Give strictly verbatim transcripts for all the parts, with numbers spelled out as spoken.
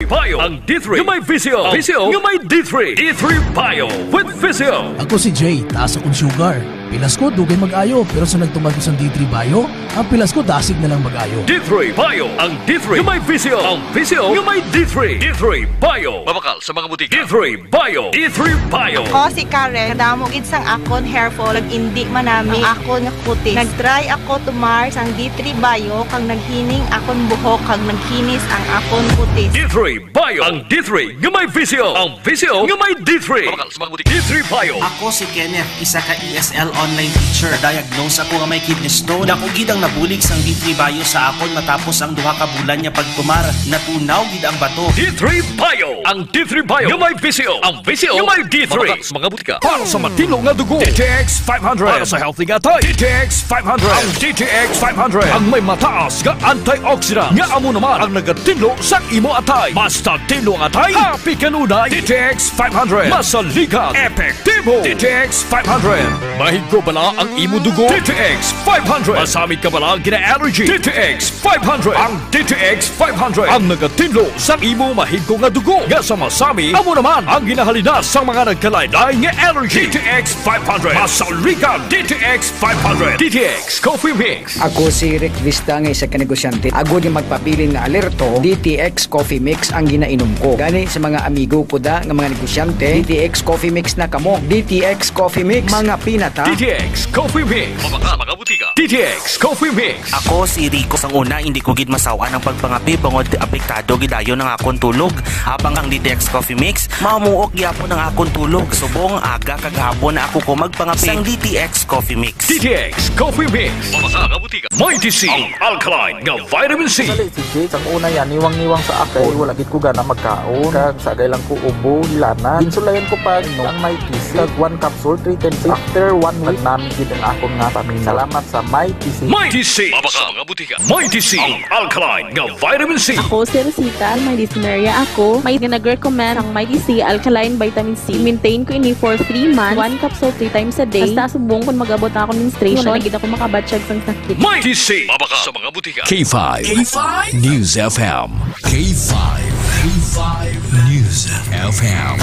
Bio, ang D three nga may Visio. Ang Visio nga may D three. D three Bio with Visio. Ako si Jay, taas akong sugar. Pilas ko, dugay mag-ayo, pero sa nagtuman ko sang D three Bio, ang pilas ko dasig na lang mag-ayo. D three Bio, ang D three nga may Visio. Ang Visio nga may D three. D three Bio. Mabakal sa mga butika. D three Bio. D three Bio. Ako si Karen. Kadamo gid sang akon hair fall, nag-indi man nami ang akon nga kutis. Nag-try ako tumar sang D three Bio, kag naghining akon buhok, kag naghinis ang akon kutis. D three Bio. Ang D three nga may Visio. Ang Visio nga may D three. Mabakal sa mga butika. D three Bio. Ako si Kenneth, isa ka E S L online teacher. Diagnose ako nga may kidney stone. Dako gid ang nabulig sang D three Bio sa akon matapos ang duha ka bulan nga pagtumar. Natunaw gid ang bato. D three Bio. Ang D three Bio nga may Visio. Ang Visio nga may D three. Mabakal sa mga butika. Para sa matinlo nga dugo, D T X five hundred. Para sa healthy nga atay, D T X five hundred. Ang D T X five hundred ang may mataas nga antioxidant, nga amo naman ang nagatinlo sa imo atay. Basta tinlo ang atay, happy kanunay. D T X five hundred. Masaligan, epektibo. D T X five hundred. Mahigko bala ang imo dugo? D T X five hundred. Masamit ka bala ang gina-allergy? D T X five hundred. Ang D T X five hundred ang nagatinlo sa imo mahigko nga dugo nga sa masami, amo naman ang ginahalinas sa mga nagkalain-lain nga allergy. D T X five hundred. Masaligan, D T X five hundred. D T X Coffee Mix. Ako si Rick Vista nga isa ka negosyante. Agod nga magpabilin nga alerto, D T X Coffee Mix ang ginainom ko. Gani sa mga amigo ko da nga mga negosyante, D T X Coffee Mix na kamo. D T X Coffee Mix, mga pinata. D T X Coffee Mix. Mabakal sa mga butika. D T X Coffee Mix. Ako si Rico. Sang una, hindi ko gid masaw-an ang pagpangape bangod apektado gid dayon ang akon tulog. Habang ang D T X Coffee Mix, mamuok gyapon ang akon tulog. Subong aga kag hapon na ako ko magpangape sang D T X Coffee Mix. D T X Coffee Mix. Mabakal sa mga butika. Mighty C, ang alkaline nga vitamin C. Dali, si Jake, ang una yan, niwang-niwang sa akon. Wala gid ko gana magkaon. Kag sagay lang ko ubo, hilana. Ginsulayan ko pa ang Mighty C. Kag one capsule, three times. After one week, nagnami gid ang akon nga pamina. Salamat sa Mighty C. Mighty C. Mabakal sa mga butika. Mighty C, ang alkaline nga vitamin C. Ako si Rosita, may dysmenorrhea ako. May nag-recommend ang Mighty C alkaline vitamin C. Maintain ko ini for three months, one capsule three times a day. Hasta subong kung mag-abot na ako menstruation, wala na gid ako makabatyag sang sakit. Mighty C. Mabakal sa mga butika. K five K five News F M. K five, K five News F M.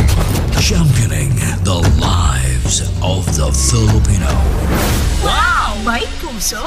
Championing the lives of the Filipino. Wow! May puso!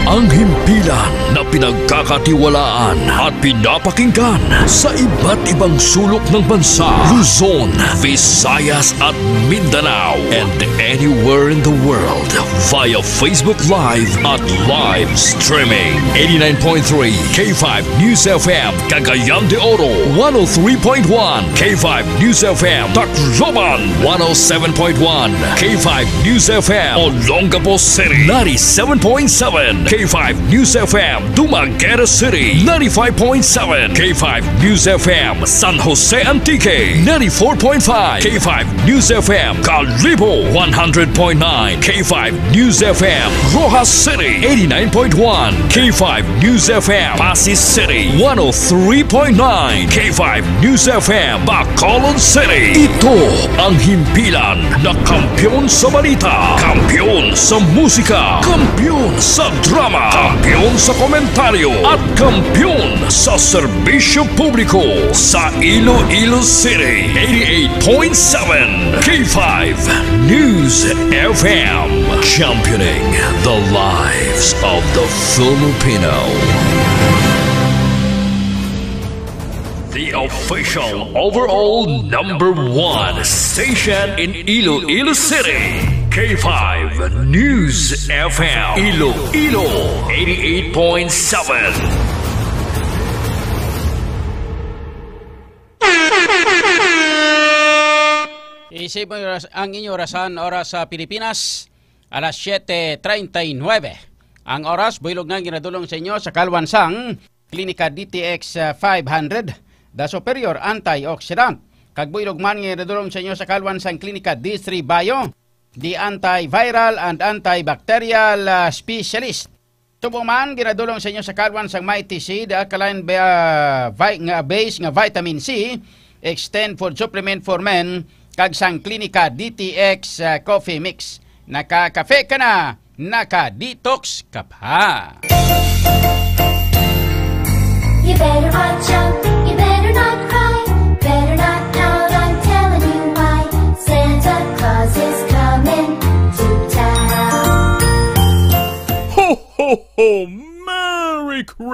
Ang himpilan na pinagkakatiwalaan at pinapakinggan sa iba't ibang sulok ng bansa, Luzon, Visayas at Mindanao, and anywhere in the world via Facebook Live at live streaming. Eighty-nine point three K five News F M, Cagayan de Oro, one oh three point one K five News F M, Tacloban, one oh seven point one K five News F M, Olongapo City, ninety-seven point seven K five News F M, Dumaguete City, ninety-five point seven K five News F M, San Jose Antique, ninety-four point five K five News F M, Kalibo, one hundred point nine K five News F M, Roxas City, eighty-nine point one K five News F M, Passi City, one oh three point nine K five News F M, Bacolod City. Ito ang himpilan na kampiyon sa balita, kampiyon sa musika, kampiyon sa drama, kampiyon sa komentaryo, at kampiyon sa serbisyo publiko sa Iloilo City. Eighty-eight point seven K five News F M, championing the lives of the Filipino. The official overall number one station in Iloilo City, K five News F M, Iloilo, eighty-eight point seven. Isip mo yung oras, ang inyong orasan, oras sa Pilipinas, alas siete treinta y nueve. Ang oras, buylog nga ginadulong sa inyo sa kalwan sang Klinika D T X, ah, five hundred, The Superior Antioxidant. Kag buylog man nga ginadulong sa inyo sa kalwan sang Klinika D three Bio, The Antiviral and Antibacterial, ah, Specialist. Subong man, ginadulong sa inyo sa kalwan sang Mighty C, the alkaline ba-, vi-, nga base nga vitamin C, Extend Food Supplement for Men, kag sang Klinika D T X, ah, Coffee Mix. Nakakafe ka na, naka-detox ka pa. You better watch out.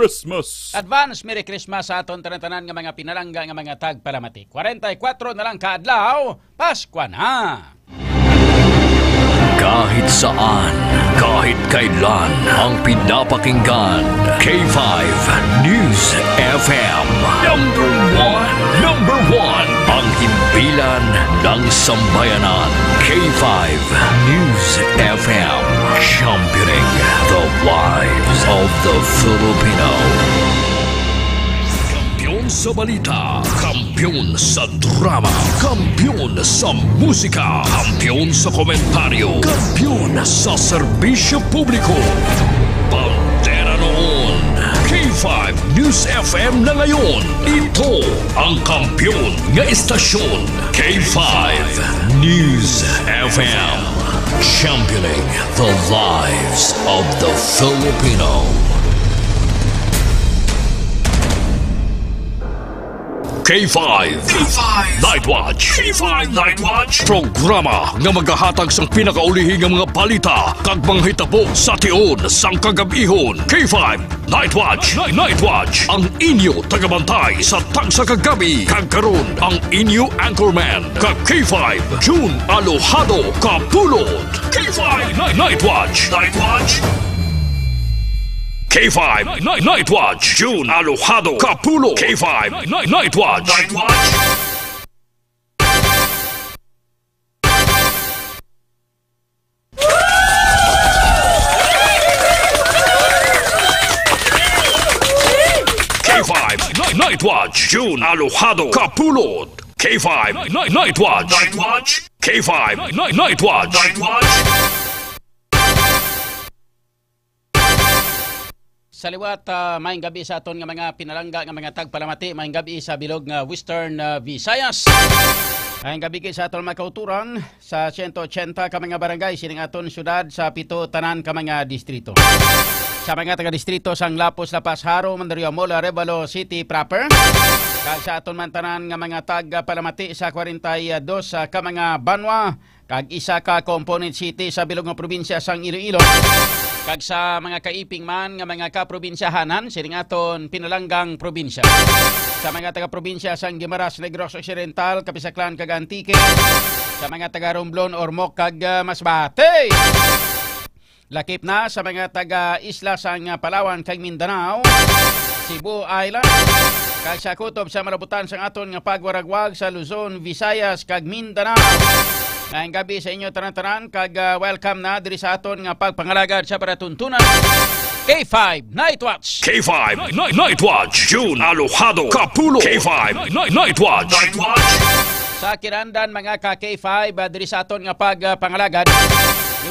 Christmas. Advance Merry Christmas sa aton tanan-tanan nga mga pinalangga nga mga tagpalamati. Kwarenta y kuwatro na lang ka adlaw, Paskwa na. Kahit saan, kahit kailan, ang pinapakinggan, K five News F M. Number one, number one, ang himpilan ng sambayanan, K five News F M, championing the lives of the Filipino. Kampiyon sa balita, kampiyon sa drama, kampiyon sa musika, kampiyon sa komentaryo, kampiyon sa serbisyo publiko. Bandera noon, K five News F M na ngayon. Ito ang kampiyon nga estasyon, K five News F M. Championing the lives of the Filipino. K five. K five. Night Watch. K five Night Watch. Programa nga magahatag sang pinakaulihi nga mga balita kag mga hitabo sa tion sang kagab-ihon. K five Night Watch. Night, Night Watch. Ang inyo tagabantay sa tagsa ka gabi. Kag karon, ang inyo anchorman, ka K five, June Alojado Kapulot. K five Night, Night Watch. Night Watch. K five Night, Night Watch, June Alojado Kapulot. K five Night, Night Watch. Night Watch. K five Night, Night Watch, June Alojado Kapulot. K five Night, Night Watch. Night Watch. K five Night, Night Watch. Night Watch. Sa liwat, ah, maayong gabi sa aton nga mga pinalangga nga mga tagpalamati, maayong gabi sa bilog nga Western, ah, Visayas. Maayong gabi gid sa aton mga kauturan sa siyento ochenta ka mga barangay sining aton syudad, sa pito tanan ka mga distrito. Sa mga taga-distrito sang Lapuz, La Paz, Jaro, Mandaluyong, Arevalo City proper, kag sa aton man tanan nga mga tagpalamati sa kwarenta y dos ka mga banwa, kag isa ka component city sa bilog nga probinsya sang Iloilo, kag sa mga kaiping man nga mga kaprobinsyahanan sining aton pinalanggang probinsya. Sa mga taga-probinsya sang Guimaras, Negros Occidental, Capiz Aklan, kag Antique, sa mga taga-Romblon, Ormoc, kag, ah, Masbate. Lakip na sa mga taga-isla sang, ah, Palawan kag Mindanao, Cebu Island, kag sa kutob sa malabutan sang aton nga pagwaragwag sa Luzon, Visayas, kag Mindanao. Maayong gabi sa inyo tanan-tanan, kag, ah, welcome na diri sa aton nga pagpangalagad sa palatuntunan, K five Night Watch. K five Night, Night Watch, June Alojado Kapulot. K five Night, Night Watch. Night Watch. Sa kinandan, mga ka K five, ah, diri sa aton nga pagpangalagad,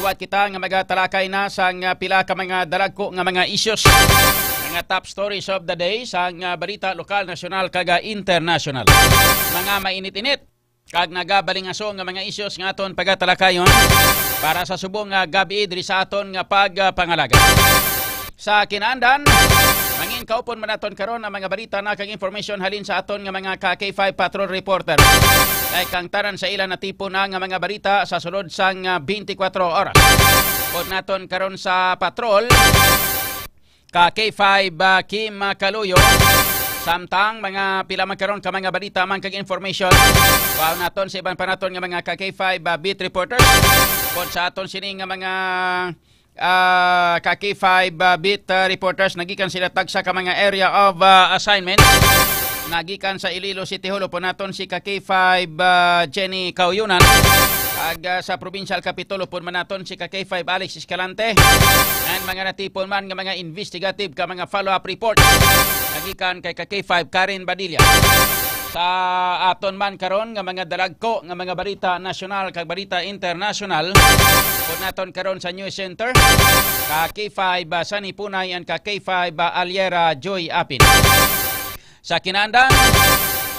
liwat kita nga magatalakay na sang, ah, pila ka mga dalagko nga mga issues, mga top stories of the day sang, ah, balita lokal, nasyonal, kag, ah, internasyonal. Mga mainit-init kag nagabalingaso nga mga issues nga aton pagatalakayon para sa subong nga gabi diri sa aton nga pagpangalagad. Sa kinandan, mangin kaupon man naton karon ang mga balita na kag information halin sa aton nga mga ka K five patrol reporter. Kay kang tanan sa ila natipon na nga mga balita sa sulod sang, ah, twenty-four oras. Pod naton karon sa patrol, ka K five, ah, Kim, ah, Kaluyo. Samtang mga pila man karon ka mga balita man kag information, kuhaon naton sa iban pa naton nga mga ka K five, ah, beat reporters. Pod sa aton sini nga mga, ah, ka K five, ah, beat, ah, reporters, nagikan sila tagsa ka mga area of, ah, assignment. Nagikan sa Iloilo City Hall, upod naton si ka K five, ah, Jenny Kauyunan. Kag, ah, sa Provincial Capitol, upod man naton si ka K five Alex Escalante. And mga natipon man nga mga investigative ka mga follow-up report nagikan kay ka K five Karen Badilla. Sa aton man karon nga mga dalagko nga mga balita nasyonal kag balita internasyonal, upod naton karon sa News Center, ka K five, ah, Sunny Punay and ka K five, ah, Aliera Joy Apin. Sa kinandan,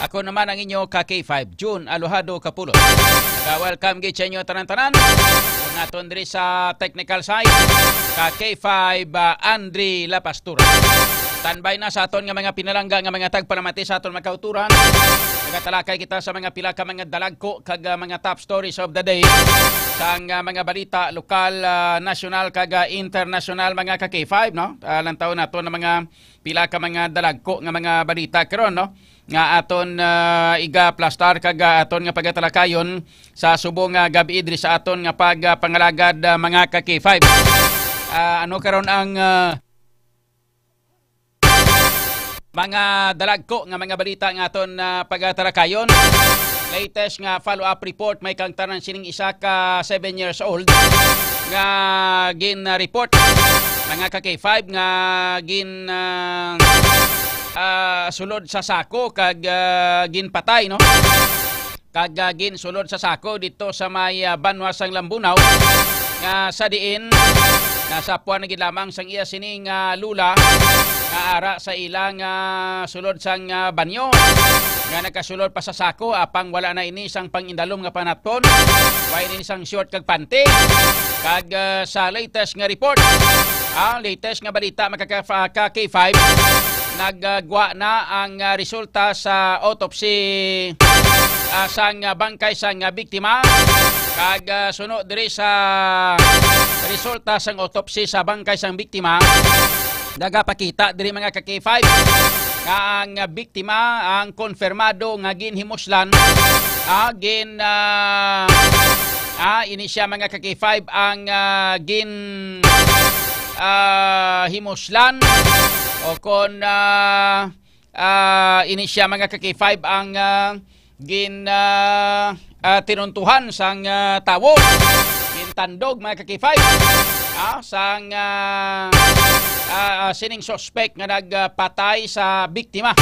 ako naman ang inyo ka K five, June Alojado Kapulot. Nag-welcome gid sa inyo tanan-tanan. Kung naton diri sa technical side, ka K five, ah, Andre La Pastura. Standby na sa aton nga mga pinalangga nga mga tagpalamati sa aton mga kauturan. Nagatalakay kita sa mga pila ka mga dalagko kag, ah, mga top stories of the day sang, ah, mga balita lokal, ah, nasyonal kag, ah, internasyonal, mga ka K five, no? Ah, lantaw nato na mga pila ka mga dalagko nga mga balita karon, no? Nga aton, ah, igaplastar kag, ah, aton nga pagatalakayon sa subong nga gabi diri sa aton nga pagpangalagad, ah, mga ka K five. Ah, ano karon ang, ah, mga dalagko nga mga balita nga aton, ah, pagatalakayon? Latest nga follow-up report, may kang tanan sining isa ka seven years old nga gin-report, mga ka K five, nga gin, ah, ah, sulod sa sako kag, ah, ginpatay, no? Kag, ah, ginsulod sa sako dito sa may, ah, banwa sang Lambunao, nga sa diin nasapuan na gid lamang sang iya sini nga lula nga ara sa ila nga sulod sang, ah, banyo, nga nakasulod pa sa sako, apang wala na ini sang pangindalom nga panapton, wala ini sang short kag panty. Kag, ah, sa latest nga report, ah, latest nga balita, mga ka, ka K five, nagagwa na ang, ah, resulta sa autopsy, ah, sang, ah, bangkay sang, ah, biktima. Kag, ah, suno diri sa resulta sang autopsy sa bangkay sang biktima, nagapakita diri, mga ka K five, nga ang, ah, biktima ang konfirmado nga ginhimuslan, ah, gin, ah, ah, ini siya, mga ka K five, ang, ah, gin, ah, himuslan o kon, ah, ah, ini siya, mga ka K five, ang, ah, gin, ah, ah, tinuntuhan sang, ah, tawo, gintandog, mga ka K five, ah, sang, ah, ah, ah, sining suspek nga nagpatay sa biktima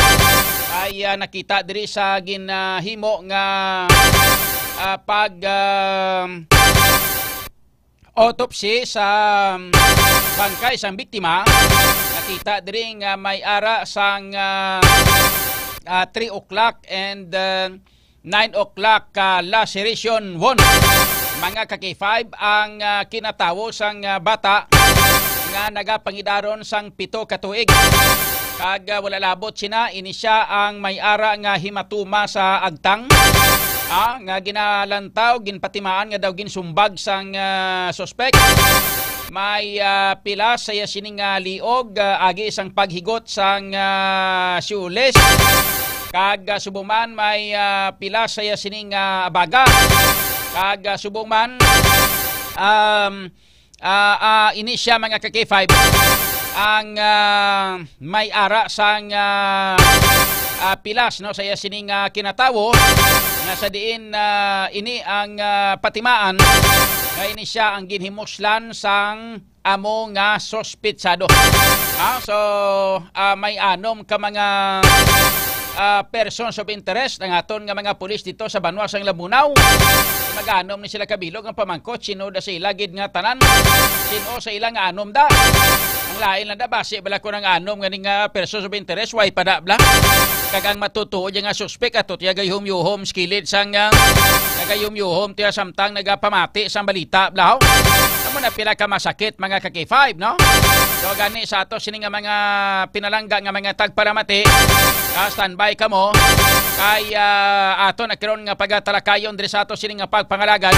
ay, ah, nakita diri sa ginahimo nga, ah, pag, ah, autopsy sa, um, bangkay sang biktima. Nakita diri nga may ara sang, ah, ah, three o'clock and, ah, nine o'clock ka laceration wound. Mga ka K five, ang, ah, kinatawo sang, ah, bata nga nagapangidaron sang pito ka tuig. Kag, ah, wala labot sina, ini siya ang may ara nga hematoma sa agtang, ah, nga ginalantaw, ginpatimaan nga daw ginsumbag sang, ah, suspek. May, ah, pilas sa iya sini nga liog, ah, agi sang paghigot sang, ah, shoelace. Kag, ah, subong man may, ah, pilas sa iya sini nga baga. Kag, ah, subong man, um, ah, ah, ini siya, mga ka K five, ang, ah, may ara sang, ah, ah, pilas, no, sa iya sining, ah, kinatawo, nga sa diin, ah, ini ang, ah, patimaan nga ini siya ang ginhimuslan sang amo nga suspetsado. Ah, so, ah, may anom ka mga, ah, persons of interest ang aton nga mga pulis dito sa banwa sang Lambunao. Mag-anom ni sila kabilog ang pamangkot, sino da sa ila gid nga tanan? Sino sa ila nga anom da? Ang lain lang da, basi bala ko nang anom nga ning, ah, persons of interest, way pa da bala. Kag ang matutuo diya nga suspek, ato tiya gayuhom-yuhom sa kilid sang, ah, nagayuhom-yuhom tiya samtang nagapamati sang balita, bala, ho? Amo na pila ka masakit, mga ka K five, no? So, gani sa ato sini nga mga pinalangga nga mga tagpalamati, ah, standby kamo. Kay, ah, ato na karon nga pagatalakayon diri sa ato sini nga pagpangalagad.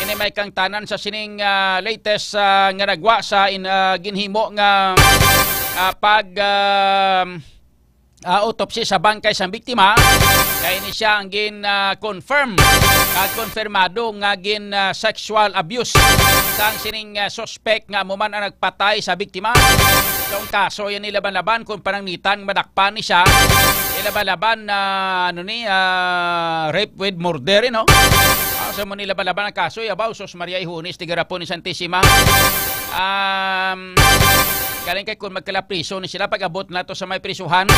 Ini may kangtanan sa sining, ah, latest, ah, nga nagwa sa in-, ah, ginhimo nga, ah, pag, ah, ah, autopsy sa bangkay sang biktima. Kay ini siya ang gin, ah, confirm, ah, konfirmado nga gin, ah, sexual abuse sang sining, ah, suspect nga amo man ang nagpatay sa biktima. So, ang kaso yan nilaban-laban kung pananglitan madakpan ni siya. Nilaban-laban na, ano ni, ah, rape with murder, eh, no? Ah, so, mo nilaban-laban ang kaso, yabaw, sus Maria Ihunis, tigarapon ni Santisima. Um, galing kay kung magkalapriso ni sila, pag-abot na to sa may prisuhan,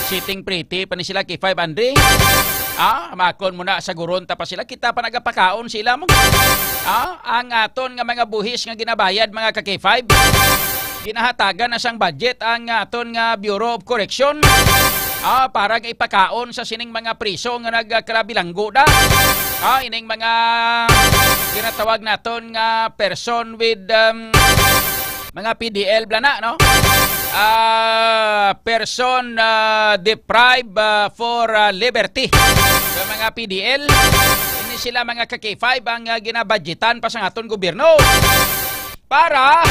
sitting pretty pa ni sila kay five Andre. Ah, makon mo na sa guron ta pa sila, kita pa nagapakaon sila mo. Ah, ang aton nga mga buhis nga ginabayad, mga ka K five, ginahatagan na sang budget ang aton nga Bureau of Correction, ah, para nga ipakaon sa sining mga priso nga nagkalabilanggo da. Ah, ining mga ginatawag naton nga person with, um, mga P D L bala na, no? ah, person, ah, deprived, ah, for, ah, liberty. Sa mga P D L, ini sila, mga ka-K five, ang, ah, ginabudgetan pa sa aton gobyerno para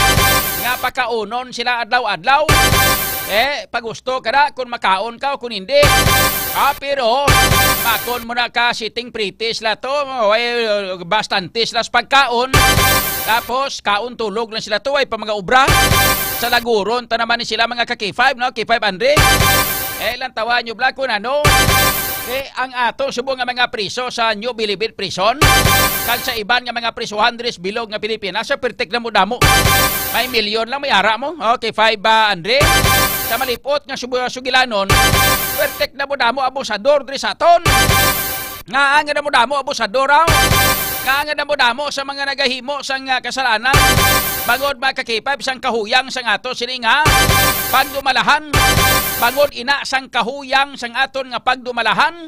nga pakaunon sila adlaw-adlaw. Eh, pagusto ka na kung makaon ka o kung hindi. Ah, pero makon mo na ka sitting pretty sila to. Way, bastante sila sa pagkaon. Tapos, kaon tulog lang sila to. Ay pa mga obra. Sa laguron, ta naman ni sila mga ka-K five, no? K five Andre. Eh, lang tawa nyo, Black, kung ano. Eh, ang ato subo nga mga priso sa New Bilibid Prison, kag sa iban nga mga prisuhan diri sa bilog nga Pilipinas, sa pertik na mo damo. May milyon lang may ara mo. Okay, five, ah, Andre. Sa malipot nga subo sugilanon, pertik na mo damo abusador diri sa aton. Nga ang na mo damo abusador, aw. Nga ang na mo damo sa mga nagahimo sang, ah, kasalanan. Bangod, mga ka-K five, sang kahuyang sang ato sini nga pagdumalahan. Bangod ina sang kahuyang sang aton nga pagdumalahan.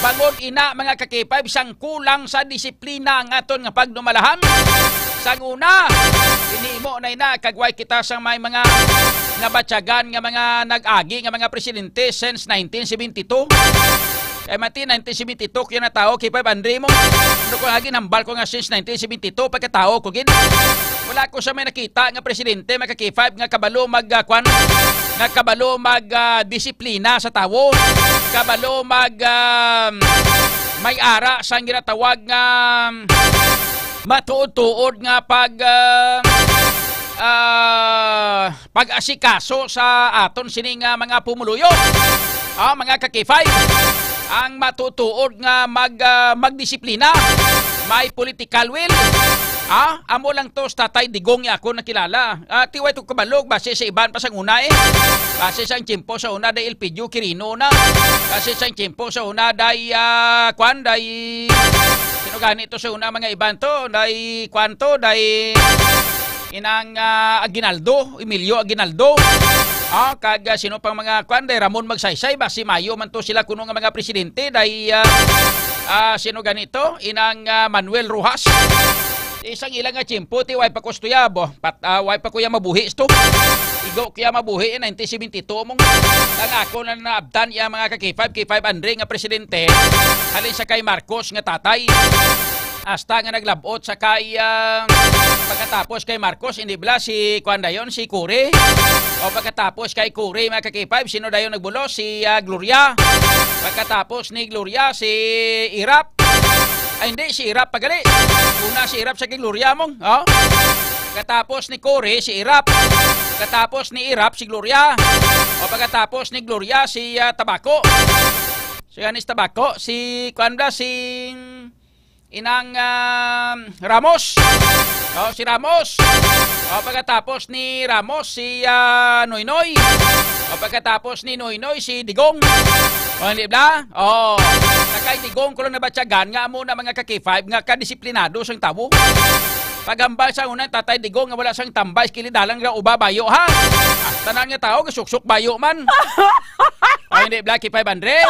Bangod ina, mga ka-K five, sang kulang sa disiplina ang aton nga pagdumalahan. Sang una, hinimo na ina kag way kita sang may mga nabatyagan nga mga nag-agi nga mga presidente since nineteen seventy-two. Kay mati nineteen seventy-two kaya na tao, K five Andre mo. Ano ko lagi nambal ko nga since nineteen seventy-two pagkatao ko gid. Wala ko sa may nakita nga presidente, mga ka-K five, nga kabalo mag, ah, kwan, nga kabalo mag, ah, disiplina sa tawo, kabalo mag, ah, may ara sang ginatawag nga matuod-tuod nga pag, ah, ah, pag-asikaso sa aton sini nga mga pumuluyo. Ah, mga ka-K five, ang matutuod nga mag, ah, magdisiplina, may political will. Ah, amo lang to sa Tatay Digong nga ako nakilala. Ah, tiway to kabalog base sa iban pa sang una, eh. Base sa tiyempo sa una, day Elpidio Quirino na. Base sa tiyempo sa una, day, ah, kwan, day, sino gani to sa una, mga iban to? Day, kwan to, day, inang, ah, Aguinaldo, Emilio Aguinaldo. Ah, kag, ah, sino pang mga kwan, day Ramon Magsaysay, basi mayo man to sila kuno nga mga presidente, day, ah, ah, sino ganito? Inang, ah, Manuel Rojas. Isang ila nga tiyempo, ti way pa ko stuyab, oh. Pat-, ah, way pa ko ya mabuhi sto. Igo ko ya mabuhi, eh, nineteen seventy-two mong. Ang ako na naabtan iya mga ka-K five, K five Andre nga presidente, halin sa kay Marcos nga tatay. Hasta nga naglabot sa kay, ah, pagkatapos kay Marcos, hindi bala si kuan dayon, si Cory? O pagkatapos kay Cory, mga ka-K five, sino dayon nagbulos? Si, ah, Gloria. Pagkatapos ni Gloria, si Erap. Ay, hindi, si Erap pagali. Una si Erap sa kay Gloria mong, oh. Pagkatapos ni Cory, si Erap. Pagkatapos ni Erap, si Gloria. O pagkatapos ni Gloria, si, ah, Tabaco. Si Yanis Tabaco, si, kuan ba, si Inang, ah, Ramos. Oh, si Ramos. Oh, pagkatapos ni Ramos, si, ah, Noynoy. Oh, pagkatapos ni Noynoy, si Digong. Oh, hindi ba? Oh, sa kay Digong ko lang nabatyagan nga amo na mga ka-K five nga kadisiplinado sang tawo. Pagambal sa unang Tatay Digong nga wala sang tambay, kilidalang nga uba bayo, ha? Ah, tanan nga tao, gasuksok bayo man. Oh, hindi, Black K five Andre.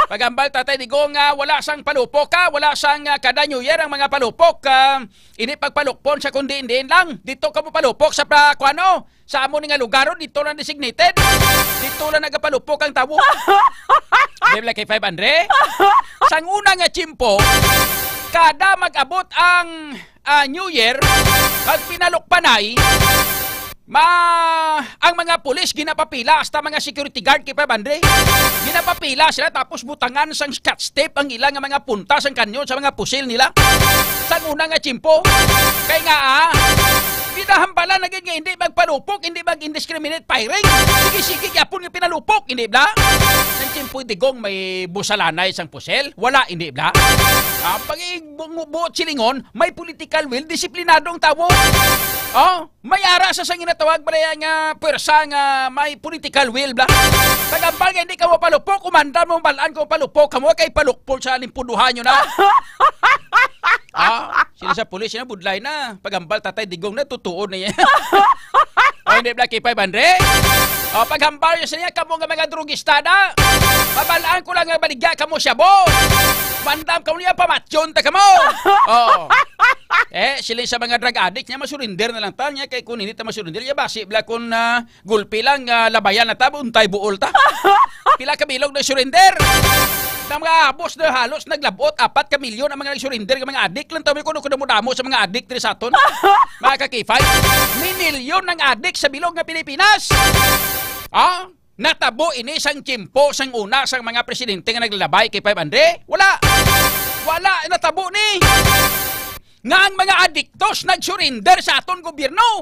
Pagambal, Tatay Digong, nga wala sang palupok, ha? Wala sang, ah, kada New Year ang mga palupok, ah, ini pagpalukpon sa kundi-indiin lang. Dito ka mo palupok sa pra-, kuano? Sa amo ni nga lugar, oh, dito lang designated. Dito lang nagapalupok ang tawo. Hindi, Black K five Andre. Sang una nga tiyempo, kada mag-abot ang, ah, New Year, pag pinalukpanay, ma-, ang mga pulis ginapapila, hasta mga security guard, K five Andre. Ginapapila sila, tapos butangan sang scotch tape ang ila nga mga punta sang kanyon sa mga pusil nila. Sang una nga tiyempo. Kay nga, ah, pinahambalan na gid nga hindi magpalupok, hindi mag-indiscriminate firing. Sige-sige gyapon nga pinalupok, hindi bala? Sang tiyempo Digong may busalanay sang pusil? Wala, hindi bala? Ah, pag i-, bu-, bu-, buot silingon, may political will, disiplinado ang tawo. Oh, may ara sa sang ginatawag bala nga pwersa nga may political will bala. Pag-ambal nga hindi ka mapalupok, kumanda mo balaan ko palupok, kamo kay palukpol sa aning puduhan nyo na. Ah, sino sa pulis na budlay na. Pag-ambal Tatay Digong na, tutu tuod niya. O, hindi, Black K five hundred. O, paghambal niya sa niya, kamo nga mga drugista na. Pabalaan ko lang nga baligya kamo siya, bo. Bandam kamo niya, pamatyon ta kamo. O. Eh, siling sa mga drug addict niya, masurinder na lang ta niya. Kay kung hindi ta masurinder, ya basi, bla, kung, ah, gulpi lang, ah, labayan na ta, untay buol ta. Pila ka bilog na surrender? Ang mga abos na halos naglabot, apat ka milyon ang mga nag-surrender, nga mga adik lang. Tawag ko, kuno damo sa mga adik diri sa aton. Mga ka-K five, minilyon ang adik sa bilog nga Pilipinas. Ah, natabo ini sang tiyempo sang una sang mga presidente nga naglalabay kay five hundred? Wala. Wala natabo ni. Nga ang mga adiktos nag-surrender sa aton gobyerno.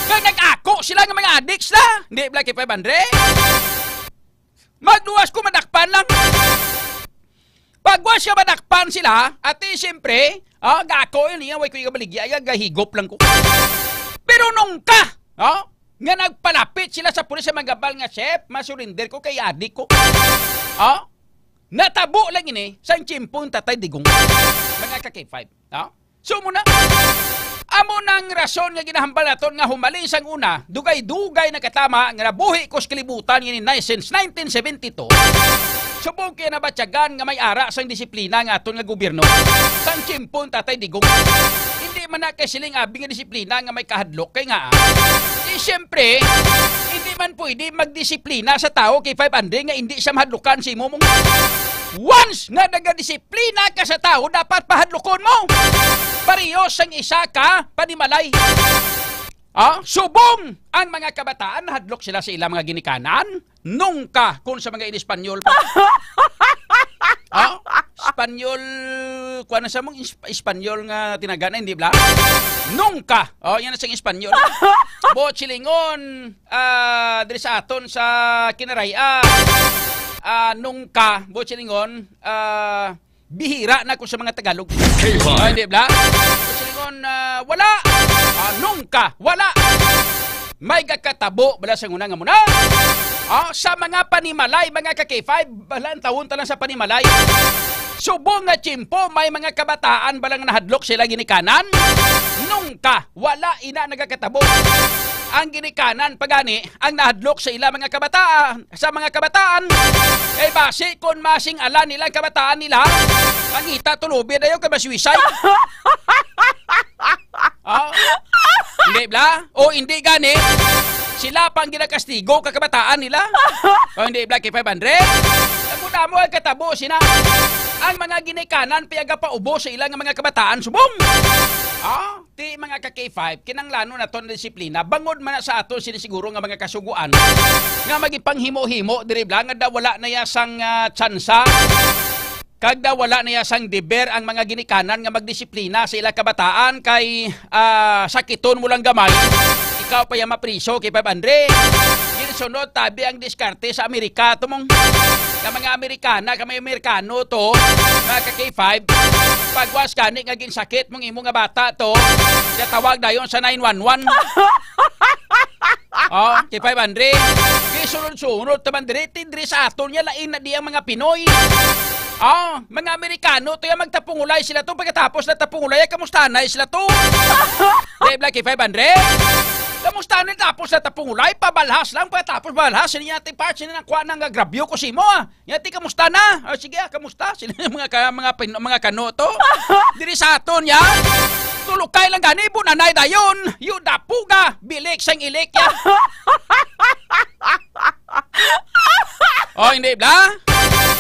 Kay nag-ako sila nga mga adik sila. Hindi, Black K five hundred? Magluwas ko, madakpan lang. Pagwas ka, madakpan sila, ati, siyempre, ah, gako yun, iya, way ko yung baligya, iya, gahigop lang ko. Pero nung ka, ah, nga nagpalapit sila sa pulis sa magabal nga, "Chef, masurinder ko kay adik ko." Ah, natabo lang ini sa tiempong Tatay Digong. Mga ka-K five, ah? So mo na. Amo nang rason nga ginahambal naton nga humalin sang una, dugay-dugay nakatama nga nabuhi ko sa kalibutan ini na since nineteen seventy-two. Subong kaya nabatyagan nga may ara sang disiplina nga aton nga gobyerno. Sang tiempong Tatay Digong. Hindi man na kay siling abi nga disiplina nga may kahadlok kay nga. Di siyempre, hindi man pwede magdisiplina sa tao kay five hundred nga hindi siya mahadlukan sa imo mong. Once nga nagadisiplina ka sa tao, dapat pahadlokon mo. Pareho sang isa ka panimalay. Ah, subong ang mga kabataan, nahadlok sila sa ilang mga ginikanan. Nungka, kung sa mga in-Espanyol pa. Ah, Espanyol, kuha na sa mong Is-, Espanyol nga tinaga na, hindi bla? Nungka. Oh, yan ang Espanyol. Bo, silingon, ah, diri sa aton sa Kinaray-a. Ah, nungka, bo, silingon, ah, bihira na ko sa mga Tagalog. K five. Oh, hindi bla? Silingon, ah, wala. Ah, nungka, wala. May gakatabo bala sa una nga muna. Ah, sa mga panimalay, mga ka-K five, bala ang tawon ta lang sa panimalay. Subong nga tiyempo, may mga kabataan bala nga nahadlok sila ginikanan. Nungka, wala ina nagakatabo. Ang ginikanan pagani ang nahadlok sa ila mga kabataan, sa mga kabataan. Kay basi kon masing-alan nila ang kabataan nila, mangita tulubi dayon kay masuicide. Ah, hindi bla? O hindi gani? Sila pang ginakastigo ka kabataan nila. O hindi bla, kay five hundred? Damo-damo ang katabo sina. Ang mga ginikanan piyagapaubo sa ilang mga kabataan subong. Ah, ti mga ka-K five, kinahanglanon naton ang disiplina. Bangod man na sa ato sini siguro nga mga kasuguan nga magipanghimo-himo diri bla nga daw wala na ya sang, ah, tsansa. Kag daw wala na ya sang deber ang mga ginikanan nga magdisiplina sa ila kabataan kay, ah, sakiton mo lang gamay, ikaw pa ya mapriso kay five hundred. Ginsunod tabi ang diskarte sa Amerika to mong nga mga Amerikana, ka may Amerikano to, mga ka-K five, pagwas gani nga ginsakit mong imo nga bata to, gatawag dayon sa nine one one. Oh, kay five hundred. Gisunod-sunod taman diri, ti diri sa aton niya, lain na di ang mga Pinoy. Oh, mga Amerikano to, yung magtapungulay sila to, pagkatapos na tapungulay, kamustanay sila to. Di bla, kay five hundred? Kamustanay, tapos na tapungulay, pabalhas lang, pagkatapos balhas, sila yung ating parts, sila nakuha ng grabyo ko simo, ah. Yati, kamusta na? Ah, sige, ah, kamusta? Sila yung mga ka-, mga pin-, mga kano to. Diri sa aton, ya. Tulukay lang gani, bunanay dayon. Yuda puga, bilik sang ilik, ya. Oh, hindi bla?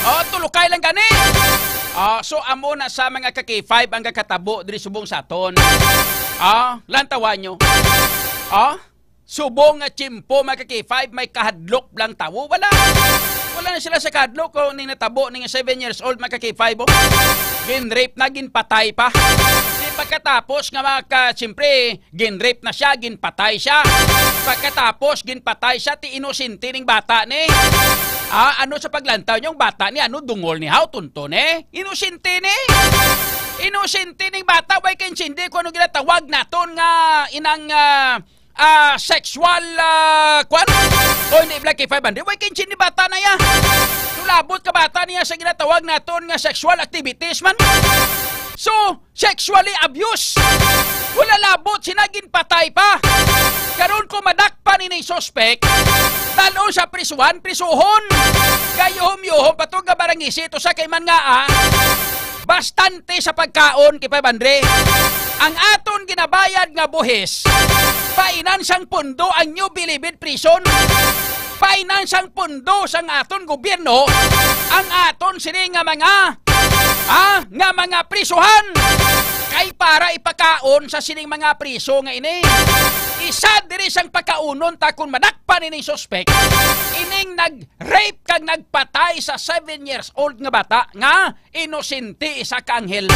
Oh, tulukay lang gani. Oh, so amo na sa mga ka-K five ang kakatabo diri subong sa aton. Oh, lantawan nyo. Oh, subong nga tiyempo, mga ka-K five, may kahadlok lang tawo. Wala. Wala na sila sa kahadlok. Kung ning natabo, ning seven years old, mga ka-K five, oh. Gin-rape na, ginpatay pa. Di pagkatapos nga, mga ka-, siyempre, gin-rape na siya, ginpatay siya. Pagkatapos, ginpatay siya, ti inosente ning bata ni. Ah, ano sa paglantaw niyong bata ni? Ano dungol ni? How tunto ni? Inosente ni. Inosente ning bata, way kaintindi kung ano ginatawag naton nga inang, ah, ah, sexual, ah, kwan? O hindi, Black K five hundred. Way kaintindi bata na ya. Tulabot ka bata niya sa ginatawag naton nga sexual activities man. So, sexually abuse. Wala labot, sina ginpatay pa. Karon, kung madakpan ining suspek, dal-on sa prisuhan, prisuhon. Gayuhom-yuhom pa to nga barangisi to sa kay man nga, ah, bastante sa pagkaon kay five hundred. Ang aton ginabayad nga buhis, painansang pundo ang New Bilibid Prison. Painansang pundo sang aton gobyerno ang aton sini nga mga, ah, nga mga prisuhan kay para ipakaon sa sining mga priso nga ini. Isa diri sang pakaunon ta kon madakpan ining suspek, ining nag-rape kag nagpatay sa seven years old nga bata nga inosente, isa ka anghel.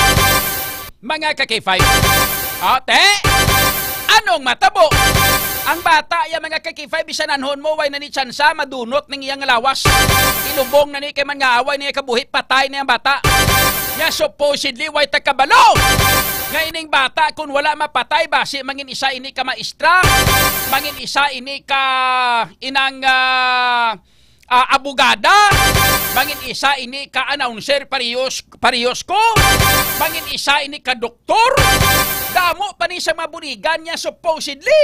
Mga ka-K five. Ate, anong matabo? Ang bata ya, mga ka-K five, bisan anhon mo, way na ni tsansa madunot ning iyang lawas. Ilubong na ni kay man nga away niya kabuhi, patay ni ang bata. Nya supposedly way ta kabalo nga ining bata kun wala mapatay, basi mangin isa ini ka maestra, mangin isa ini ka inang, ah, ah, abogada, mangin isa ini ka announcer, parehos, parehos ko, mangin isa ini ka doktor. Damo pa ni sa mga buligan niya, supposedly.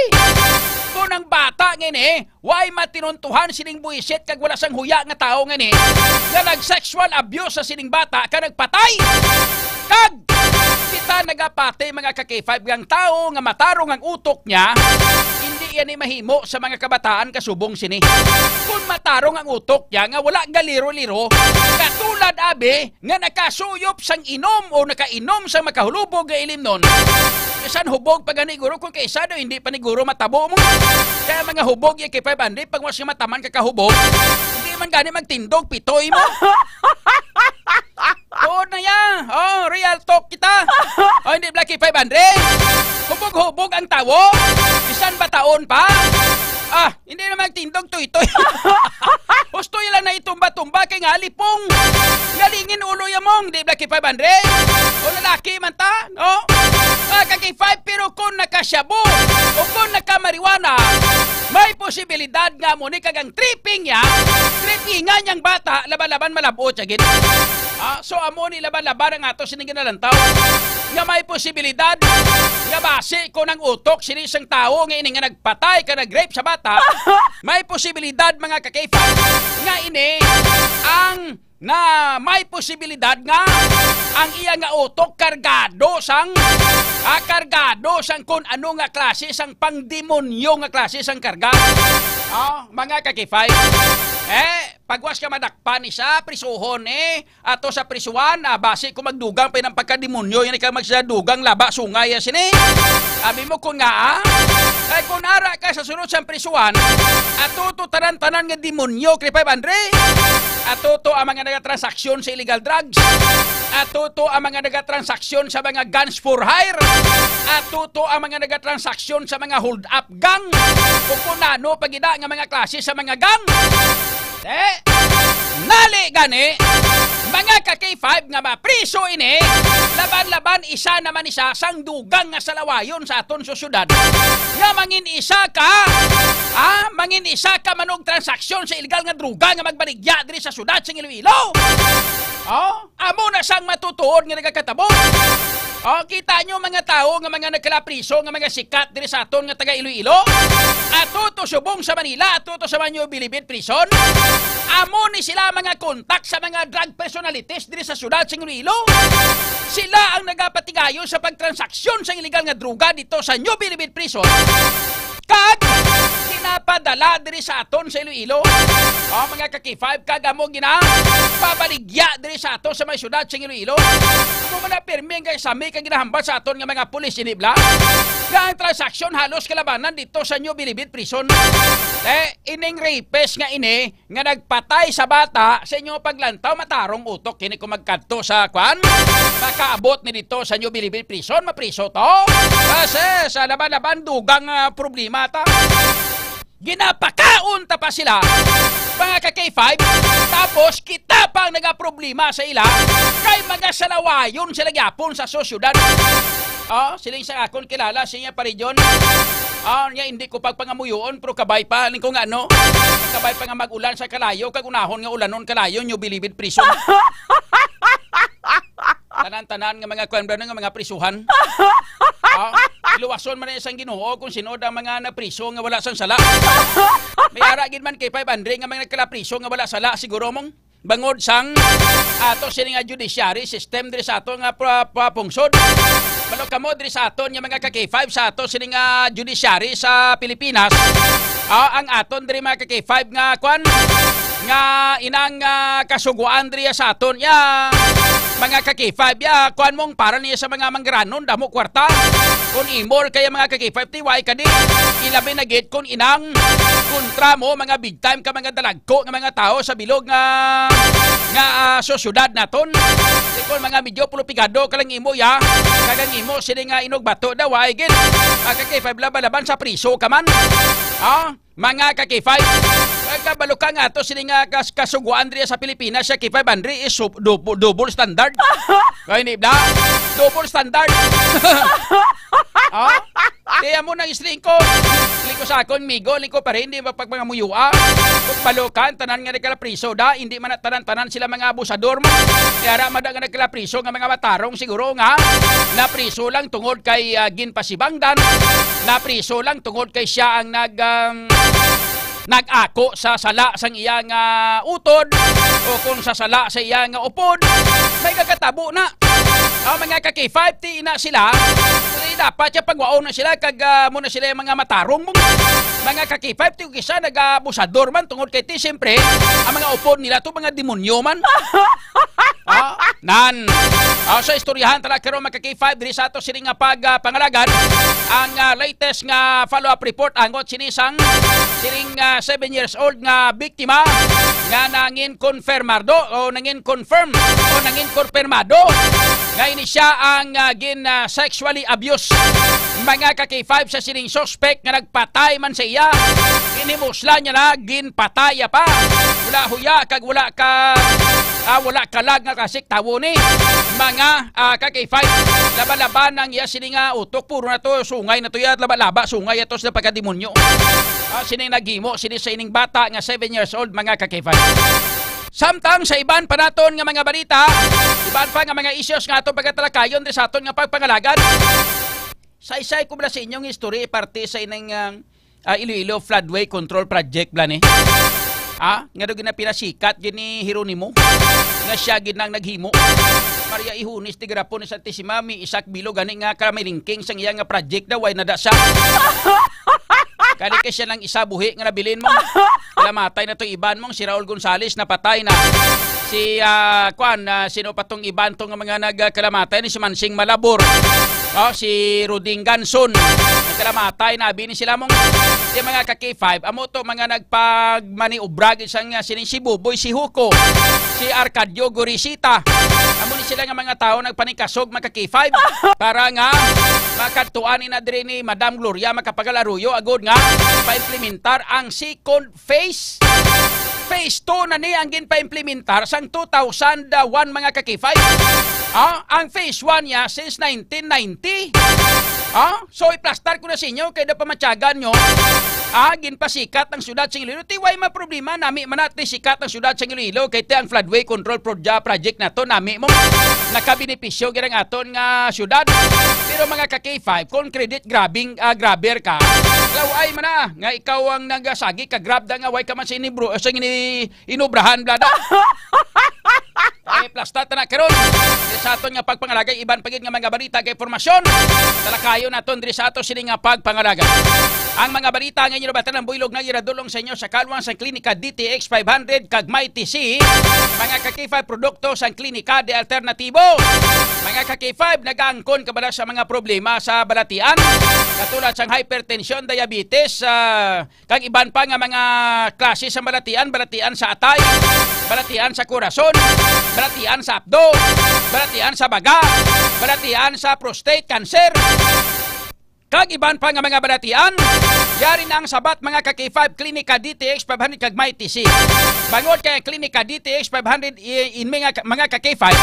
Kung ang bata nga ini, way matinuntuhan sining buwisit kag wala sang huya nga tawo nga ini, nga nag-sexual abuse sa sining bata ka nagpatay. Kag kita nagapati, mga ka-K five, nga ang tawo nga matarong ang utok niya, hindi yan ni mahimo sa mga kabataan kasubong sini. Kung matarong ang utok niya nga wala galiro-liro, katulad abi nga nakasuyop sang inom o nakainom sang makahulubog nga ilimnon, bisan hubog pa gani guro, kung kaisa daw hindi pa ni guro matabo mo. Kaya mga hubog ya kay five hundred, pag mas nga mataman ka kahubog, hindi man gani magtindog pitoy mo. Tuod na ya. Oh, real talk kita. Oh, hindi, Blacky five hundred. Hubog-hubog ang tawo. Bisan bataon pa. Ah, hindi na magtindog, tuytoy. Husto lang na itumba-tumba kay nga lipong. Ngalingin ulo ya mong, di, Blacky five hundred. O lalaki man ta, no? Mga ka-K five, pero kung nakashabu o kung nakamarijuana, may posibilidad nga mo ni kagang tripping ya, trippingan yang bata, laban-laban malabot siya gid. Ah, so amo ni laban-laban ang ato sining ginalantaw nga may posibilidad nga basi ko nang utok sini sang tawo nga ini nga nagpatay ka nag-rape sa bata, may posibilidad, mga ka-K five, nga ini ang na may posibilidad nga ang iya nga utok kargado sang, ah, kargado sang kun ano nga klase sang pangdemonyo nga klase sang karga. Ah, mga ka-K five, eh, pagwas ka madakpan ni sa prisuhon, eh, ato sa prisuhan, ah, basi ko magdugang pa ng pagkademonyo, yan ikaw magsadugang laba, sungay, ah, sini. Abi mo kun nga, ah, ay kun ara ka sa sulod sang prisuhan, ato to tanan-tanan nga demonyo, kay five hundred. Ato to ang mga nagatransaksyon sa illegal drugs. Ato to ang mga nagatransaksyon sa mga guns for hire. Ato to ang mga nagatransaksyon sa mga hold up gang. O kung ano pa gid nga mga klase sa mga gang. Eh, nali gani, mga ka-K five nga mapriso ini, laban-laban isa naman isa sang dugang nga salawayon sa aton sa syudad. Nga mangin isa ka, ah, mangin isa ka manog transaksyon sa illegal nga droga nga magbaligya diri sa syudad sing Iloilo. Oh, amo na sang matutuod nga nagakatabo. Oh, kita nyo, mga tawo nga mga nagkalapriso nga mga sikat diri sa aton nga taga Iloilo. Ato to subong sa Manila, ato to sa Manyo Bilibid Prison. Amo ni sila mga kontak sa mga drug personalities diri sa syudad sa Iloilo. Sila ang nagapatigayon sa pagtransaksyon sa illegal nga droga dito sa New Bilibid Prison. Kag ginapadala diri sa aton sa Iloilo. Oh, mga ka-K five, kag amo gina pabaligya diri sa ato sa may syudad sa Iloilo. Amo man na pirmi nga isami kag ginahambal sa aton nga mga pulis, ini bala nga ang transaksyon halos kalabanan dito sa New Bilibid Prison. Eh, ining rapist nga ini nga nagpatay sa bata, sa inyo paglantaw, matarong utok kini kung magkadto sa kwan. Makaabot ni dito sa New Bilibid Prison, mapriso to. Kasi sa laban-laban, dugang, ah, problema ta. Ginapakaon ta pa sila, mga ka-K five, tapos kita pa ang nagaproblema sa ila kay mga salawayon sila gyapon sa sosyedad. Oh, siling sa akon kilala, siya pa region. Oh, niya hindi ko pagpangamuyoon, pero kabay pa, ning ko nga ano, kabay pa nga mag-ulan sa kalayo, kag unahon nga ulanon kalayo, New Bilibid Prison. Tanan-tanan nga mga kwan ba nga mga prisuhan. Oh. Luwason man na sang Ginoo kung sino ang mga napriso nga wala sang sala. May ara gid man kay five hundred nga mga nagkalapriso nga wala sala, siguro mong bangod sang ato sini nga judiciary system diri sa ato nga pa, pa pungsod. Balo kamo diri sa aton nga mga ka-K five sa ato sini nga judiciary sa Pilipinas. Ah, ang aton diri mga ka-K five nga kwan nga inang ah, kasuguan diri sa aton ya mga ka-K five ya kwan mong para niya sa mga manggaranon damo kwarta. Kung imor kaya mga ka-K five ti why ka di ilabi na gid kung inang kontra mo mga big time ka mga dalagko nga mga tao sa bilog nga nga ah, sa syudad naton. Di ko mga medyo pulupigado ka lang imo ya. Kagang imo sini nga inugbato daw ay gid. Mga ka-K five laban-laban sa priso ka man. Ah, mga ka-K five. Ay, kabalo ka nga to sini nga kas kasuguan diri sa Pilipinas siya K five hundred is sub- double, double standard. Kaya ni bla? Double standard. Ah? Kaya mo nang isling ko. Liko sa akon, migo, liko pa rin, di ba pag mga muyua? Kung balokan, tanan nga nagkalapriso da, hindi man na tanan-tanan sila mga abusador mo. Kaya ra mada nga nagkalapriso nga mga matarong siguro nga napriso lang tungod kay ah, ginpasibangdan, napriso lang tungod kay siya ang nag um, nag-ako sa sala sang iya nga utod o kung sa sala sa iya nga upod, may kakatabo na. Ang mga ka-K five, ti na sila, ti dapat siya pagwaon na sila, kag ah, mo na sila yung mga matarong mo. Mga ka-K five, ti kisa nag-abusador man, tungod kay ti, siyempre, ang mga upod nila to, mga demonyo man. Ah, nan. Ah, sa istoryahan tala karon mga ka-K five diri sa ato sini nga pag ah, pangalagan ang ah, latest nga follow-up report angot sini sang sining ah, seven years old nga biktima nga nangin konfirmado o nangin confirm o nangin konfirmado nga ini siya ang ah, gin ah, sexually abuse mga ka-K five sa sining suspect nga nagpatay man sa iya. Ginhimuslan niya na ginpatay pa. Wala huya kag wala ka ah, wala kalag nga kasik tawo ni mga ah, ka-K five. Laba-laba nang iya sini nga utok puro na to sungay na to ya laba-laba sungay ato sa pagkademonyo. Ah, sini naghimo sini sa ining bata nga seven years old mga ka-K five. Samtang sa iban pa naton nga mga balita, iban pa nga mga issues nga ato pagatalakayon di sa aton nga pagpangalagan. Saysay ko bala sa inyong history parte sa ining ah, ah, Iloilo Floodway Control Project bala ni. Ah, nga daw ginapinasikat gid ni Jeronimo nga siya gid nang naghimo. Maria Ihunis ti garapon ni Santissima, may isak bilo gani nga karamilingking sang iya nga project daw ay nada siya. Kani kay siya lang isa buhi nga nabilin mo. Kalamatay na to iban mong si Raul Gonzales napatay na. Si ah, kwan, ah, sino pa tong iban tong mga nagkalamatay ni si Mansing Malabor. Oh, si Ruding Ganson. Nagkalamatay na bini sila mong di mga ka-K five. Amo to mga nagpagmaniobra gid sang ah, sining si Buboy si Huko. Si Arcadio Gorisita. Amo ni sila nga mga tawo nagpanikasog mga ka-K five para nga makadtuan ni na diri ni Madam Gloria Macapagal Arroyo agod nga paimplementar ang second phase. Phase two na ni ang ginpaimplementar sang two thousand one mga ka-K five. Ah, ang phase one niya since nineteen ninety. Ah, so iplastar ko na sa inyo kay da pamatyagan nyo. Ah, ginpasikat ang syudad sa Iloilo. Ti way ma problema nami man natin sikat ang syudad sa Iloilo kay ti ang floodway control pro- project na to nami mo nakabenepisyo gid ang aton nga syudad. Pero mga ka-K five, kung credit grabbing ah, grabber ka, laway man na nga ikaw ang nagasagi ka grab da nga way ka man sa inibro, sa ini inobrahan blada. Ay, plasta ta na karon. Sa aton nga pagpangalagay iban pa gid nga mga balita kay formasyon. Talakayon naton diri sa ato sini nga pagpangalagay. Ang mga balita nga inyo nabatan ang buylog nga iradulong sa inyo sa kalwang sa Klinika D T X five hundred kag Mighty C, mga ka-K five produkto sang Klinika de Alternatibo. Mga ka-K five nagaangkon ka bala sa mga problema sa balatian, katulad sang hypertension, diabetes, ah, kag iban pa nga mga klase sa balatian, balatian sa atay, balatian sa korason, balatian sa apdo, balatian sa baga, balatian sa prostate cancer, kag iban pa nga mga balatian. Yari na ang sabat mga ka-K five, Klinika D T X five hundred kag Mighty C. Bangod kay ang Klinika D T X five hundred i- in mga, mga ka-K five,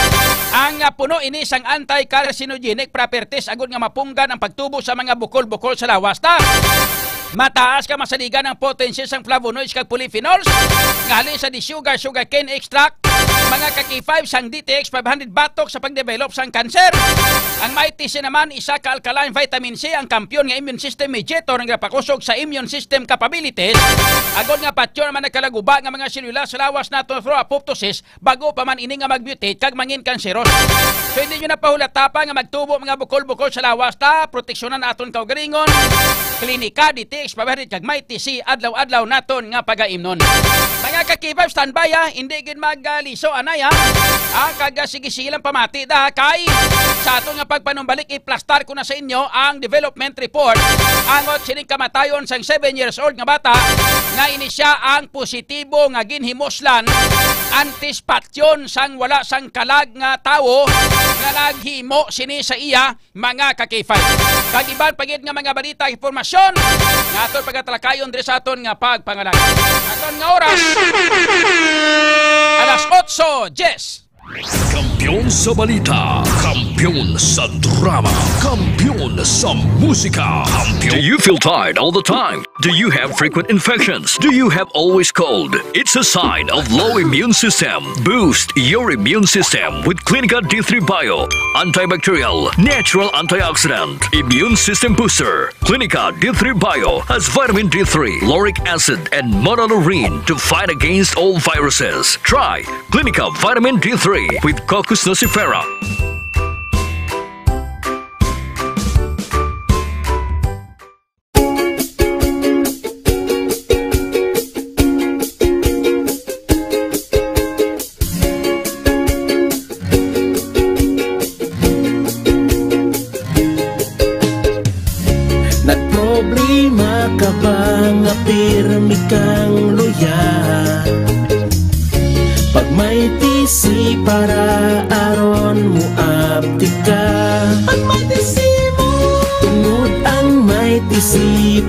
ang ah, puno ini sang anti-carcinogenic properties agod nga mapunggan ang pagtubo sa mga bukol-bukol sa lawas ta. Mataas ka masaligan ang potency sang flavonoids kag polyphenols nga halin sa di sugar, sugarcane extract, Mga ka-K five, sang D T X five hundred batok sa pagdevelop sang cancer. Ang Mighty C naman, isa ka alkaline vitamin C, ang kampiyon nga immune system mediator nga gapakusog sa immune system capabilities, agod nga patyon naman nagkalaguba nga mga selula sa lawas nato through apoptosis, bago pa man ini nga mag-mutate kag mangin kanseros. So, hindi nyo na pahulata pa nga magtubo mga bukol-bukol sa lawas ta, proteksyonan aton kaugalingon. Klinika, D T X, pabarit kag Mighty C, adlaw-adlaw naton nga pagaimnon. Mga ka-K five, standby, ha, hindi gid magliso anay, ha. Ah, kag, ah, sige-sige lang pamati da, ha, kay sa aton nga pagpanumbalik, iplastar ko na sa inyo ang development report angot sining kamatayon sang seven years old nga bata nga ini siya ang positibo nga ginhimuslan antis patyon sang wala sang kalag nga tawo nga naghimo sini sa iya, mga ka-K five. Kag iban pa gid nga mga balita, impormasyon nga aton pagatalakayon diri sa aton nga pagpangalan. Aton nga oras, alas otso diyes. Kampiyon sa balita, kampiyon sa drama, kampiyon sa musika, kampiyon. Do you feel tired all the time? Do you have frequent infections? Do you have always cold? It's a sign of low immune system. Boost your immune system with Clinica D three Bio, antibacterial, natural antioxidant, immune system booster. Clinica D three Bio has vitamin D three, lauric acid, and monolaurin to fight against all viruses. Try Clinica Vitamin D three with Cocos nucifera. Nagproblema ka ba nga pirmi kang luya? Pag may T C para aron mo aptik ka. Pag may T C mo. Tungod ang may T C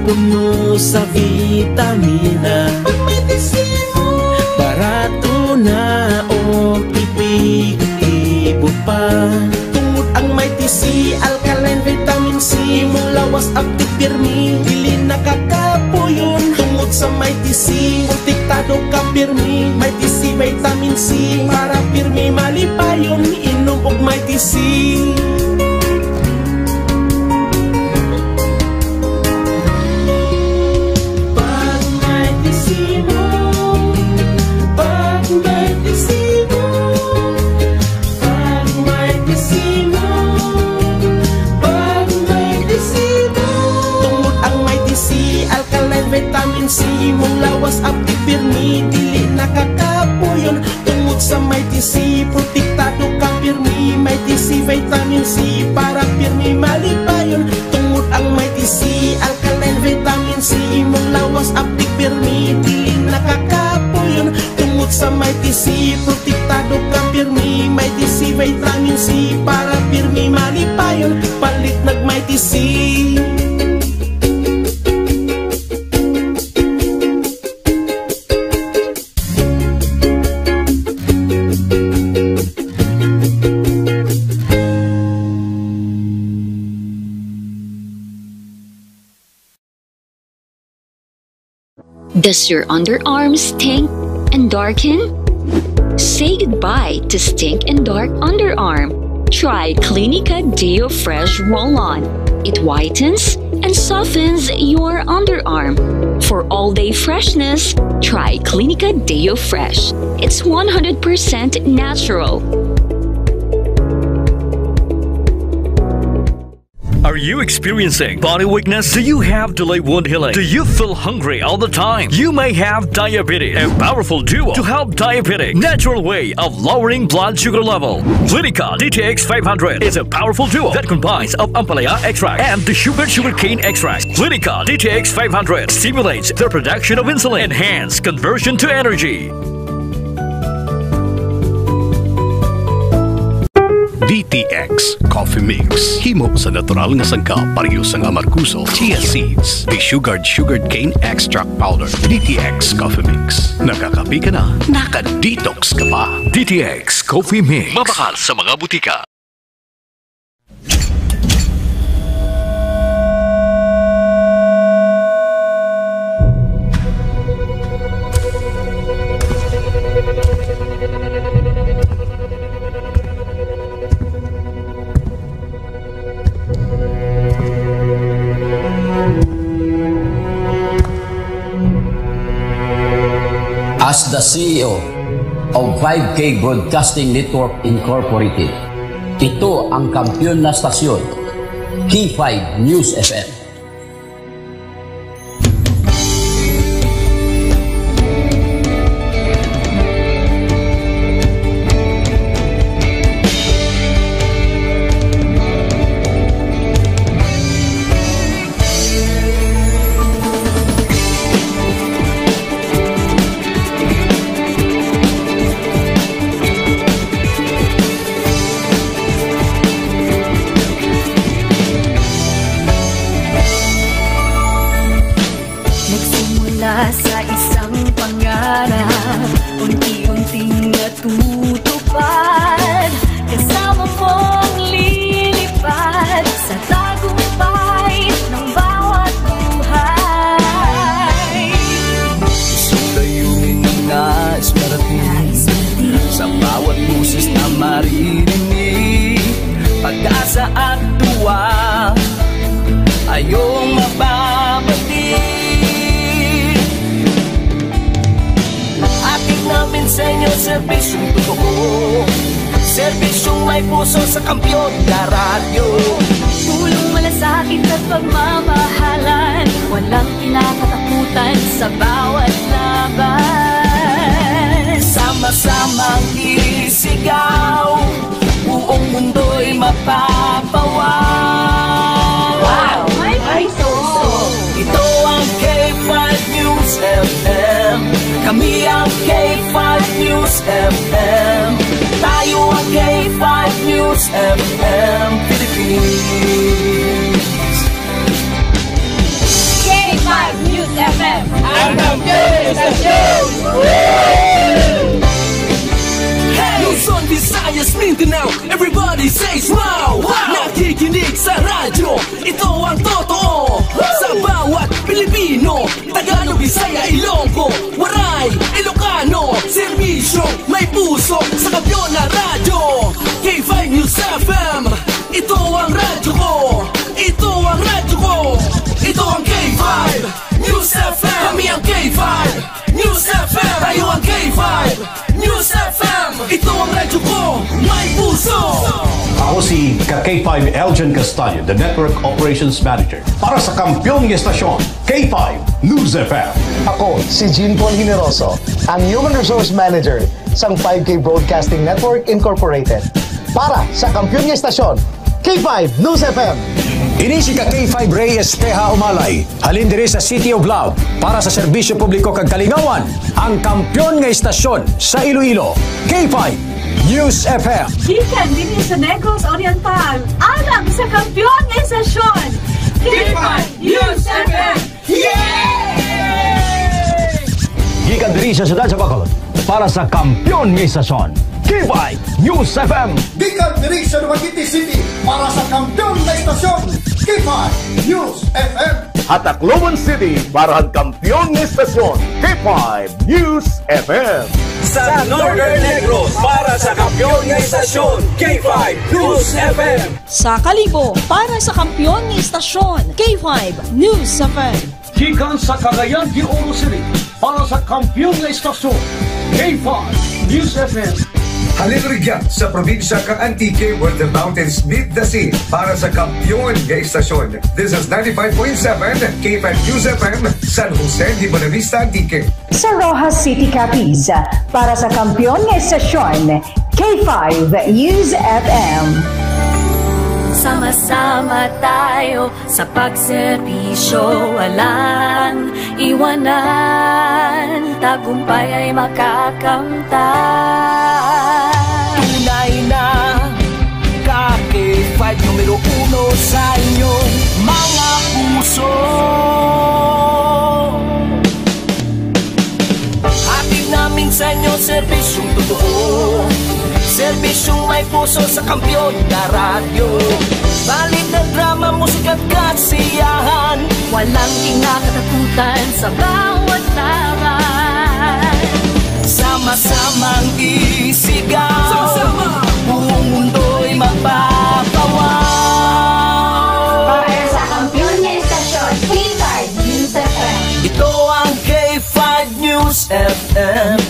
puno sa vitamina. Pag may T C mo. Barato na o epektibo pa. Tungod ang may T C, alkaline vitamin C, imong lawas aptik pirmi, dili nakakapuyon. Tungod sa may T C, protektado ka pirmi. May T C vitamin C, para pirmi malipayon, inom og may T C. Pag may T C mo, pag may T C mo, pag may T C mo, pag may T C mo. Tungod ang may T C, alkaline vitamin C, imong lawas aptik pirmi, dili nakakapuyon. Tungod sa may T C, protektado ka pirmi. May T C vitamin C, para pirmi malipayon. Tungod ang may T C, alkaline vitamin C, imong lawas aptik pirmi, dili nakakapuyon. Tungod sa may T C, protektado ka pirmi. May T C vitamin C, para pirmi malipayon. Palit nag may T C. Does your underarm stink and darken? Say goodbye to stink and dark underarm. Try Clinica Deo Fresh Roll-On. It whitens and softens your underarm. For all-day freshness, try Clinica Deo Fresh. It's one hundred percent natural. Are you experiencing body weakness? Do you have delayed wound healing? Do you feel hungry all the time? You may have diabetes. A powerful duo to help diabetic. Natural way of lowering blood sugar level. Clinica D T X five hundred is a powerful duo that combines of ampalaya extract and the sugar sugarcane extract. Clinica D T X five hundred stimulates the production of insulin, enhance conversion to energy. D T X Coffee Mix. Himo sa natural nga sangkap, pareho sang amargoso, chia seeds, desugared sugarcane extract powder. D T X Coffee Mix. Nakakape ka na, naka-detox ka pa. D T X Coffee Mix. Mabakal sa mga butika. As the C E O of five K Broadcasting Network Incorporated, ito ang kampiyon na stasyon, K five News F M. Nagsimula sa isang pangarap, unti-unting natutupad. Kasama mong lilipad sa tagumpay ng bawat buhay. Isang layunin na nais marating sa bawat boses na maririnig. Pag-asa at tuwa, ayong mababati. Hatid namin sa inyo serbisyong totoo, serbisyong may puso sa kampiyon na radyo. Tulong, malasakit at pagmamahalan, walang kinakatakutan sa bawat laban. Sama-samang isigaw, buong mundo'y mapapawaw. Wow! May puso. Ito ang K five News F M. Kami ang K five News F M. Tayo ang K five News F M Philippines. K five News F M. Ang kampiyon sa show! Hey! Luzon, Visayas, Mindanao, everybody say wow! Wow! Nakikinig sa radyo, ito ang totoo. Sa bawat Pilipino, Tagalog, Bisaya, Ilonggo, Waray, Ilocano, serbisyo, may puso sa kampiyon na radyo. K five News F M, ito ang radyo ko. Ito ang radyo ko. Ito ang K five News F M. Kami ang K five News F M. Tayo ang K five News F M. Ito ang radyo ko. May puso. Ako si ka K five Elgin Castaño, the Network Operations Manager. Para sa kampiyon nga estasyon, K five News F M. Ako si Jean Paul Generoso, ang Human Resource Manager sang five K Broadcasting Network Incorporated. Para sa kampiyon nga estasyon, K five News F M. Ini si ka K five Ray Espeha Umalay, halin diri sa City of Love, para sa serbisyo publiko kag kalingawan, ang kampiyon nga estasyon sa Iloilo, K five News F M. Gikan dinhi sa Negros Oriental, alang sa kampiyon nga estasyon, K five News F M. Yay! Gikan diri sa siyudad sa Bacolod, para sa kampiyon nga estasyon, K five News F M. Gikan diri sa Dumaguete City, para sa kampiyon nga estasyon, K five News F M. Ha Tacloban City, para sa kampiyon nga estasyon, K five News F M. Sa Northern Negros, para sa kampiyon nga estasyon, K five News F M. Sa Kalibo, para sa kampiyon nga estasyon, K five News F M. Gikan sa Cagayan de Oro City, para sa kampiyon nga estasyon, K five News F M. Halin rugya sa probinsya kang Antique, where the mountains meet the sea, para sa kampiyon nga estasyon. This is ninety-five point seven K five News F M, San Jose de Buenavista, Antique. Sa Roxas City, Capiz, para sa kampiyon nga estasyon, K five News F M. Sama-sama tayo sa pagserbisyo, walang iwanan, tagumpay ay makakamtan. Tunay na ka K five numero uno sa inyong mga puso. Hatid namin sa inyo serbisyong totoo, serbisyong may puso sa kampiyon na radyo. Balita, drama, musika at kasiyahan, walang kinakatakutan sa bawat laban. Sama-samang isigaw, sama-sama, buong mundo'y mapapawaw. Para sa kampiyon nga estasyon, K five News F M. Ito ang K five News F M.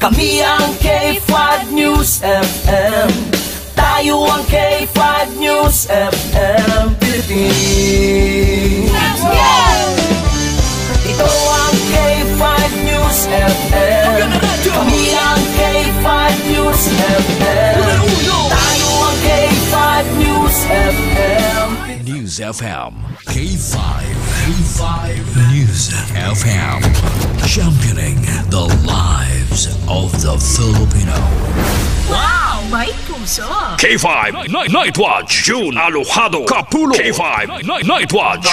Kami ang K five News F M. Tayo ang K five News F M Philippines. Ito ang K five News F M. Kami ang K five News F M. Tayo ang K five News F M. News F M. K five. K five News F M. Championing the lives of the Filipino. Wow! May puso! K five Night, Night Watch, June Alojado Kapulo. K five Night, Night Watch.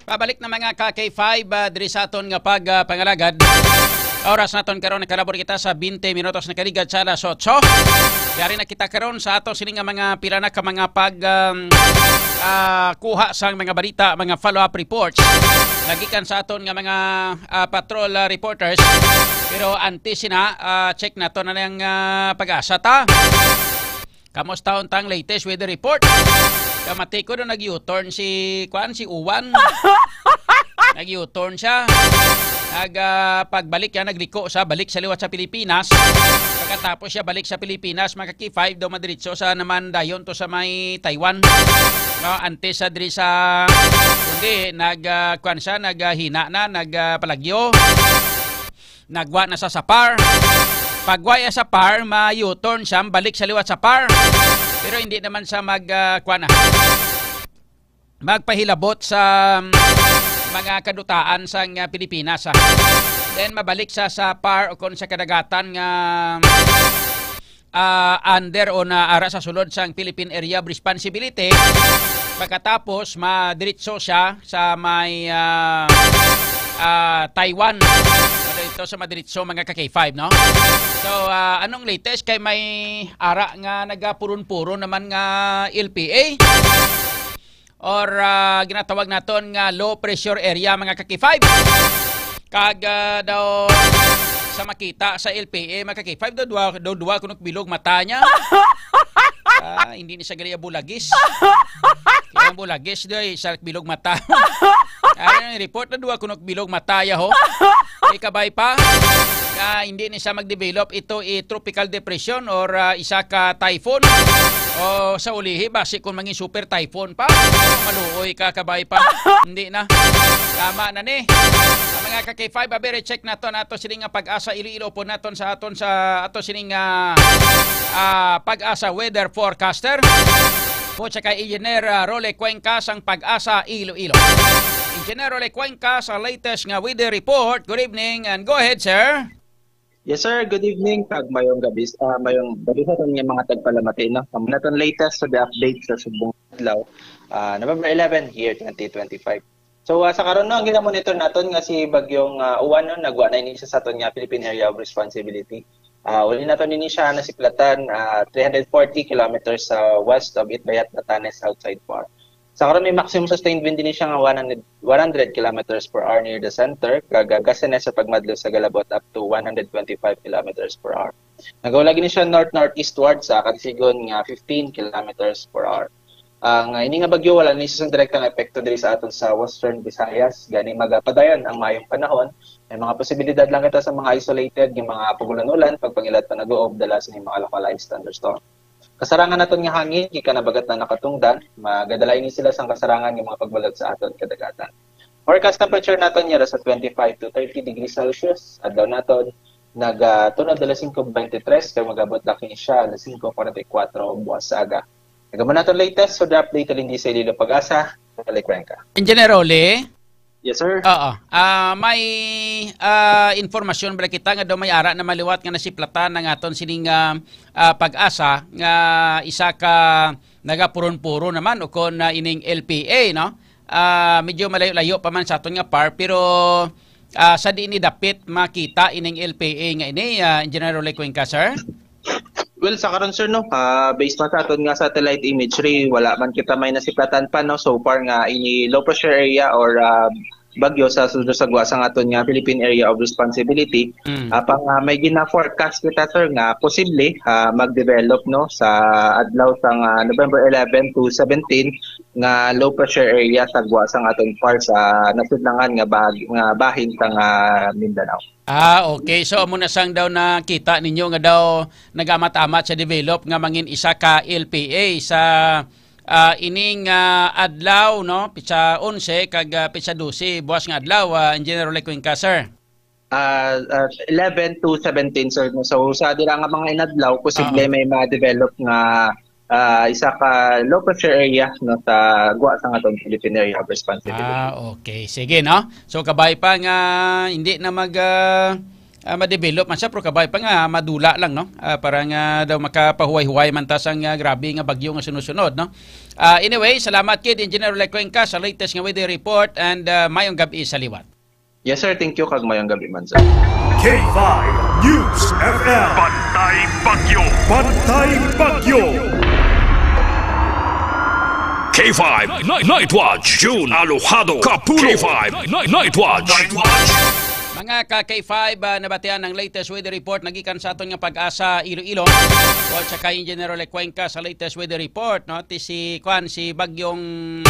Pabalik na, mga ka K five, ah, diri sa aton nga pag, ah, pangalagad. Oras naton karon, nakalabor kita sa twenty minutos nakaligad sa alas otso. Yari na kita karon sa ato sini nga mga pila na ka mga pag, um, ah, kuha sang mga balita, mga follow-up reports nagikan sa aton nga mga, ah, patrol, ah, reporters. Pero antes sina, ah, check nato na lang, ah, pag-asa ta. Kamusta unta ang latest weather report? Kamati ko na nag-U-turn si, kuan, si Uwan. Nag-U-turn siya. Nag, ah, pagbalik yan, nagliko sa balik sa liwat sa Pilipinas. Pagkatapos siya balik sa Pilipinas, mga ka K five, daw madiretso sa naman dayon to sa may Taiwan. No, antes sa diri sa, kundi nag, ah, kuan siya, nag, ah, hina na, nag, ah, palagyo. Nagwa na sa Sapar. Pagwa ya sa Par, ma-U-turn siya, balik sa liwat sa Par. Pero hindi naman siya mag, ah, kuan na. Magpahilabot sa, um, mga kadutaan sang, ah, Pilipinas, ah. Then mabalik sa, sa Par o kon sa kadagatan nga, ah, under o na ara sa sulod sang Philippine Area of Responsibility. Pagkatapos, madiretso siya sa may, ah, ah, Taiwan. Ano ito sa madiretso, mga ka K five, no? So, ah, anong latest kay may ara nga nagapuron-puron naman nga L P A? Or, ah, ginatawag naton nga low pressure area, mga ka K five. Kag, ah, daw sa makita sa L P A, mga ka K five, daw duwa, daw duwa kuno bilog mata niya. Ah, hindi ni siya gali bulagis. Kaya ang bulagis, doy, sa bilog mata. Ano yung report na duwa kuno bilog mata ya, ho? Ikabay pa nga hindi ni siya mag-develop ito i tropical depression or, ah, isa ka typhoon. O sa ulihi, basi kung mangin super typhoon pa, maluoy ka, kabay pa. Hindi na. Tama na ni. Ang mga ka K five, abere, check nato, nato sini nga Pag-asa Iloilo po naton sa aton sa ato sini nga, ah, Pag-asa weather forecaster. Po siya kay Engineer, ah, Rolly Cuenca sang Pag-asa Iloilo. Engineer Rolly Cuenca sa latest nga weather report. Good evening and go ahead, sir. Yes, sir. Good evening. Kag mayong gabi, ah, mayong gabi sa aton nga mga tagpalamati, no? Ang naton latest sa the update sa subong adlaw, ah, November eleven, year twenty twenty-five. So, ah, sa karon, no, ang ginamonitor naton nga si Bagyong, ah, Uwan, no, nagwa na ini sa aton nga Philippine Area of Responsibility. Ah, uli naton ini siya nasiplatan, ah, three hundred forty kilometers sa west of Itbayat, Batanes, outside Poar. Sa karon, may maximum sustained wind din siya nga one hundred, one hundred kilometers per hour near the center, kag, ah, gustiness sa pagmadlo sa galabot up to one hundred twenty-five kilometers per hour. Nagawala gini siya north-northeastward sa katisigon nga fifteen kilometers per hour. Ang, ah, ini nga bagyo wala ni sa direktang epekto diri sa aton sa Western Visayas. Gani magapadayon ang maayong panahon. May mga posibilidad lang kita sa mga isolated nga mga pagulan-ulan, pagpangilad pa nag-uob dala sa mga localized thunderstorm. Kasarangan naton nga hangin gikan habagat na nakatungdan, magadala ini sila sang kasarangan nga mga pagbalot sa aton kadagatan. Forecast temperature naton yara sa twenty-five to thirty degrees Celsius. Adlaw naton nagatunod alas singko bente tres kag magabot lang kini siya alas singko kuwarenta y kuwatro buwas sa aga. Nagamo naton latest weather update halin di sa Iloilo Pag-asa, Rolly Cuenca. Engineer Rolly? Yes, sir. Oo. Ah, may, ah, informasyon bala kita nga daw may ara na maliwat nga nasiplatan ang aton sining, ah, ah, Pag-asa nga isa ka nagapuron-puro naman o kon, ah, ining L P A, no? Ah, medyo malayo-layo pa man sa aton nga par, pero, ah, sa diin ni dapit makita ining L P A nga ini, ah, Engineer Rolly Cuenca, sir? Well, sa karon, sir, no, ah, based pa sa aton nga satellite imagery, wala man kita may nasiplatan pa, no, so far nga ini low pressure area or, ah, bagyo sa sulod sa gwa sang aton nga Philippine Area of Responsibility. Mm. Apang, ah, may gina-forecast kita, sir, nga posible, ah, mag-develop, no, sa adlaw sang, ah, November eleven to seventeen nga low pressure area sa gwa sang aton par sa nasudlangan nga bahag-, nga bahin sang, ah, Mindanao. Ah, okay. So, amo na sang daw nakita ninyo nga daw nag-amat-amat sa develop nga mangin isa ka L P A sa, ah, ining, ah, adlaw, no? Pitsa onse kag, ah, pitsa dose, buwas nga adlaw, ah, Engineer Roy Cuenca, sir. Ah, ah, eleven to seventeen, sir. So, sa dira nga mga inadlaw, posible Ah. may ma-develop nga, ah, isa ka low pressure area, no, sa gwa sang aton Philippine Area of Responsibility. Ah, okay. Sige, no? So, kabay pa nga hindi na mag, ah, ah, ma-develop man siya, pero kabay pa nga madula lang, no? Ah, para nga daw makapahuway-huway man ta sang, ah, grabe nga bagyo nga sunod-sunod, no? Ah, anyway, salamat kid Engineer Roy Cuenca sa latest nga weather report and, ah, mayong gab-i sa liwat. Yes, sir. Thank you, kag mayong gab-i man, sir. K five News F M. Bantay Bagyo. Bantay Bagyo. K five Night, Night Watch, June Alojado, Kapulo. K five Night, Night Watch. Mga ka K five, ah, nabatian ang latest weather report nagikan sa aton nga Pag-asa Iloilo. Kung sa kay Engineer Roy Cuenca sa latest weather report, no? Ti si, kwan, si Bagyong,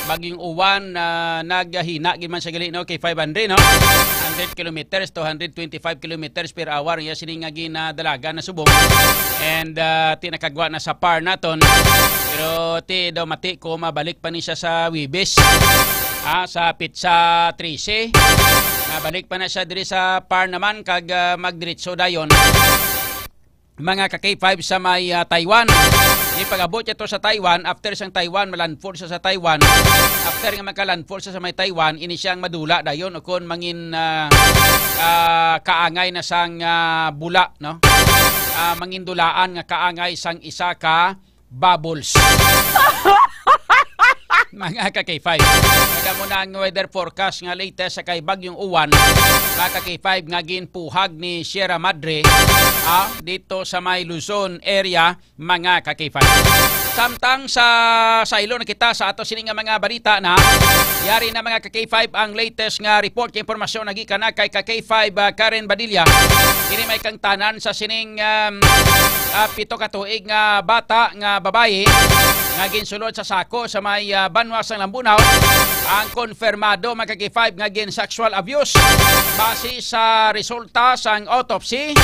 Bagyong Uwan, ah, naghina gid man sa gali, no? K five hundred, no? Hundred kilometers to hundred twenty-five kilometers per hour. Iya sini nga ginadalagan na subong. And, ah, ti nakagwa na sa par naton. Pero ti daw mati ko, mabalik pa ni siya sa Wibis. Ah, sa pitsa trese. Mabalik pa na siya diri sa par naman kag, ah, magdiretso dayon. Mga ka K five sa may, ah, Taiwan. Di pag-abot niya to sa Taiwan, after sang Taiwan, malandfall siya sa Taiwan. After nga makalandfall siya sa may Taiwan, ini siyang madula dayon o kon mangin, ah, ah, kaangay na sang, ah, bula, no? Ah, mangindulaan nga kaangay sang isa ka bubbles. Mga ka K five. Kada mo na ang weather forecast nga latest sa kay Bagyong Uwan, mga ka K five, nga ginpuhag ni Sierra Madre, ah, dito sa may Luzon area, mga ka K five. Samtang sa saylo na kita sa ato sini nga mga balita na, yari na, mga ka K five, ang latest nga report, nga impormasyon nagikan na kay ka K five, ah, Karen Badilla. Kini may kangtanan sa sining, um, ah, pito ka tuig nga bata nga babayi nga ginsulod sa sako sa may, ah, banwa sang Lambunao ang konfirmado, mga ka K five, nga gin sexual abuse. Base sa resulta sang autopsy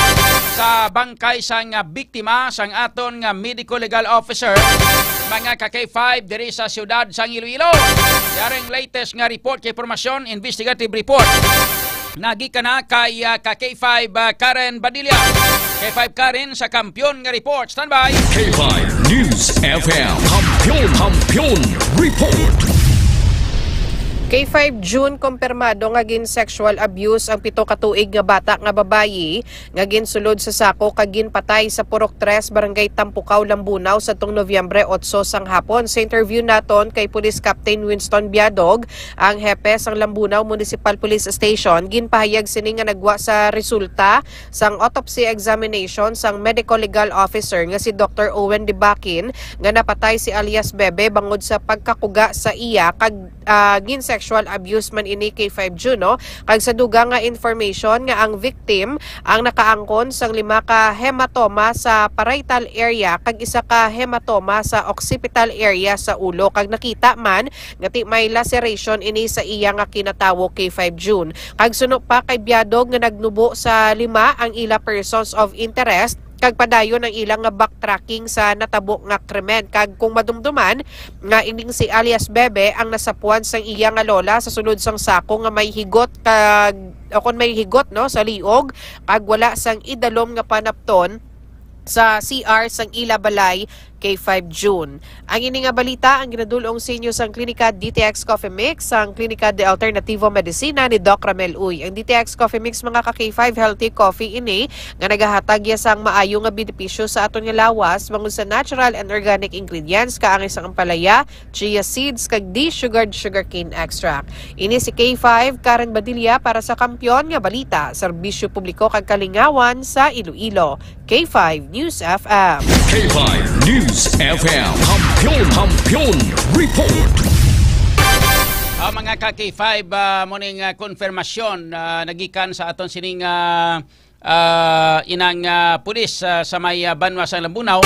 sa bangkay sang, ah, biktima sang aton nga medical legal officer, mga ka K five, diri sa siyudad sang Iloilo. Yaring latest nga report kay impormasyon, investigative report. Nagikan na kay, ah, ka K five, ah, Karen Badilla. K five Karen sa Kampiyon nga report. Standby. K five News F M. Kampiyon, Kampiyon Report. K five June, kompirmado nga gin sexual abuse ang pito ka tuig nga bata nga babayi nga ginsulod sa sako kag ginpatay sa Purok Tres, Barangay Tampukaw, Lambunao, sadtong Nobyembre otso sang hapon. Sa interview naton kay Police Captain Winston Biadog, ang hepe sang Lambunao Municipal Police Station, ginpahayag sini nga nagwa sa resulta sang autopsy examination sang medical legal officer nga si Doktor Owen Dibakin nga napatay si alias Bebe bangod sa pagkakuga sa iya kag, ah, gin sexual abuse man ini, K five June, no? Kag sa dugang nga information nga ang victim ang nakaangkon sang lima ka hematoma sa parietal area kag isa ka hematoma sa occipital area sa ulo, kag nakita man nga ti may laceration ini sa iya nga kinatawo, K five June. Kag suno pa kay Biadog nga nagnubo sa lima ang ila persons of interest, kag padayon ang ila nga backtracking sa natabo nga krimen. Kag kung madumduman nga ining si alias Bebe ang nasapuan sang iya nga lola sa sulod sang sako nga may higot kag, o kon may higot, no, sa liog, kag wala sang idalom nga panapton sa C R sang ila balay, K five June. Ang ini nga balita ang ginadul-ong sa inyo sang Klinika D T X Coffee Mix, sang Klinika de Alternativo Medicina ni Doc Ramel Uy. Ang D T X Coffee Mix, mga ka K five, healthy coffee ini nga nagahatag ya sang maayo nga benepisyo sa aton nga lawas bangod sa natural and organic ingredients, kaangay sang ampalaya, chia seeds, kag de-sugared sugarcane extract. Ini si K five, Karen Badilla para sa Kampiyon nga Balita, Serbisyo Publiko kag Kalingawan sa Iloilo. K five News F M. K five News F M. Kampiyon, Kampiyon Report. Ah, mga ka K five, ah, mo ning, ah, konfirmasyon, ah, nagikan sa aton sining, ah, ah, inang, ah, pulis, ah, sa may, ah, banwa sa Lambunao.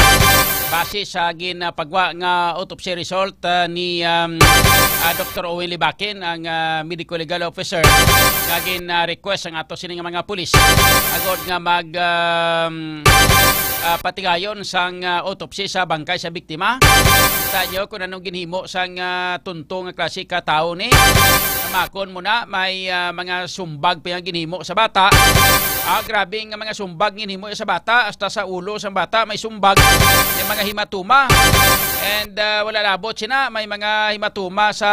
Base sa gin, ah, pagwa nga autopsy result, ah, ni, um, ah, Doktor Owen Libakin, ang, ah, medical legal officer, nga gin, ah, request ang ato sining mga pulis agod nga mag, um, ah, patigayon sang, ah, autopsy sa bangkay sa biktima. Kita nyo kung anong ginhimo sang, ah, tunto nga klase ka tawo ni. Namakon mo na, may, ah, mga sumbag pa yung ginhimo sa bata. Ah, grabe nga mga sumbag ginhimo sa bata. Hasta sa ulo sang bata may sumbag. May mga hematoma. And, ah, wala labot sina, may mga hematoma sa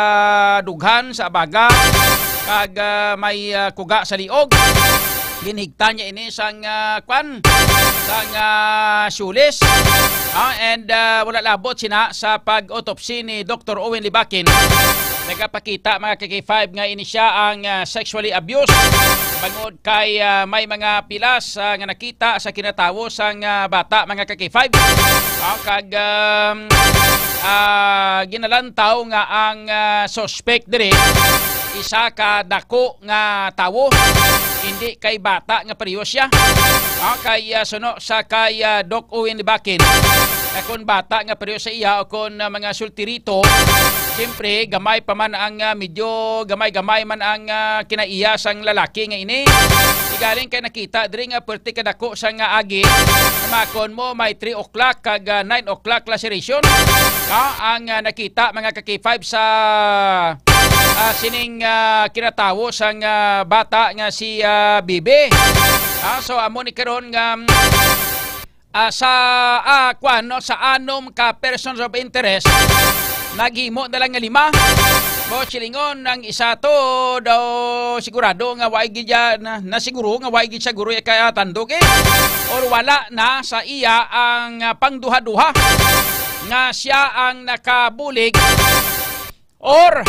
dughan, sa abaga. Kag, ah, may, ah, kuga sa liog. Ginhigtan niya ini sang, ah, kwan, sang, ah, syulis. Ah, and, ah, wala labot sina sa pag-autopsy ni Doktor Owen Libakin. Nagapakita, mga ka K five, nga ini siya ang, ah, sexually abused bangod kay, ah, may mga pilas, ah, nga nakita sa kinatawo sang, ah, bata, mga ka K five. Ah, kag, um, ah, ginalantaw nga ang, ah, suspect diri isa ka dako nga tawo, hindi kay bata nga pareho siya. Ah, kay, ah, suno sa kay, ah, Doc Owen Libakin, na kon bata nga pareho sa iya o kon, ah, mga sultirito, siyempre, gamay pa man ang, ah, medyo gamay-gamay man ang, ah, kinaiya sang lalaki nga ini. Igaling kay nakita diri nga perti kadako sa nga agi. Namakon mo, may three o'clock kag, ah, nine o'clock laceration. Ah, ang, ah, nakita, mga ka K five, sa ah, sining, ah, kinatawo sang, ah, bata nga si, ah, Bibi. Ah, so amo ni karon nga, mm, ah, sa, ah, kwan, no, sa anom ka persons of interest, naghimo na lang nga lima. Mo silingon ang isa to daw sigurado nga wa gid ya-, na, na siguro nga wa gid siguro ya kaya tandog eh. Or wala na sa iya ang, ah, pangduha-duha nga siya ang nakabulig or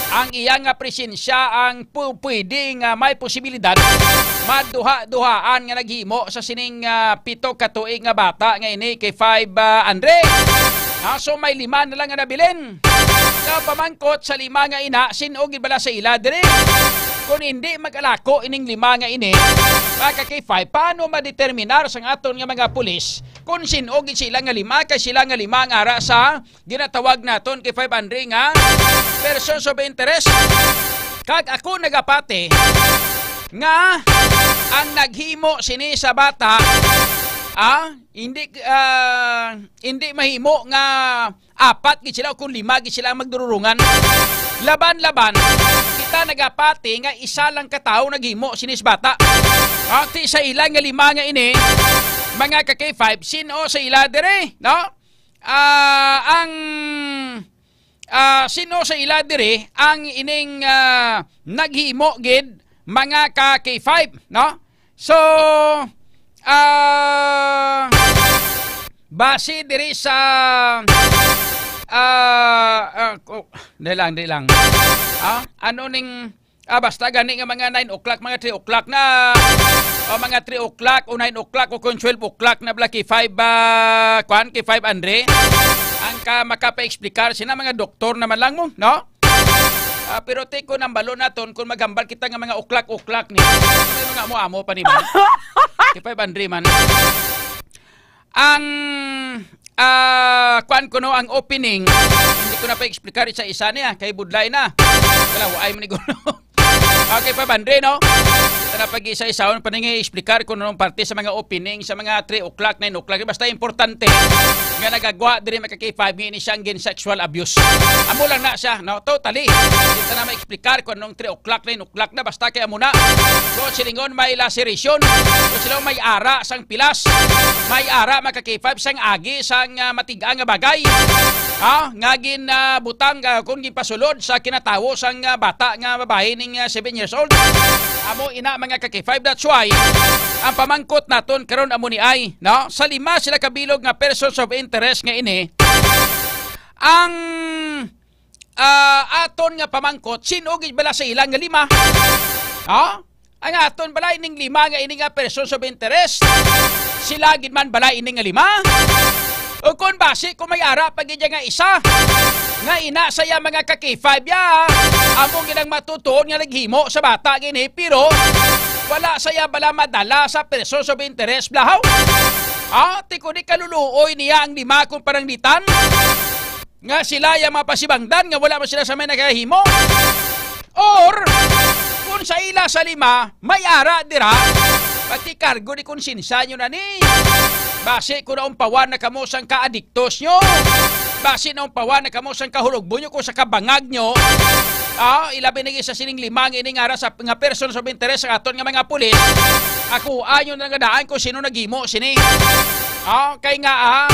ang iya nga presensya ang pu-, pwede nga may posibilidad maduha-duhaan nga naghimo sa sining, ah, pito ka tuig nga bata nga ini kay five, ah, Andre. Ah, so may lima na lang nga nabilin. Nga pamangkot sa lima nga ina, sin-o gid bala sa ila diri? Kung hindi mag-alako ining lima nga ini, mga ka K five, paano madeterminar sang aton nga mga pulis kung sin-o gid sila nga lima kay sila nga lima ang ara sa ginatawag naton kay five Andre nga persons of interest. Kag ako nagapati nga ang naghimo sini sa bata, ah, hindi, ah, hindi mahimo nga apat gid sila o kung lima gid sila ang magdururungan. Laban-laban, kita nagapati nga isa lang ka tawo naghimo sini sa bata. Ah, ti sa ila nga lima nga ini, mga ka K five, sin-o sa ila diri, no? Ah, ang, ah, sin-o sa ila diri ang ining, ah, naghimo gid, mga ka K five, no? So, ah, base diri sa, ah, ah, ko-, di lang, di lang. Ah, ano ning Ah, basta gani nga mga nine o'clock, mga three o'clock na, o mga three o'clock o nine o'clock o kung twelve o'clock na bala kay five, ah, kwan, kay five Andre. Ang ka-, makapa-explicar sina mga doktor naman lang mo, no? Ah, pero ti ko nang balo naton kung maghambal kita nga mga o'clock-o'clock ni. May mga amo-amo pa ni man. Kay five Andre man. Ang, ah, kuan ko, no, ang opening, hindi ko na pa-explicar isa-isa niya, kay budlay na. Wala, waay man ni gulo. Okay, five Andre, no? Kita na pag-isa-isa, ano pa nang i-explicar kung anong parte sa mga opening, sa mga three o'clock, nine o'clock. Basta importante nga nagagwa diri, mga ka K five, nga ini siyang gin sexual abuse. Amo lang na siya, no? Totally. Kita na ma-explicar kung anong three o'clock, nine o'clock na, basta kay amo na. So, silingon may laceration. So, sila may ara sang pilas. May ara, mga ka K five, sang agi, sang, ah, matiga nga bagay. Ha? Nga gin, ah, butang, ah, kung ginpasulod sa kinatawo sang, ah, bata nga babae ning, ah, seven years old. Amo ina, mga ka K five. That's why, ang pamangkot naton karon amo ni ay, no? Sa lima sila kabilog nga persons of interest nga ini, ang ah, aton nga pamangkot, sin-o gid bala sa ila nga lima? Ha? Ang aton bala ining lima nga ini nga persons of interest? Sila gid man bala ini nga lima? O kon Basi kung may ara pa gid nga isa nga ina sa iya mga ka-K five ya, amo gid ang matutuon nga naghimo sa bata gini, pero wala sa iya bala madala sa persons of interest, blahaw. Ah, ti ko di kaluluoy niya ang lima kung pananglitan nga sila ya mapasibangdan nga wala man sila sa may nagahimo. Or, kung sa ila sa lima, may ara dira, pati kargo di konsensya nyo na ni. Basi kung naumpawan na kamo sang kaadiktos nyo, basi naumpawan na kamo sang kahulugbo nyo kung sa kabangag nyo, ah, ilabi na sa sining lima nga ini nga ara sa, nga persons of interest sa aton nga mga pulis, ako anyo na nga daan kung sino naghimo sini. Ah, kay nga, ah,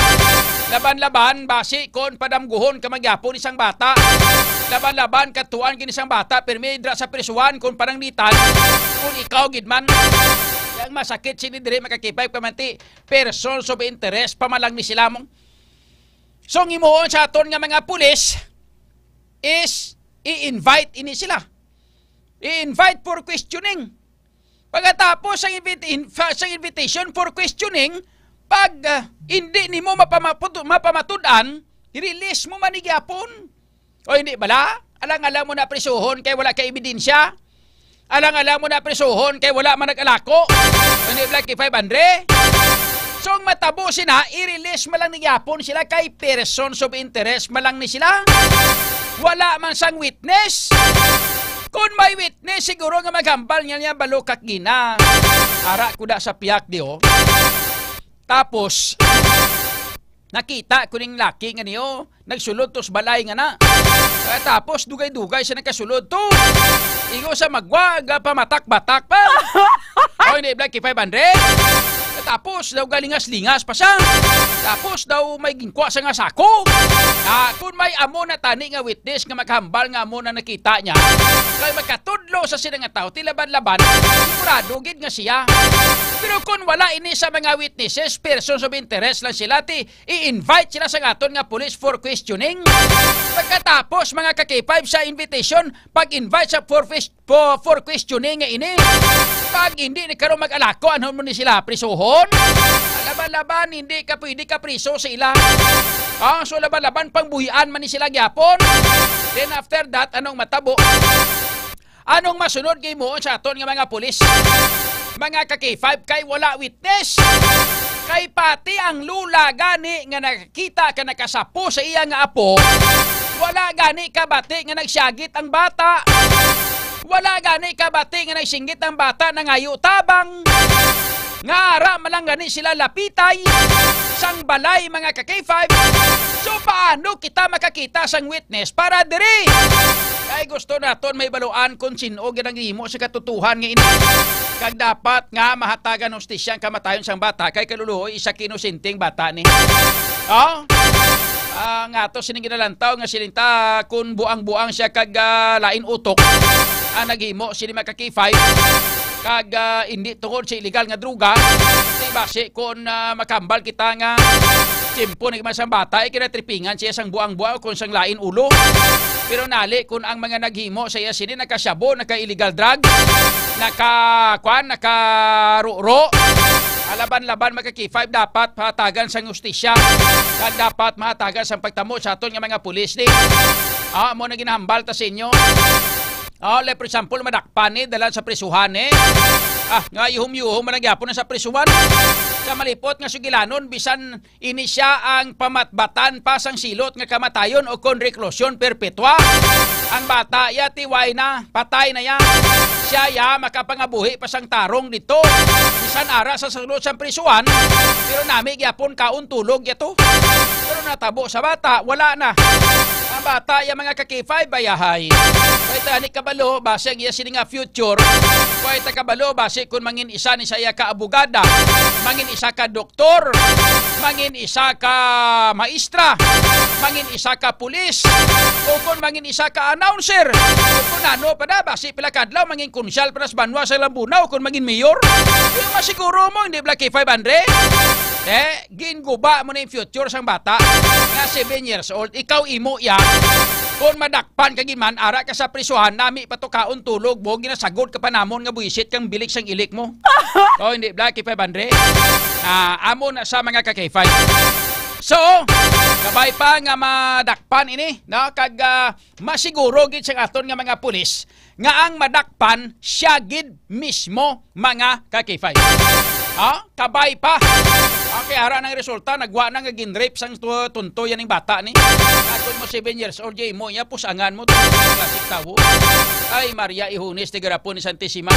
laban-laban, basi kon padamguhon ka magyapon isang bata. Laban-laban, katuan gid isang bata, pirmi dira sa prisuhan kon pananglitan, kon ikaw gid man. Kay ang masakit sini diri, mga ka-K five, kamanti, persons of interest pa man lang ni sila mo. So, ang himuon sa aton nga mga pulis is i-invite ini sila. I-invite for questioning. Pagkatapos sa invit-, in-, fa-, sa invitation for questioning, pag, ah, hindi nimo mapamaput-, mapamatud-an, i-release mo man ni gyapon. O hindi bala? Alang-alang mo na prisuhon kay wala ka ebidensya. Alang-alang mo na prisuhon kay wala man nag-alako. O hindi bala, K five Andre? So, ang matabo sina, i-release man lang ni gyapon sila kay persons of interest man lang ni sila. Wala man sang witness. Kung may witness, siguro nga maghambal niya, niya balukak gina. Ara ko da sa piyak di, oh. Tapos, nakita ko ning laki nga niyo, nagsulod to sa balay nga na. Eh, tapos, dugay-dugay siya nagkasulod to. Ingo sa magwa, ga pamatak-batak pa. Oh, hindi, Black K five hundred. Tapos, daw galingas-lingas pa siya. Tapos, daw may ginkwa sa nga sako. Ah, kung may amo na tani nga witness nga maghambal nga amo na nakita niya, kay magkatudlo sa sila nga tao, ti laban-laban, sigurado gid nga siya. Pero kung wala ini sa mga witnesses, persons of interest lang sila, ti i-invite sila sa aton nga police for questioning. Pagkatapos, mga ka-K five, sa invitation, pag-invite sa for, fes-, for, for questioning nga ini. Pag hindi ni karon mag-alako, ano mo ni sila? Prisuhon? Laban-laban, hindi ka pwede ka priso sa ila. Ah, so laban-laban, pangbuhian man ni sila gyapon. Then after that, anong matabo? Anong masunod nga himuon sa aton nga mga pulis? Mga ka-K five, kay wala witness. Kay pati ang lula gani nga nakakita ka nakasapo sa iya nga apo, wala gani kabati nga nagsyagit ang bata. Wala gani kabati nga nagsinggit ang bata nangayo tabang. Nga ara man lang gani sila lapitay sang balay, mga ka-K five. So, paano kita makakita sang witness para diri? Kay gusto naton mahibaluan kung sin-o gid ang himo sa katotohan nga ini. Kag dapat nga mahatagan hustisya ang kamatayon sang bata kay kaluluoy isa ka inosenteng bata ni. Oh? Ah, nga to sining ginalantaw nga siling ta kung buang-buang siya kag, ah, lain utok ang naghimo sini, mga ka-K five. Kag, ah, hindi tungod sa illegal nga droga, di basi kung, ah, makambal kita nga tiyempo na man sang bata, eh, kinatripingan siya sang buang-buang kung sang lain ulo. Pero nali kung ang mga naghimo sa iya sini nakasyabo, naka-illegal drug, naka, kwan, nakaruro. Alaban-laban, mga ka-K five, dapat mahatagan sang hustisya. Kag dapat mahatagan sang pagtamo sa aton nga mga pulis ni. Ah, mo na ginahambal ta sa inyo. Oh, like for example, madakpan ni, dalan sa prisuhan ni. Ah, nga yuhom-yuhom man ang gyapon na sa prisuhan. Sa malipot nga sugilanon, bisan ini siya ang pamatbatan pa sang silot nga kamatayon o kon reclusion perpetua. Ang bata ya tiway na, patay na ya. Siya ya makapangabuhi pa sang tarong dito. Bisan ara sa sulod sang prisuhan, pero nami gyapon kaon tulog ya to. Pero natabo sa bata, wala na. Ang bata ya, mga ka-K five, bayahay. Kay tani kabalo, basi ang iya sini nga future. Kay ta kabalo, basi kung mangin isa ni sa iya ka abogada, mangin isa ka doktor, mangin isa ka maestra, mangin isa ka pulis, o kung mangin isa ka announcer, o kung ano pa na, basi pila ka adlaw, mangin konsyal pa na sa banwa sa Lambunao, kung mangin mayor. Di masiguro mo, hindi bala K five hundred? Eh, ginguba mo na yung future sang bata nga seven years old. Ikaw imo iya. Kung madakpan ka gid man, ara ka sa prisuhan, nami pa to kaon tulog mo, ginasagod ka pa namon nga buwisit kang bilik sang ilik mo. Oh, hindi, Black K five hundred. Ah, amo na sa mga ka-K five. So, Kabay pa nga madakpan ini, no? Kag, ah, masiguro gid sa aton nga mga pulis nga ang madakpan siya gid mismo, mga ka-K five. Ha? Kabay pa. Okay, ara nang resulta, nagwa na nga ginrape sang tu-, tunto yan ning bata ni. Aton mo seven years old, jay mo niya, pusangan mo, to, klaseng tawo. Ay, Maria Ihunis, tigarapon ni Santissima.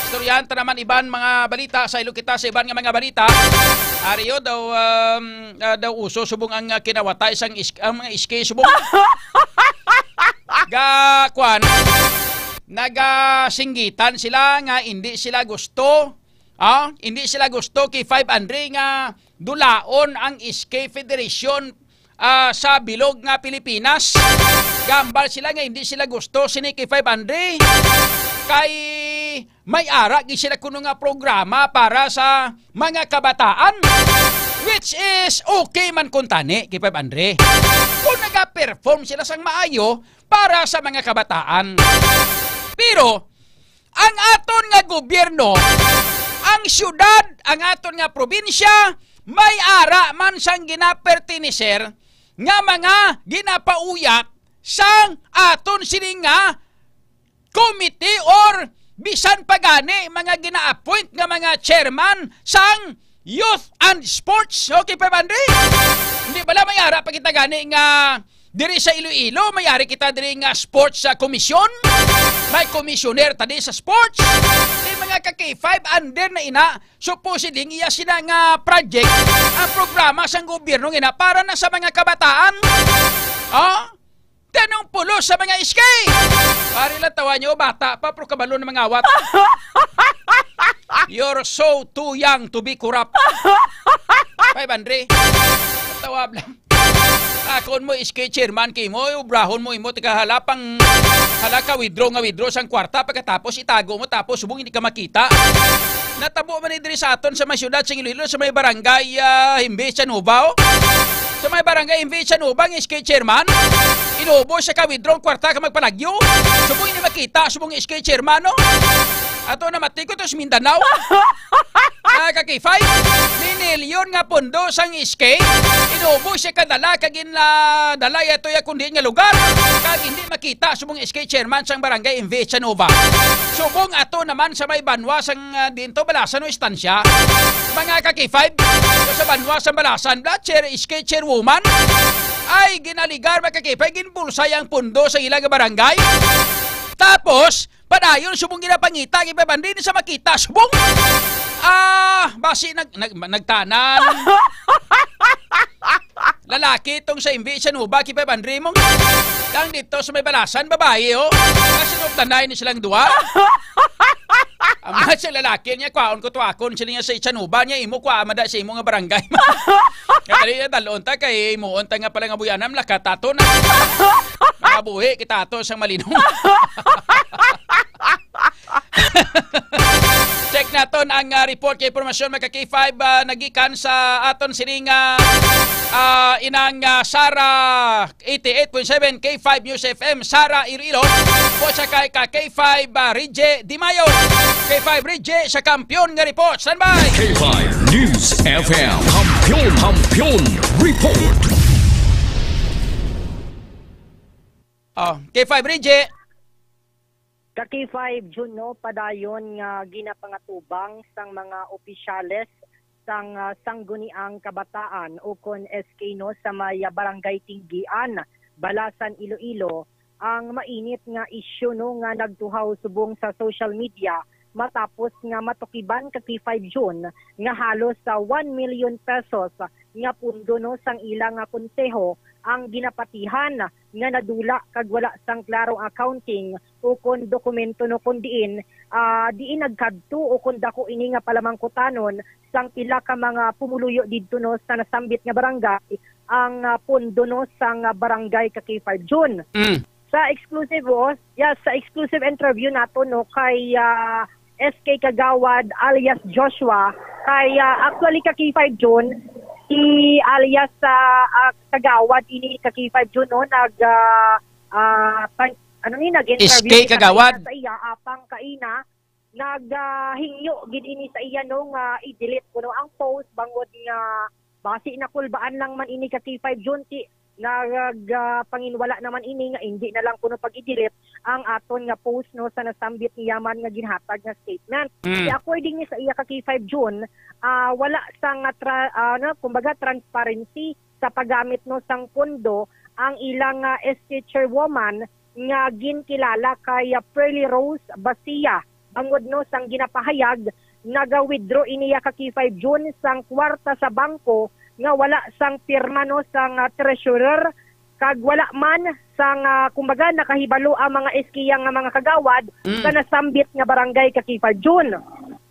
Istoryahan ta naman iban mga balita, sa ilo kita sa iban nga mga balita. Ariyo daw, um, ah, daw uso subong ang, ah, kinawatay sang is-, ang mga iske subong. Ga, kwan, nagasinggitan sila nga hindi sila gusto, ah, hindi sila gusto kay five Andre nga dulaon ang S K Federation, ah, sa bilog nga Pilipinas. Gambal sila nga hindi sila gusto sini kay five Andre kay may ara gid sila kuno nga programa para sa mga kabataan, which is okay man kun tani kay five Andre kung naga-perform sila sang maayo para sa mga kabataan. Pero ang aton nga gobyerno, ang syudad, ang aton nga probinsya, may ara man sang ginaperteneser nga mga ginapauyak sang aton sini nga committee or bisan pa gani mga gina-appoint nga mga chairman sang youth and sports. Okay, five Andre? Hindi bala may ara pa kita gani nga diri sa Iloilo, may ari kita diri nga sports sa komisyon? May komisyoner ta di sa sports? Di mga ka-K five, under na ina, supposedly iya sila nga project, ang programa sang gobyerno nga ina para na sa mga kabataan. Oh? Tanong pulos sa mga S K. Pare lang tawa nyo, bata pa, pero kabalo na mangawat. You're so too young to be corrupt. Five Andre. Tawab lang. Akon mo, S K chairman kay mo, ubrahon mo imo, taga hala pang, hala ka withdraw nga withdraw sang kwarta, pagkatapos itago mo, tapos subong hindi ka makita. Natabo man ni diri sa aton sa may syudad sa Iloilo, sa may barangay, ah, Himbi, Chanova, oh. Sa may barangay Himbi, Chanova, ang S K chairman, inubo siya ka withdraw ang kwarta ka magpalagyo. Subong hindi makita, subong S K chairman, no? Ato na matikot sa Mindanao. Ah, ka-K five, minilyon nga pondo sang S K, inubo siya kadala, kag ginadala yato ya kundi nga lugar, kag hindi makita subong S K chairman sang barangay Himbi, Chanova. Subong ato naman sa may banwa sang, ah, dinto Balasan o Estancia. Mga ka-K five, sa banwa sang Balasan, bla, chair, S K chairwoman, ay ginaligar, mga ka-K five, ginbulsay ang pondo sa ilang barangay. Tapos, padayon subong ginapangita, kay five Andre sa makita, subong. Ah, basi nag-, nag-, nagtanan. Lalaki tong sa Himbi, Chanova, kay five Andre mo. Ang dito sa may Balasan, babae, oh. Kasi nagtanay ni silang duha. Ang mga sa lalaki niya, kwaon ko tuwakon, sila niya sa Chanova niya, imo kwa, mada sa imo nga barangay. Kadali niya, dalon ta, kay imuon ta nga pala nga buyanam, lakat ato na. Mabuhi kita ato sang malinong. Check naton ang, ah, report kay impormasyon, mga ka-K five, ah, nagikan sa aton sining, ah, ah, inang, ah, Sara eighty-eight point seven K five News F M, Sara Iloilo. Po siya kay ka K five, ah, Rije Di Mayo. K five Rije sa kampiyon nga report. Standby! K five News F M. Kampiyon, kampiyon report. Oh, K five Rije. Ka K five June, no, padayon nga ginapangatubang sang mga opisyales sang, ah, Sangguniang Kabataan ukon S K, no, sa may, ah, Barangay Tinggian, Balasan, Iloilo, ang mainit nga isyu, no, nga nagtuhaw subong sa social media matapos nga matukiban ka K five June nga halos sa one million pesos nga pundo, no, sang ila nga konseho ang ginapatihan nga nadula kag wala sang klarong accounting ukon dokumento, no, kon diin, ah, diin nagkadto ukon dako ini nga palamangkutanon sang pila ka mga pumuluyo didto, no, sa nasambit nga barangay ang, ah, pondo, no, sang, ah, barangay ka K five June. Mm. Sa exclusive, oh, yeah, sa exclusive interview nato, no, kay, ah, S K Kagawad alias Joshua, kay, ah, actually ka K five June, si alias, ah, ah, Kagawad ini ka K five June, no, nag, ah, ah, pag, ano ni, nag-interview S K ini sa Kagawad. Sa iya, apang kaina, nag, ah, hingyo gid ini sa iya, no, nga i-delete kuno ang post bangod nga Basi nakulbaan lang man ini ka K five June, ti nagapanginwala naman ini nga hindi na lang kuno pag-i-delete ang aton nga post, no, sa nasambit niya man nga ginhatag nga statement. Mm. Kaya according ni sa iya ka K five June, ah, wala sang, ah, tra-, ah, ano, kumbaga, transparency sa paggamit, no, sang pondo ang ilang, ah, S K chairwoman nga ginkilala kay, ah, Pearly Rose Basia, bangod, no, sang ginapahayag, naga-withdraw iniya ka K five June sang kwarta sa bangko nga wala sang pirma, no, sang, ah, treasurer, kag wala man sang, ah, kumbaga, nakahibalo ang mga S K nga mga kagawad Mm. sa nasambit nga barangay ka K five June.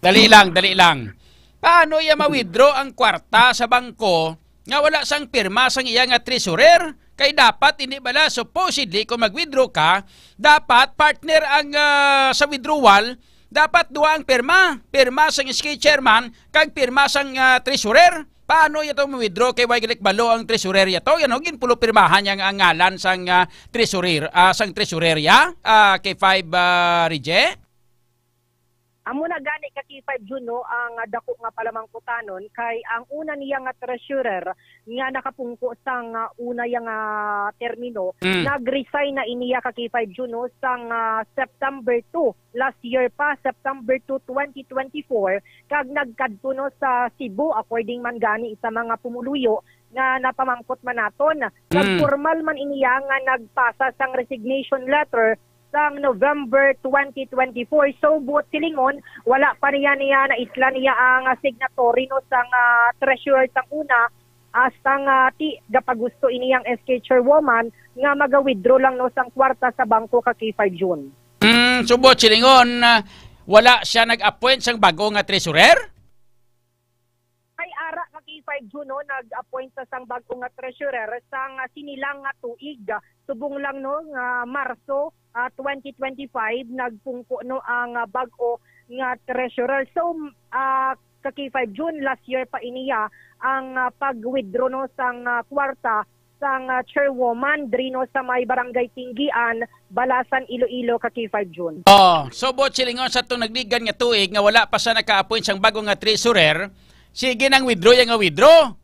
Dali lang, dali lang. Paano iya ma-withdraw ang kwarta sa bangko nga wala sang pirma sang iya nga treasurer? Kay dapat, hindi bala, supposedly, kung mag-withdraw ka, dapat partner ang, ah, sa withdrawal, dapat duha ang pirma. Pirma sang S K chairman kag pirma sang, ah, treasurer. Paano yato mo-withdraw kay way ginakbalo ang treasurer yato? Yan ho, ginpulupirmahan niya nga ang ngalan sang, ah, treasurer, ah, sang treasurer ya, ah, K five, ah, Rije? Amo na gani ka K five June, no, ang, ah, dako nga palamangkutanon kay ang una niya nga treasurer nga nakapungko sang, ah, una niya nga termino, Mm. nag-resign na iniya ka K five June, no, sang, ah, September two last year pa, September two, twenty twenty-four, kag nagkadto, no, sa Cebu, according man gani sa mga pumuluyo nga napamangkot man naton. Kag Mm. formal man iniya nga nagpasa sang resignation letter sang November twenty twenty-four. So, buot silingon, wala pa niya, niya naisla niya ang, ah, signatory, no, sang, ah, treasurer sang una, hasta nga ti gapagusto ini ang S K chairwoman nga maga-withdraw lang, no, sang kwarta sa bangko ka K five June. Mm, so, buot silingon, ah, wala siya nag-appoint sang bago nga treasurer? Kay ara ka K five June, no, nag-appoint sa sang bag-o nga treasurer sang, ah, sinilang nga tuig. Subong lang, no, nga Marso, ah, twenty twenty-five, nagpungko, no, ang, ah, bag-o nga treasurer. So, ah, ka K five June, last year pa iniya ang, ah, pag-withdraw, no, sang, ah, kwarta sang, ah, chairwoman diri, no, sa may Barangay Tinggian, Balasan, Iloilo, ka K five June. Oh, so, buot silingon, sa atong nagligad nga tuig nga wala pa sa naka-appoint sang bago nga treasurer, sige nang withdraw ya nga withdraw.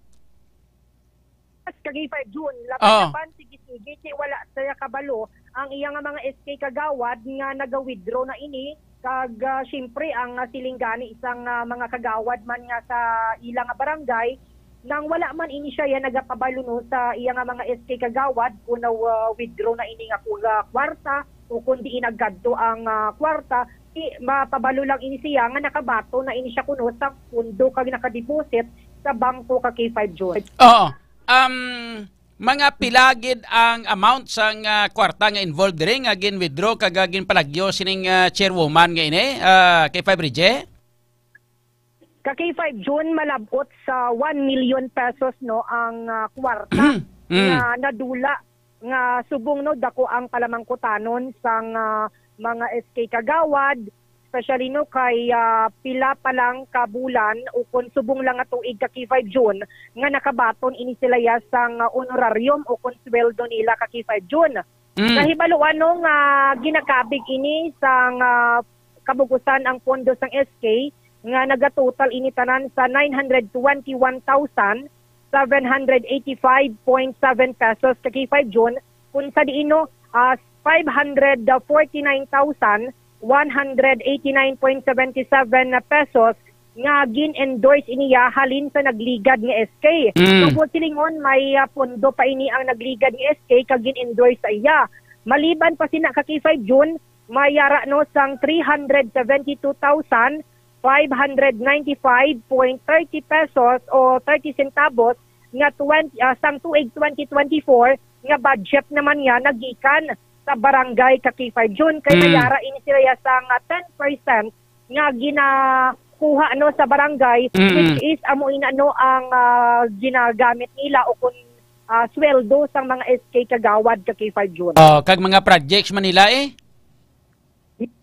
Yes, ka K five June, laban, Oh. laban, sige, sige, kay wala saya kabalo ang iya nga mga S K kagawad nga naga-withdraw na ini, kag, ah, siyempre, ang, ah, siling gani sang, ah, mga kagawad man nga sa ila nga barangay, nang wala man ini siya ya nagapabalo, no, sa iya nga mga S K kagawad kung na, ah, withdraw na ini nga ku-, ah, kwarta o kung diin nagkadto ang, ah, kwarta, di mapabalo lang ini siya nga nakabaton na ini siya kuno sa pondo kag nakadeposit sa bangko ka K five June. Oo. Um, mga pila gid ang amount sang, ah, kwarta nga involved diri nga gin-withdraw kag, ah, ginpalagyo sining, ah, chairwoman nga ini, ah, K five Rije? Ka K five June, malab-ot sa one million pesos, no, ang, ah, kwarta Mm. nga nadula, nga subong, no, dako ang palamangkutanon sang, ah, mga S K kagawad, especially, no, kay, ah, pila pa lang ka bulan o kon subong lang nga tuig ka K five June nga nakabaton ini sila ya sang, ah, honorarium o kon sweldo nila ka K five June. Mm. Nahibaluan, no, nga ginakabig ini sang, ah, kabugusan ang pondo sang S K nga nagatotal ini tanan sa nine hundred twenty-one thousand seven hundred eighty-five point seven pesos ka K five June, kung sa diin, no, ah, five hundred forty-nine thousand one hundred eighty-nine point seventy-seven pesos nga gin-endorse iniya halin sa nagligad nga S K. Mm. So, buot silingon, may, ah, pondo pa ini ang nagligad nga S K kag gin-endorse sa iya. Maliban pa sina ka K five June, may ara, no, sang three hundred seventy-two thousand five hundred ninety-five point thirty pesos o thirty centavos nga twenty, ah, sang tuig twenty twenty-four nga budget naman niya nagikan sa barangay ka K five June. Kay Mm. may ara ini sila ya sang, ah, ten percent nga ginakuha, no, sa barangay, Mm-mm. which is amo ina, no, ang, ah, ginagamit nila o kung, ah, sweldo sang mga S K kagawad ka K five June. Oh, kag mga projects man nila, eh?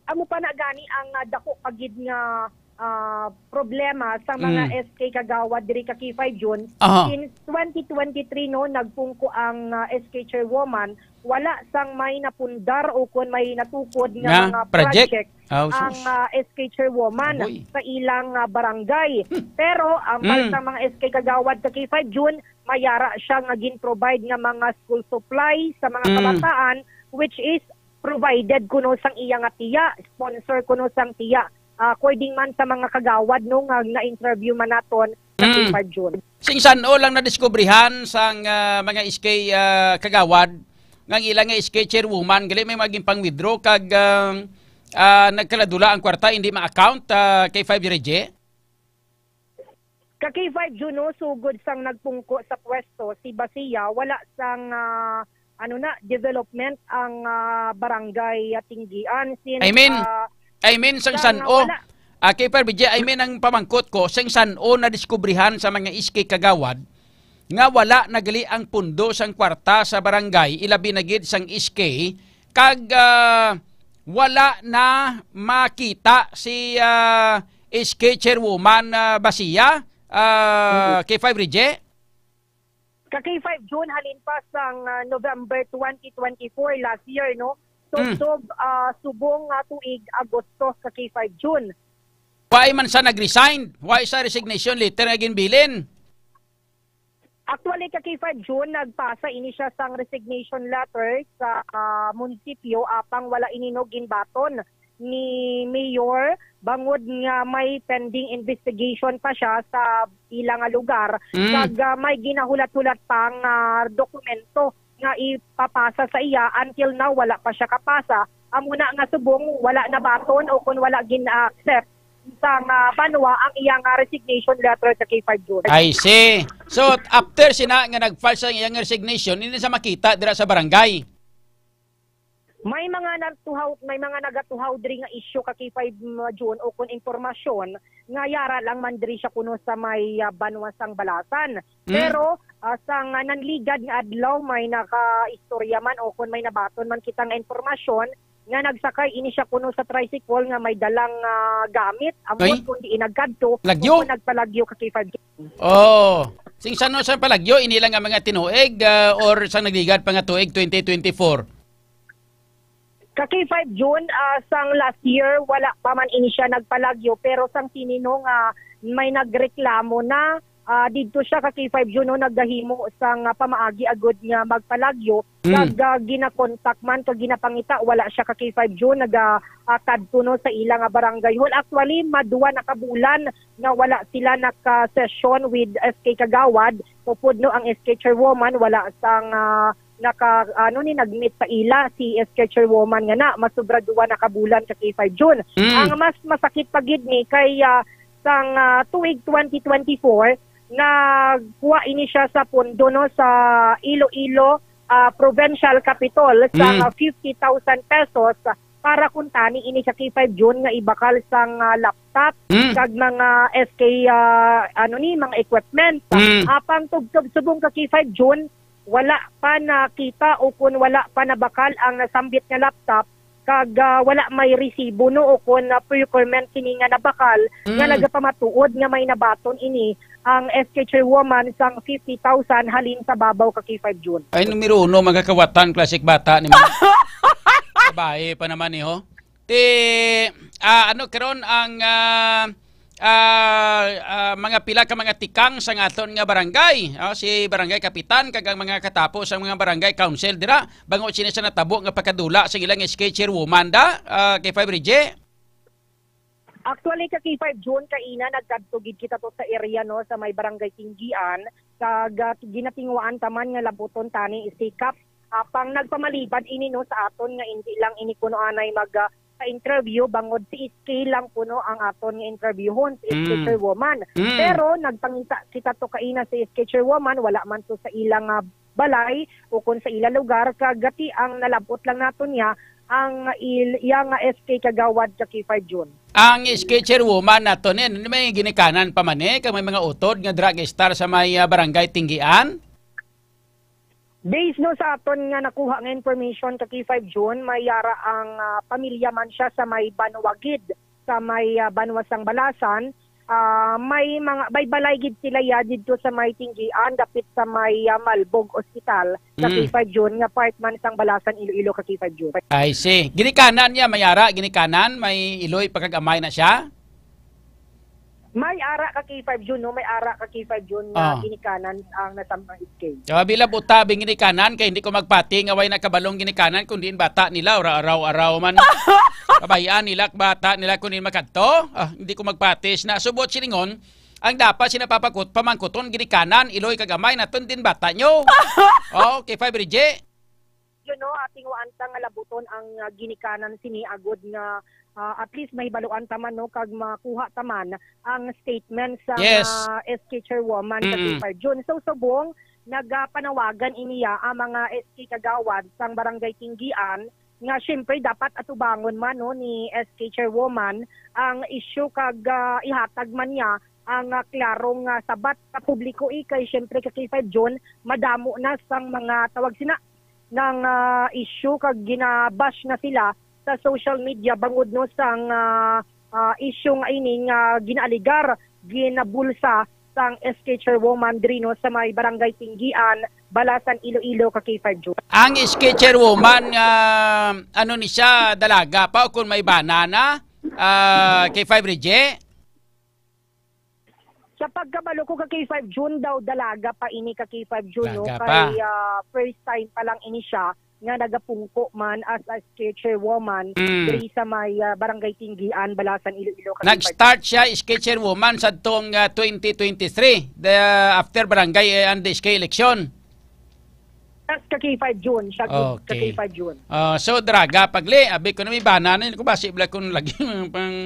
Amo pa na gani ang, ah, dako pa gid nga ah, problema sa mga Mm. S K kagawad diri ka K five June. Aha. Since twenty twenty-three, no, nagpungko ang, ah, S K chairwoman, wala sang may napundar o kon may natukod nga Nga mga project? project Ah, ang, sus. ah, S K chairwoman Aboy. sa ilang, ah, barangay. Hmm. Pero ang Mm. sa mga S K kagawad sa K five June, mayara siya nga gin-provide nga mga school supply sa mga Mm. kabataan, which is provided kuno sang iya nga tiya, sponsor kuno sang tiya. Ah, according man sa mga kagawad, no, nga na-interview man naton sa Mm. K five June. Sing san-o lang nadiskubrihan sang, ah, mga S K, ah, kagawad nga ang ila nga S K chairwoman gali may maging pang-withdraw kag, ah, ah, nagkaladula ang kwarta, hindi ma-account, ah, K five Reggie? Ka K five June, no, sugod sang nagpungko sa pwesto si Basia, wala sang, ah, ano na, development ang, ah, barangay, ah, Tinggian. Since, I mean, ah, I mean, sang sang, ah, san-o, wala. Ah, K five Reggie, I mean, ang pamangkot ko, sang san-o nadiskubrihan sa mga S K kagawad nga wala nagali ang pundo sang kwarta sa barangay, ilabi na gid sang S K, kag, ah, wala na makita si, ah, S K chairwoman, ah, Basia, ah, Mm. K five Reggie? Ka K five June, halin pa sang, ah, November twenty twenty-four last year, no? Mm. Tubtob, ah, subong nga tuig Agosto ka K five June. Why man sa nag-resign? Why sa resignation letter nga ginbilin? Actually, ka K five June, nagpasa ini siya sang resignation letter sa, ah, munisipyo, apang wala ini, no, ginbaton ni Mayor, bangod nga may pending investigation pa siya sa ila nga lugar. Mm. Kag, ah, may ginahulat-hulat pa nga dokumento nga ipapasa sa iya. Until now, wala pa siya kapasa. Amo na nga subong, wala nabaton o kung wala gin-accept sa nga banwa ang iyang, ah, resignation letter sa K five June. I see. So, after sina nga nag-file sa iyang resignation, hindi sa makita dira sa barangay? May mga natuhaw, may mga nagatuhaw diri nga isyu ka K five June o kun impormasyon nga yara lang man diri siya kuno sa may, ah, banwa sang Balasan. Mm. Pero, ah, sa nga nanligad nga adlaw, may nakaistorya man o kun may nabaton man kita nga impormasyon nga nagsakay ini siya kuno sa tricycle nga may dalang, ah, gamit, amot Ay. Kundi inagkadto Lagyo? O nagpalagyo ka K five June. Oh, sing san-o sa palagyo, ini lang nga mga tinuig, ah, or sa nagligad pa nga tuig twenty twenty-four? Ka K five June, ah, sang last year, wala pa man ini siya nagpalagyo, pero sang sinino nga may nagreklamo na, ah, didto siya ka K five June, no, nagahimo sang, ah, pamaagi agud nga magpalagyo, Mm. kag, ah, ginakontak man, kag ginapangita, wala siya ka K five June, naga, ah, kadto, no, sa ila nga barangay hall. Actually, madwa na ka bulan nga wala sila naka-session with S K Kagawad, upod, no, ang S K chairwoman, wala sang, ah, naka, ano ni, nag-meet sa ila si S K chairwoman nga na, masobra duwa na ka bulan ka K five June. Mm. Ang mas masakit pa gid ni kay, ah, sang, ah, tuig twenty twenty-four, nagkuha ini siya sa pondo, no, sa Iloilo, ah, Provincial Capitol sa, Mm. ah, fifty thousand pesos para kuntani ini sa K five June nga ibakal sang, ah, laptop Mm. kag mga S K, ah, ano ni, mga equipment. Mm. Apang tubtob subong ka K five June, wala pa nakita o kun wala pa nabakal ang nasambit nga laptop, kag, ah, wala may resibo, no, o kun, ah, procurement kini nga nabakal, nga Mm. nagapamatuod nga may nabaton ini ang S K chairwoman sang fifty thousand halin sa babaw ka K five June. Ay, numero uno, magkakawatan, classic bata ni mga babae pa naman, eh, ho. Ti, ah, ano, karon ang, ah, ah, ah, mga pila ka mga tikang sa aton nga barangay, ah, si barangay kapitan kag ang mga katapo sa mga barangay council dira, bangod sini sa natabo nga pagkadula sa ilang S K chairwoman da, ah, K five Reggie? Actually, ka K five June, kaina nagkadto gid kita to sa area, no, sa may barangay Tinggian, kag, ah, ginatinguhaan ta man nga labuton tani si Kap. Apang nagpamalibad ini, no, sa aton nga indi lang ini kuno anay mag, ah, pa-interview, bangod si S K lang kuno ang aton nga interviewhon, si S K Mm. chairwoman. Mm. Pero nagpangita kita to kaina si S K chairwoman, wala man to sa ilang, ah, balay o kung sa ila lugar, kag gati ang nalabot lang nato niya ang il-, iya nga S K kagawad ka K five June. Ang S K chairwoman nato ni, ano may ginikanan pa man, eh, kag may mga utod nga drug star sa may, ah, barangay Tinggian? Based, no, sa aton nga nakuha nga information ka K five June, may yara ang, ah, pamilya man siya sa may Banwagid. sa may, ah, banwa sang Balasan, ah, may mga, may balay gid sila ya didto sa may Tinggian, dapit sa may, ah, Malbog Hospital, sa Mm. K five June, nga part man sang Balasan, Iloilo, ka K five June. I see. Ginikanan niya, may ara, ginikanan, may iloy pagkagamay na siya? May ara ka K five June, no? May ara ka K five June nga Ah. ginikanan ang nasamang S K. Kaya bila buta, bing ginikanan, kay hindi ko magpati nga way nakabalong ginikanan, kung diin bata nila, ora araw-araw man. Kabayaan nila, bata nila, kung diin makadto. Ah, hindi ko magpati. Na, subot silingon, ang dapat sina papakut, pamangkuton, ginikanan, iloy kagamay, naton din bata nyo. Oh, K five Reggie. Yun, no, ating waanta nga labuton ang, ah, ginikanan sini agud nga, ah, at least mahibaluan ta man, no, kag makuha ta man ang statement sa Yes. mga S K chairwoman sa Mm. K five June. So, subong, nagapanawagan iniya ang mga S K kagawad sang Barangay Tinggian nga, siyempre, dapat atubangon man, no, ni S K chairwoman ang issue kag, ah, ihatag man niya ang, ah, klarong, ah, sabat sa publiko, eh, kay, siyempre, ka K five June, madamo na sang mga tawag sina nga, ah, issue kag ginabash na sila sa social media bangod, no, sang, ah, ah, issue nga ini nga ginaaligar, ginabulsa sang S K chairwoman diri, no, sa may Barangay Tinggian, Balasan, Iloilo, ka K five June. Ang S K chairwoman nga, ano ni siya, dalaga pa o kung may bana na, ah, K five Reggie? Sa pagkabalo ko, ka K five June daw, dalaga pa ini, ka K five June, no? Dalaga pa. Kay, ah, first time pa lang ini siya nga nagapungko man as a S K chairwoman Mm. diri sa may, ah, Barangay Tinggian, Balasan, Iloilo, ka K five June. Nag-start siya, S K chairwoman, sa tong, ah, twenty twenty-three, the, after barangay, eh, and S K election. Yes, ka K five June. Siya gid, ka Okay. K five June. Ah, so, dalaga pa gid. Abi ko na may bana na, hindi ko basi bala kung lagi pang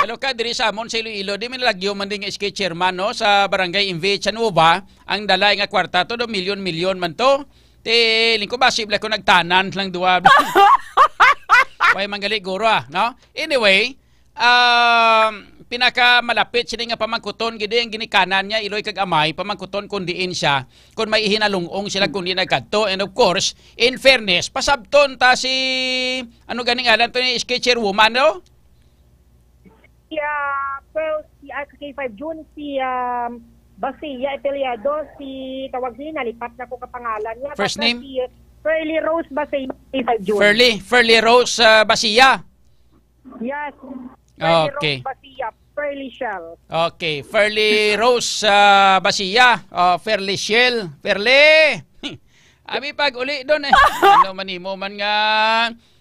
Hello ka, diri sa amon sa Iloilo, di man lagyo man ding S K chairman, no? Sa barangay Invi Chanova, ang dalay nga kwarta to, do milyon-milyon man to. Ti, hindi ko basi bala kung nagtanan lang duwa. May manggali guro, ah, no? Anyway, um, pinakamalapit sini nga pamangkuton gid ang ginikanan niya, iloy kag amay, pamangkuton kung diin siya, kung may ihinalungong sila kung di nagkadto. And of course, in fairness, pasabton ta si, ano ganing alam to ni S K chairwoman, no? Si, ah, Pearl, si, ah, K five June, si, um, Basiya Epeliado, si, tawag, si, nalipat na ko ka pangalan niya. First Basta name? Si Pearly Rose Basiya, K five June. Furly, Furly Rose, ah, Basiya. Yes. Pearly Okay. Rose Basiya, Pearly Shell. Okay, Furly Rose, ah, Basiya. Oh, Furly Shell. Furly! Abi pag uli doon eh. Ano man imo man nga.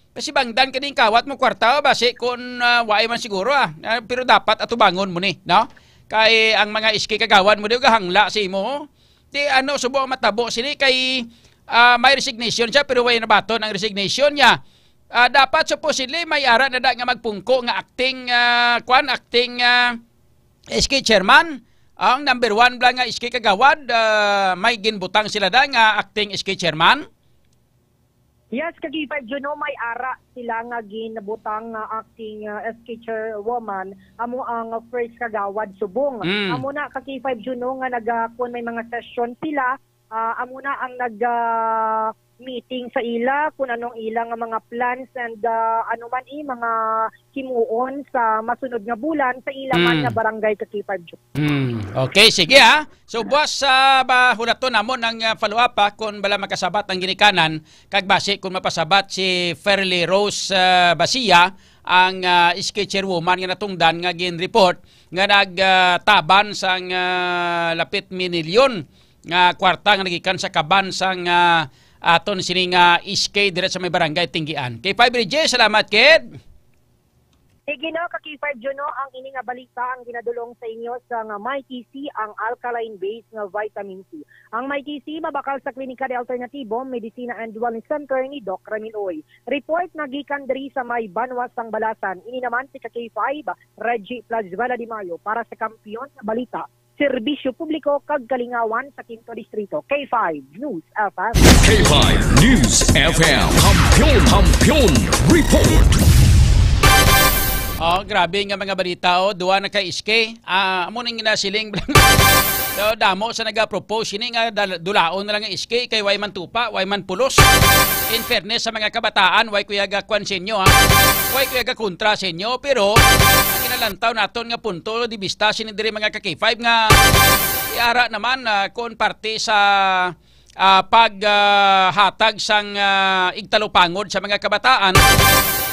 Kasi bangdan ka din kawat mo kwarta, basi kung, ah, waay man siguro, ah. Ah, pero dapat atubangon mo ni, no? Kay ang mga S K kagawad mo di gahangla sa imo. Di ano, subo ang matabo sini kay, ah, may resignation siya pero way nabaton ang resignation niya. Ah, dapat supposedly may ara na da nga magpungko nga acting, ah, kwan, acting, ah, S K chairman. Ang number one bala nga S K kagawad, ah, may ginbutang sila da nga acting S K chairman. Yes, ka K five June, no, may ara sila nga ginbutang nga acting, ah, S K chairwoman, amo ang first kagawad subong. Mm. Amo na, ka K five June, no, nga naga-, kun may mga session sila, ah, amo na ang nag, ah, meeting sa ila, kung anong ila nga mga plans and, ah, ano man, eh, mga himuon sa masunod nga bulan sa ila man Mm. nga barangay, ka K five June. Mm. Okay, sige, ha. So, buwas sa ba, hulaton namon ang, ah, follow-up, ha, kung bala makasabat ang ginikanan, kag basi kung mapasabat si Fairly Rose, ah, Basia, ang, ah, S K chairwoman nga natungdan nga gin-report nga nag, ah, taban sang, ah, lapit minilyon nga kwarta nga nagikan sa kaban sang, ah, aton sini nga S K dira sa may barangay Tinggian. K five Reggie, salamat, kid. Sige, no, ka K five June, no, ang ini nga balita ang ginadulong sa inyo sang Mighty C, ang alkaline base nga vitamin C. Ang Mighty C mabakal sa Klinika de Alternativo, Medicina and Wellness Center ni Doc Ramil Uy. Report nga gikan diri sa may Banwa sang Balasan. Ini naman si ka K five, Reggie Plazuela de Mayo para sa Kampiyon nga Balita, Serbisyo Publiko kag Kalingawan sa Quinto Distrito, K five News F M. K five News F M. Kampiyon, Kampiyon Report. Oh, grabe nga mga balita, oh. Duwa na kay S K. Ah, amo ning nasiling. So, damo sa naga-propose ini nga dal-, dulaon na lang ang S K kay way man tupa, way man pulos. In fairness sa mga kabataan, way kuya ga kwan sa inyo, ha? Way kuya ga kontra sa inyo, pero ang ginalantaw naton nga punto di bista sini diri mga ka-K five nga iara naman, ah, kon parte sa ah, pag, ah, hatag sang, ah, igtalupangod sa mga kabataan,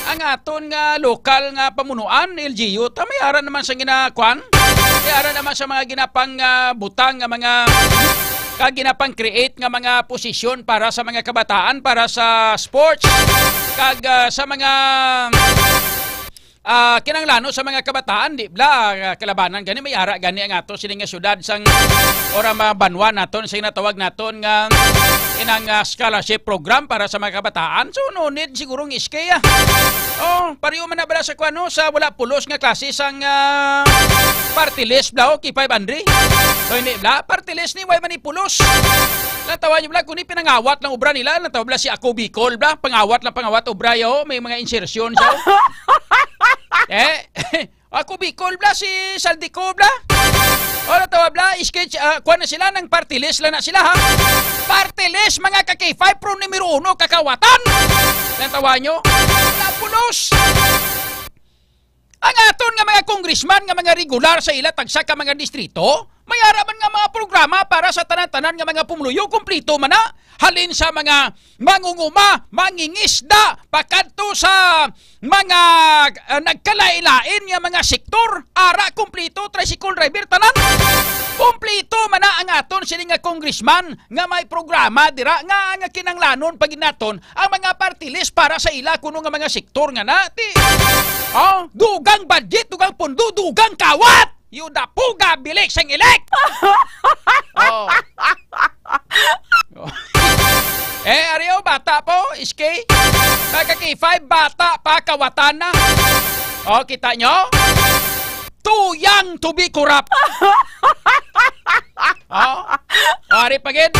ang aton nga lokal nga pamunuan, L G U, ta may ara naman sa ginakuan, may ara naman sa mga ginapang, ah, butang nga mga, kag ginapang-create nga mga posisyon para sa mga kabataan, para sa sports, kag, ah, sa mga ah, kinahanglanon sa mga kabataan, di bala, ah, kalabanan gani, may ara gani ang ato sini nga syudad sang, or ang mga banwa naton, sing natawag naton nga inang, ah, scholarship program para sa mga kabataan. So, no need siguro ang S K, ah. Oh, pareho man na bala sa kuwano, sa wala pulos nga klase sang, ah, party list bala, oh, K five Andre. So, hindi bala, party list ni, way man ni pulos. Natawa niyo bala, kung ni pinangawat lang obra nila, natawa bala si Ako Bicol bala, pangawat lang, pangawat obra, yo, may mga insertion siya. Eh, Ako Bicol bala, si Saldico bala. O, natawa bala, sketch, ah, kuwan na sila, nang party list lang na sila, ha? Party list, mga ka-K five, pro numero uno, kakawatan. Natawa nyo? Wala pulos. Ang aton nga mga congressman nga mga regular sa ila tagsa ka mga distrito, may ara man nga mga programa para sa tanan-tanan nga mga pumuluyo, kumplito man na. Halin sa mga mangunguma, mangingisda, pakadto sa mga, ah, nagkalain-lain nga mga sektor, ara, kumplito, tricycle driver, tanan. Kumplito man na ang aton sini nga congressman nga may programa dira nga, nga kinanglanon pa gid naton ang mga party list para sa ila kuno nga mga sektor nga na. Ti, oh, dugang budget, dugang pundo, dugang kawat. Yuda puga, bilik sang ilik. Oh. Eh, ariyo, bata po, S K. Mga ka-K five, bata pa, kawatan na. Oh, kita nyo? Too young to be corrupt. Oh. Oh, ari pa gid.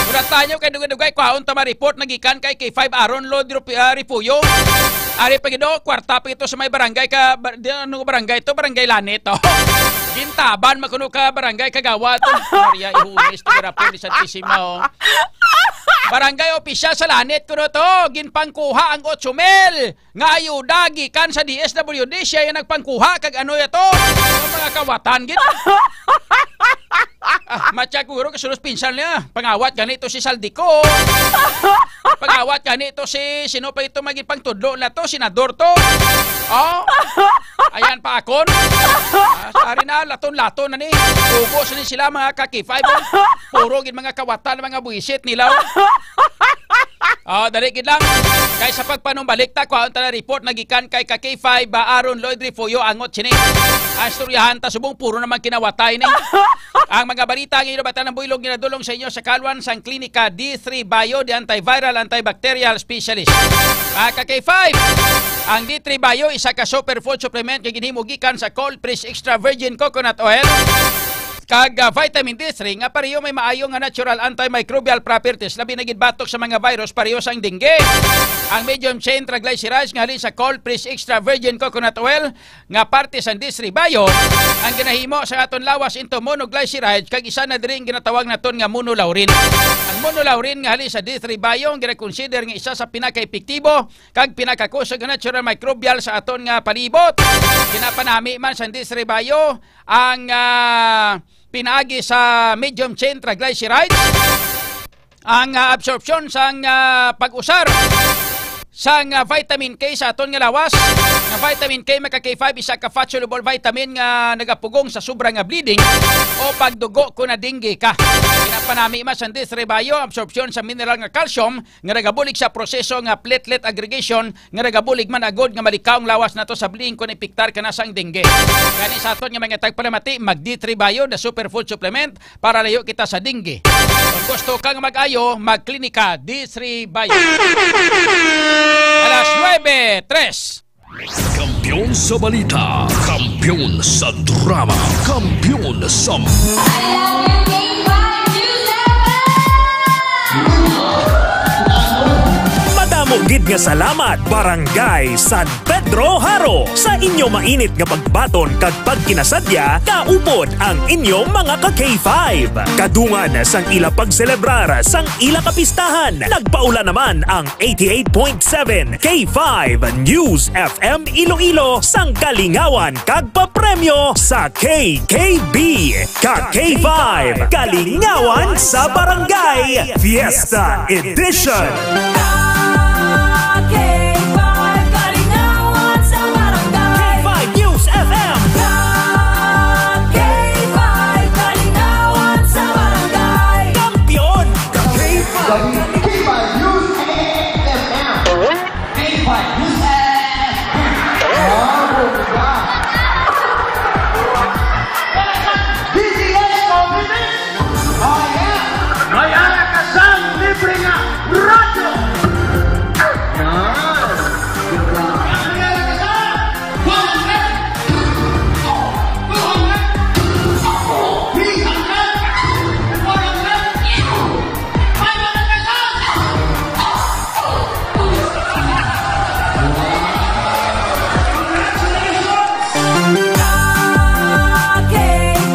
Mura tayo kay dugay-dugay, kwaon ta ma-report na gikan kay K five Aaron Lloyd Rupi-, ah, Refugio. Ari pa gid, oh, kwarta pa ito sa may barangay ka, bar-, di, ano barangay to? Barangay Lanit, oh. Gintaban, makuno ka barangay kagawad. Maria Ihulis, Tigarapo, ni Santisima, oh. Barangay opisyal sa Lanit, kuno to. Ginpangkuha ang otso mil nga ayuda gikan sa D S W D, siya yung nagpangkuha kag ano yato? Ang mga kawatan gid. Ah, matya guro, kasulos pinsan niya. Pangawat gani to si Saldico. Pangawat gani to si, sino pa ito maging pangtudlo na to? Senador to. Oh. Ayan pa akon. Ah, ari na, laton-laton na ni. Ubos ni sila, mga ka-K five, oh. Puro gid mga kawatan, mga buwisit nila, oh. Oh, dali gid lang. Kay sa pagpanumbalik ta, kuhaon ta na report na gikan kay ka K five, ba, Aaron Lloyd Refugio, angot sini. Ang istoryahan ta subong puro naman kinawatay ni. Ang mga balita ang inyo batan ng buylog ginadulong sa inyo sa kalwan sang Klinika D three Bio, the antiviral, antibacterial specialist. Mga ka K five, ang D three Bio, isa ka superfood supplement nga ginhimo gikan sa cold press extra virgin coconut oil kag, ah, vitamin D three nga pareho may maayo nga natural antimicrobial properties, labi na gid batok sa mga virus pareho sang dengue. Ang medium chain triglycerides nga halin sa cold press extra virgin coconut oil nga parte sang D three Bio ang ginahimo sa aton lawas into monoglycerides kag isa na diri ang ginatawag naton nga monolaurin. Ang monolaurin nga halin sa D three Bio ang ginakonsider nga isa sa pinakaepektibo kag pinakakusog nga natural microbial sa aton nga palibot. Ginapanami man sang D three Bio ang, ah, pinaagi sa medium chain triglycerides, ang, ah, absorpsyon sang, ah, pag-usar sang, ah, vitamin K sa aton nga lawas. Nga vitamin K, mga ka K five, isa ka fat-soluble vitamin nga nagapugong sa sobra nga bleeding o pagdugo kon na dengue ka. Ginapanami man sang D three Bio, absorpsyon sa mineral nga calcium nga nagabulig sa proseso nga platelet aggregation nga nagabulig man agod nga malikaw ang lawas nato sa bleeding kon epektar ka na sang dengue. Gani sa aton nga mga tagpalamati, mag D three Bio, the superfood supplement, para layo kita sa dengue. Kung gusto ka nga mag-ayo, magklinika D three Bio. Alas nuebe tres. Kampiyon sa balita, kampiyon sa drama, kampiyon sa Madamo gid Nga salamat, Barangay San Pedro Jaro, sa inyo mainit nga pagbaton kag pagkinasadya, kaupod ang inyo mga ka K five. Kadungan sang ila pagselebrar sang ila kapistahan, nagpaula naman ang eighty-eight point seven K five News F M Iloilo sang kalingawan kag papremyo sa K K B. Ka K five, Kalingawan sa Barangay, Fiesta Edition. K five News F M. K five Kalingawan sa Barangay. Kampiyon. K five News F M. K five News F M. Oh, bongga. D T S Coffee Mix. Oh, yeah. May ara ka sang libre nga radyo. Yes. Good luck. May ara ka sang one hundred, two hundred, three hundred, four hundred, five hundred pesos. K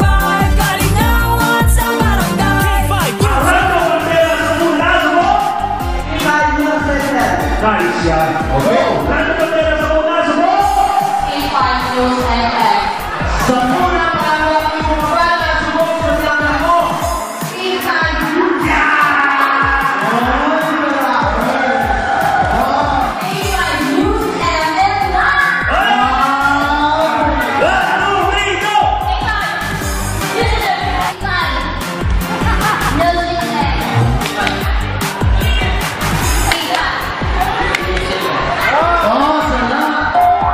five Kalingawan sa Barangay. K five News. Arado bandera sa muna, subok. K five News F M. Nice yan. Okay. Arado bandera sa muna, subok. K five News F M. Sa muna, para sa mga bata, subok sa plataforma.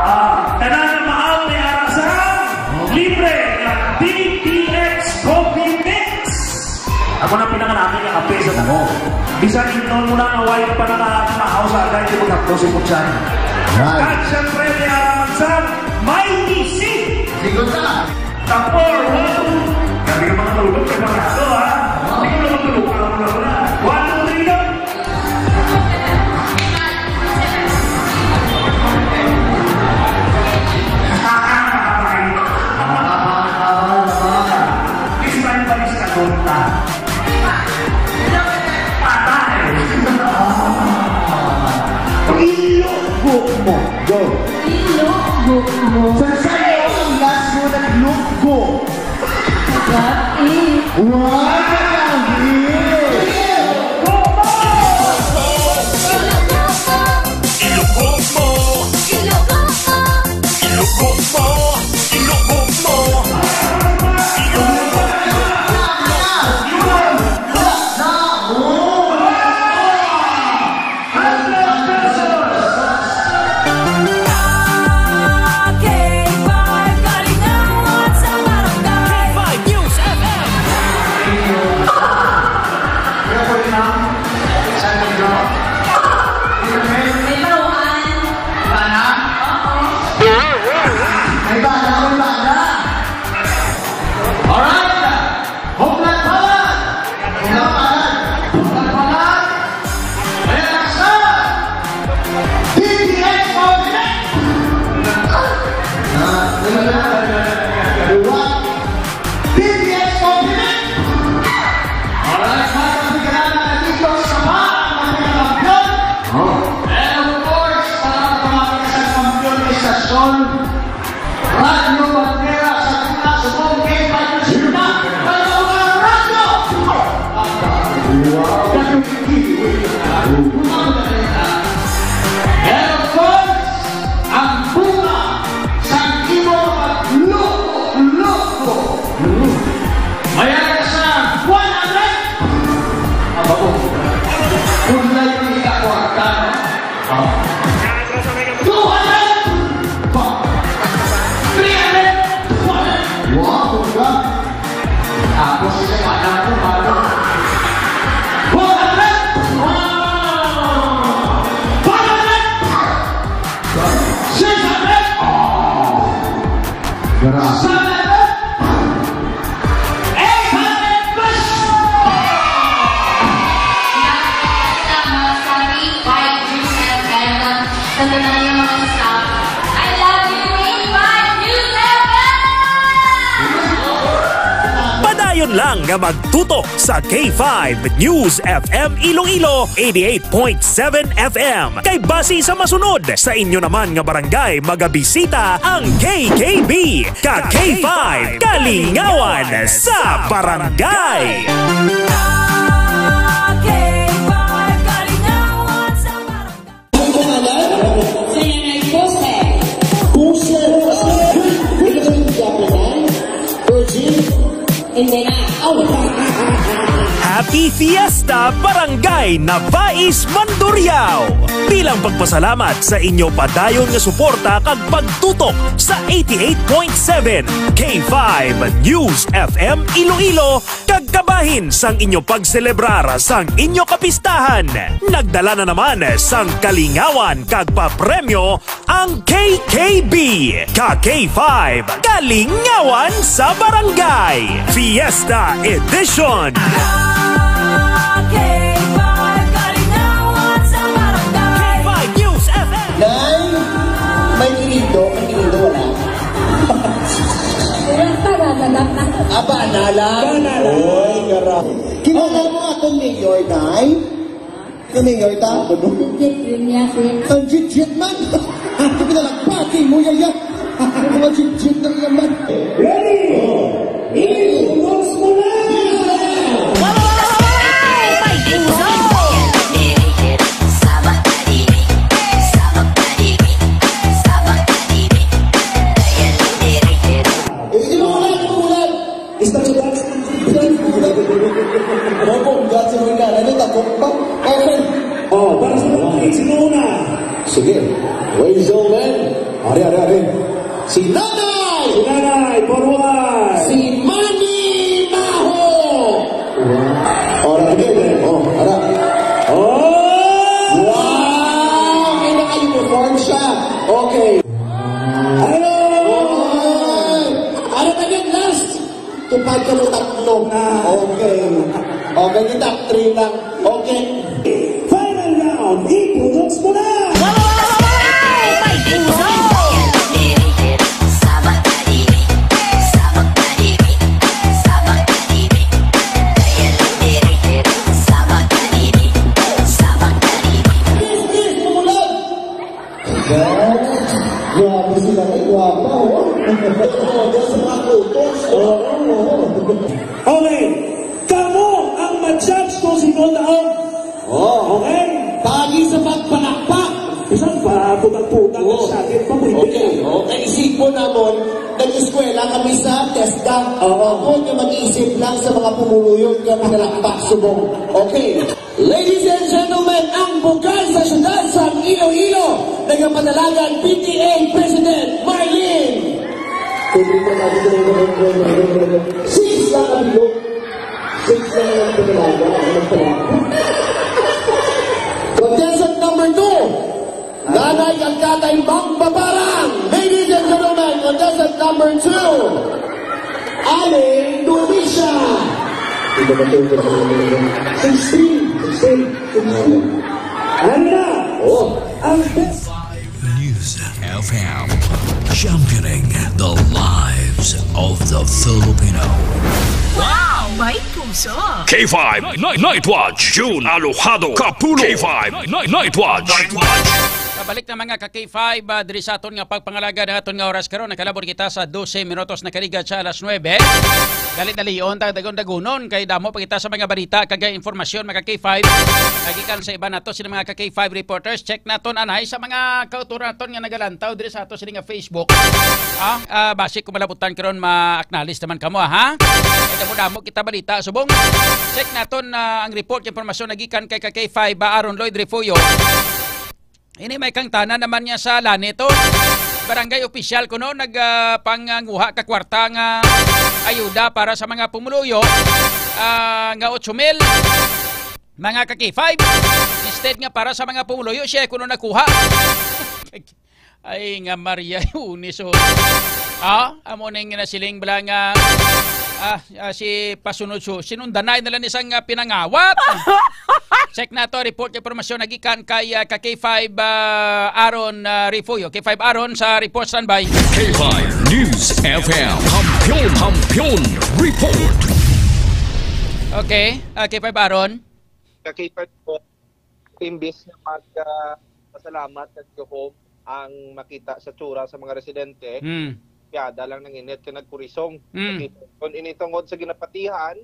Ah, tanan na maaw may ara sa libre nga D T X Coffee Mix. Ako na pinakanami nga kape sa damo. Bisan ingnon mo na nga way pa nakakamahaw sa agay, di maghapdos si Putsan. Yan. Kag siyempre, may ara man sa Mighty C. Sigot na. Tapor, one, two. Grabe ka makatulog, preparado, ha? Hindi ko na matulog, ako na wala. One, two, three, go. Please, man, palis ka, tonta. Patay. Iloko mo. Go. Iloko mo. Sa sayo, ang last mo, nagloko. Got it. Wow! Iloko mo. Iloko mo. Iloko mo. Iloko mo. K five Kalingawan sa Barangay. K five News F M. lang nga magtutok sa K five News F M Iloilo eighty-eight point seven F M. Kay basi sa masunod, sa inyo naman nga barangay magabisita ang K K B, ka K five Kalingawan sa Barangay. K five Kalingawan sa Barangay. Ang pangalan? Si Nanay Jose. Jose, Jose. Ikaw ang Japanay? Virgin? Hindi na. Oh. Happy Fiesta, Barangay Nabais, Mandurriao! Bilang pagpasalamat sa inyo padayon nga suporta kag pagtutok sa eighty-eight point seven K five News F M Iloilo, kag kabahin sang inyo pagselebrar sang inyo kapistahan. Nagdala na naman sang kalingawan kag papremyo ang K K B, ka K five Kalingawan sa Barangay Fiesta Edition. K five News F M. Nay, may kinindo, may kinindo, wala? Wala pa, nalalak na. Ah, bana lang? Bana lang. Oy, gara-, kilala mo akong mayor, Nay? Ano mayor ta? Legit rin niya, sir. Ang legit man! Ang pinalagpati mo, yaya! Ang legit na naman! Ready? Ready? Ubos mo na! Hindi mo ulan, hindi mo ulan! Isda sa dance. Mabongga si Roy Nana, ano, takot pa? Okay. Oh, para sa mga kids, sino una? Sige. Raise your hand. Ari, ari, ari. Si Nanay! Si Nanay, forward! Si Manny Maho! Ora, okay, okay. Oh, ara. Oh! Wow! May naka-uniform siya. Okay. Hello! Oy! Ano na yun? Last! Tupad ka mo tatlo. Ah. Okay. Okay, yung top three lang. Okay. Final round, i-pronounce mo na! Yes, yes, mamulat! Grabe sila, ay, gwapa, oh. Oo, doon sa mga kutos. Oo, oo. Okay. Kamo ang ma-judge kung sino ang taong. Oh. Okay? Pagi sa pagpalakpak. Bisan pa, putang-putang ang sakit, paborito niya. Okay, oh. Kay isipon namon, nag-eskwela kami sa TESDA. Oo. Ako nga mag-iisip lang sa mga pumuluyo nga pinalakpak subong. Okay. Ladies and gentlemen, ang bugal sa siyudad sa Iloilo, nagapadalagan P T A President Marlene. Six lang ang bilog. Six lang ang padalagan. Contestant number two, Nanay kag Tatay Magbabarang. Ladies and gentlemen, contestant number two, Aling Dorisha. Sixteen, sixteen, sixteen. Ano na? Oh. Ang best. News F M, championing the lives of the Filipino. Wow! May puso! K five Night, Night Watch, June Alojado, Kapulo. K five Night, Night Watch. Night Watch. Pabalik na, mga ka K five, ah, diri sa aton nga pagpangalagad, ang aton nga oras karon, nakalabot kita sa dose minutos, nakaligad sa alas nuebe. Dali-dalion ta, dagon-dagonon, kay damo pa kita sa mga balita kag impormasyon, mga ka K five. Nagikan sa iban nato sila, mga ka K five reporters. Check naton anay sa mga kauturan naton nga nagalantaw diri sa ato sila nga Facebook. Ah, ah, basi kung malabutan karon, ma-acknowledge naman kamo, ha? Kay damo-damo kita balita subong. Check naton, ah, ang report, impormasyon nagikan kay ka K five, ah, Aaron Lloyd Refugio. Ini may kangtanan naman niya sa Lani to. Barangay official kuno nag, ah, panganguha ka kwarta nga ayuda para sa mga pumuluyo, ah, nga otso mil, mga ka K five. Instead nga para sa mga pumuluyo, siya kuno nakuha. Ay, nga Maria Yunis, oh. Ah, amo ning nasiling bala nga, ah, ah, si pasunod su-, sinundanay na lang isang, ah, pinangawat. Check nato, report, impormasyon nagikan kay, ah, ka K five, ah, Aaron, ah, Refugio. K five Aaron sa report, standby. K five News F M, Kampiyon, Kampiyon Report. Okay, ah, K five Aaron. Ka-K five po, imbis na mag, ah, pasalamat at go home ang makita sa tsura sa mga residente, Hmm. piyada lang nanginit ka nagkurisong. Hmm. Kasi kung initungod sa ginapatihan,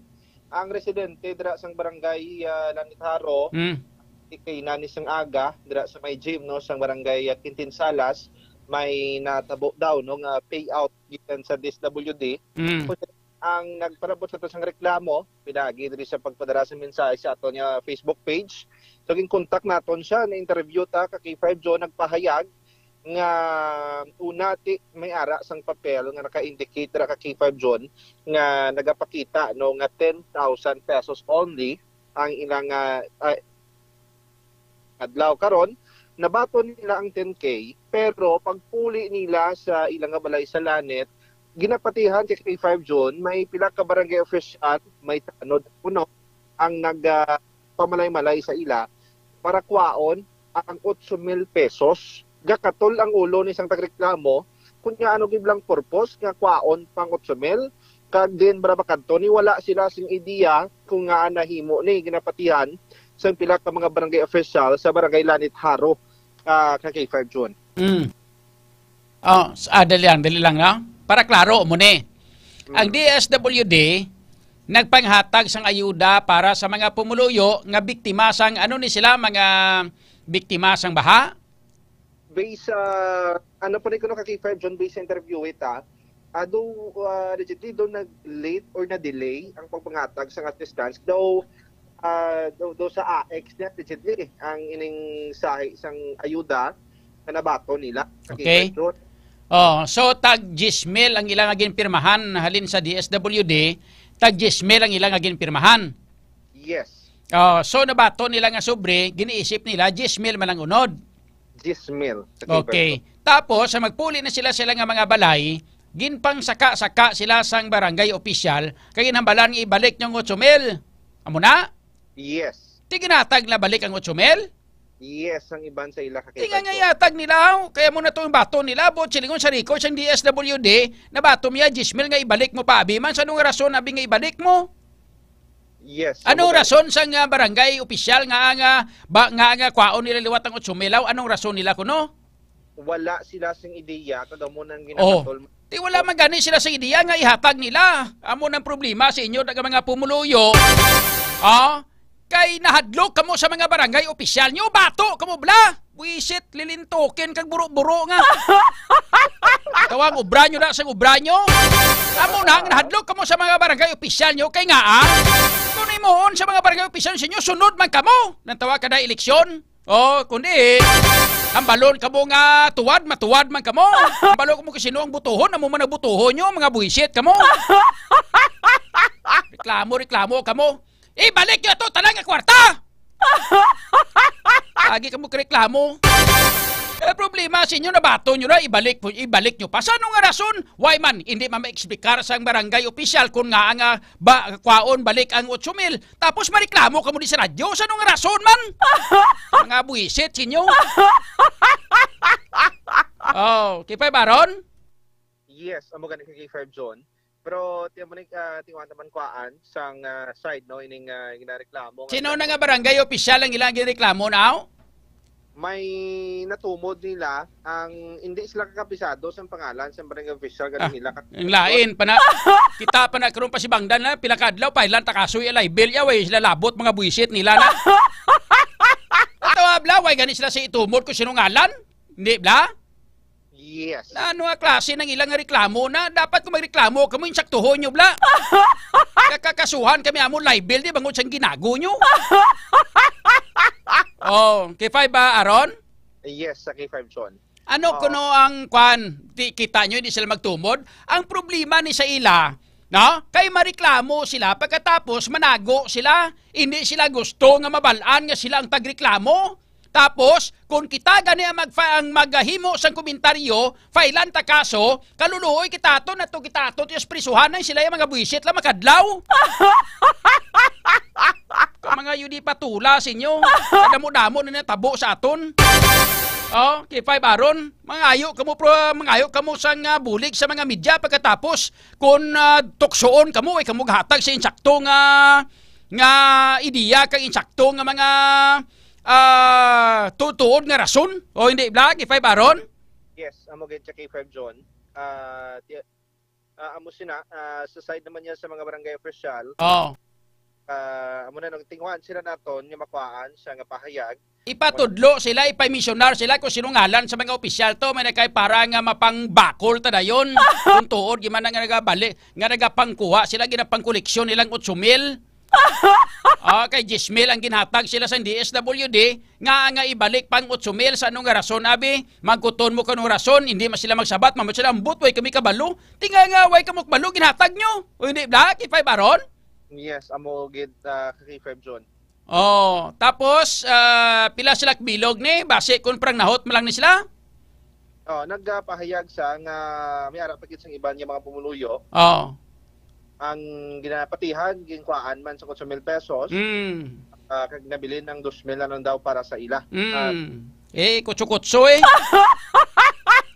ang residente dira sang barangay, ah, Lanitharo, Hmm. kay Nani sang aga, dira sa may gym, no, sang barangay, ah, Quintin Salas, may natabo daw, no, nga payout gikan sa D S W D. Hmm. Ang nagparabot sa to sang reklamo, pinagi diri sa pagpadala sa mensahe sa aton nga Facebook page. So, ginkontak naton siya, na-interview ta ka K five John, nagpahayag nga una ti may ara sang papel nga naka-indicate ra ka K five John nga nagapakita, no, nga ten thousand pesos only ang ilang, ah, ah, adlaw karon, nabaton nila ang ten K, pero pagpuli nila sa ila nga balay sa Lanet, ginapatihan kay K five John, may pila ka barangay official, may tanod kuno ang nag, ah, pamalay-malay sa ila para kwaon ang otso mil pesos. Gakatol ang ulo ni sang tagreklamo, kun nga ano gid lang purpose nga kwaon pang otso mil, kag din, para makadto ni, wala sila sing ideya kung ngaa nahimo ni ginapatihan sang pila ka mga barangay official sa barangay Lanitharo, ah, ka K five John. Mm. Oh, s-, ah, dali lang, dali lang, no? Para klaro mo ni. Mm. Ang D S W D nagpanghatag sang ayuda para sa mga pumuluyo nga biktima sang, ano ni sila, mga biktima sang baha? Based sa, ano pa rin kuno ka K five John, based sa interview ita, ah, do, ah, allegedly, do nag-late or na-delay ang pagpangatag sang assistance. Though, ah, do, do sa A X niya, allegedly, ang ining sahi sang ayuda na nabaton nila sa Okay. K five John. Oh, so tag diyes mil ang ilang ginpirmahan halin sa D S W D, tag diyes mil ang ilang ginpirmahan. Yes. Oh, so nabaton nila nga sobre, giniisip nila diyes mil man ang unod. Diyes mil sa K five John. Okay. Tapos, sa magpuli na sila, sila nga mga balay, ginpangsaka-saka sila sang barangay opisyal, kay ginhambalan nga ibalik niyo ang otso mil. Amo na? Yes. Ti ginatag na balik ang otso mil? Yes, ang iban sa ila ka Ti nga K five John. Nga yatag nila, oh. Kaya mo na to ang baton nila, but silingon sa record sang D S W D, nabaton niya diyes mil nga ibalik mo pa, abi man. Sa anong rason, abi, nga ibalik mo? Yes, Anong kumbaga rason sa nga barangay opisyal nga, nga, ba, nga, nga kwaon nila liwat ang otso mil? Anong rason nila kuno? Wala sila sing ideya, kag amo nang Oh. ginakatol. Ti wala man gani sila sa ideya nga ihatag nila. Amo nang problema sa inyo, nga mga pumuluyo. Ah? Kay nahadlok kamo sa mga barangay opisyal nyo, bato kamo bala. Buisit, lilintukin kag buro-buro nga. Tawag, ubra nyo na sa ubra nyo. Amo na, ang nahadlok kamo sa mga barangay opisyal nyo, kay nga, ah, kung himuon sa mga barangay opisyal sa inyo, sunod man kamo. Nang tawag ka na eleksyon. Oh, kundi, hambalon kamo nga tuwad, matuwad man kamo. Hambalon kamo kung sino ang butuhon, amo man ang butuhon nyo, mga buisit kamo. Reklamo, reklamo kamo. Ibalik nyo to tanan nga kwarta! Lagi kamo reklamo. Eh, problema sa inyo, nabato nyo na, ibalik po, ibalik nyo pa. Sa ano nga rason? Why man, hindi man ma-explicar sang barangay opisyal kung nga nga ba, kwaon balik ang otso mil. Tapos mareklamo kamo di sa radyo. Sa ano nga rason man? Mga buwisit sa inyo. Oh, K five Aaron? Yes, amo gani ka K five John. Pero tiyan mo ni, ah, tiwan naman kwaan sang, ah, side, no, ining, ah, ginareklamo nga Sino na nga barangay opisyal ang ilang ginreklamo now? May natumod nila ang hindi sila kakapisado sa pangalan sa barangay official, ganun Ah, nila kat- ang lain pa na. Kita pa na karon pa si Bangdan na pila ka adlaw pa ilan ta kaso ya libel ya way sila labot mga buwisit nila na. Ato bla, way gani sila sa itumod kung sino ngalan? Hindi bla? Yes. Na ano nga klase ng ilang reklamo na dapat kung magreklamo kamo insaktuhon nyo bla? Kakakasuhan kami amo libel di bangod sang ginago nyo. Oh, K five ba, Aaron? Yes, sa K five John. Ano Oo. kuno ang kwan? Di, kita nyo, hindi sila magtumod. Ang problema ni sa ila, no? Kay mareklamo sila, pagkatapos manago sila. Hindi sila gusto nga mabalaan nga sila ang tagreklamo. Tapos, kung kita gani ang magfa-, ang maghimo sang komentaryo, failan ta kaso, kaluluoy kita ato, nato kita ato, tiyos prisuhan na sila yung mga buwisit lang makadlaw. Ka mga yun di patula sa inyo. Kadamo-damo na natabo sa aton. Oh, K five Aaron, mangayo kamo pro, mangayo kamo sang, ah, bulig sa mga media pagkatapos kung, ah, tuksoon kamo, ay kamo gahatag sa insakto nga, nga ideya kag insakto nga mga, ah, tuod-tuod nga rason, o hindi, Black, K five Aaron? Yes, amo gid siya, K five John. Ah, ti-, ah, amo sina, ah, sa side naman niya sa mga barangay official, Oh. ah, amo na, nagtinguhaan sila naton nga makuhaan siya nga pahayag. Ipatudlo sila, ipamisyonar sila kung sino ngalan sa mga opisyal to, may nakay para nga mapangbakol ta dayon. Kung tuod, gimana nga nagabali, nga nagapangkuha sila, ginapangkoleksyon nilang otso mil. Ah, kay diyes mil ang ginhatag sila sa D S W D, nga, nga ibalik pang otso mil. Sa anong rason, abi? Magkuton mo kanong rason, hindi man sila magsabat, mamot sila, "Ambot, way kami kabalo." Tinga nga, way kamo kabalo, ginhatag nyo. O hindi, Black, K five Aaron? Yes, amo gid, ah, K five John. Oh, tapos, ah, pila sila bilog ni? Basi kung parang nahot mo lang ni sila? Oh, nagapahayag sa nga may ara pa gid sang iban nga mga pumuluyo. Oh. Ang ginapatihan, ginkuhaan man sa otso mil pesos, Mm. ah, kag nabilin ang dos mil na lang daw para sa ila. Mm. Ah, Eh, kutso-kutso eh.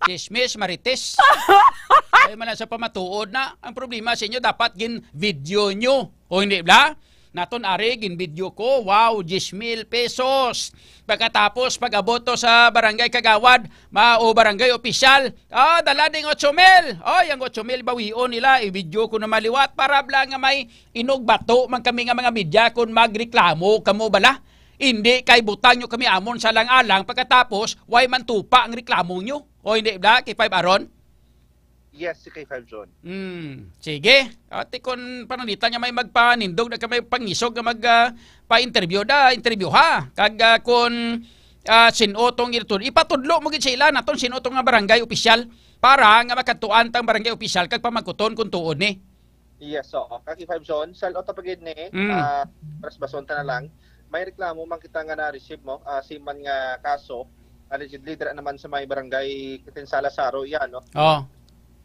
Chismis, marites. Ay, man sa pamatuod na. Ang problema sa inyo, dapat gin-video nyo. O hindi, bla? Naton ari, gin-video ko. Wow, diyes mil pesos. Pagkatapos, pag-abot to sa barangay kagawad, ma-, o barangay opisyal, ah, dala ding otso mil. Oy, ang otso mil, bawion nila. I-video ko na maliwat para bla nga may inugbato man kami nga mga media kung magreklamo kamo bala. Hindi kay butang nyo kami amon sa alang-alang, pagkatapos, way man tupa ang reklamo nyo. O hindi, bla, K five Aaron? Yes, si K five John. Hmm, sige. Ate, kung pananglitan nga may magpanindog na ka may pangisog nga mag, ah, pa-interview da, interview ha. Kag, ah, kung, ah, sin-o tong ito, ipatudlo mo gid sa ila naton sin-o tong nga barangay opisyal para nga makadtuan tang barangay opisyal kag pamangkuton kung tuod ni. Yes, oo. Kag K five John, sa lota pa gid ni, Mm. ah, para sa basonta na lang, may reklamo man kita nga na-receive mo, ah, siman nga kaso, allegedly, dira naman sa may barangay Kitinsala, Saro, iya, no? Oh.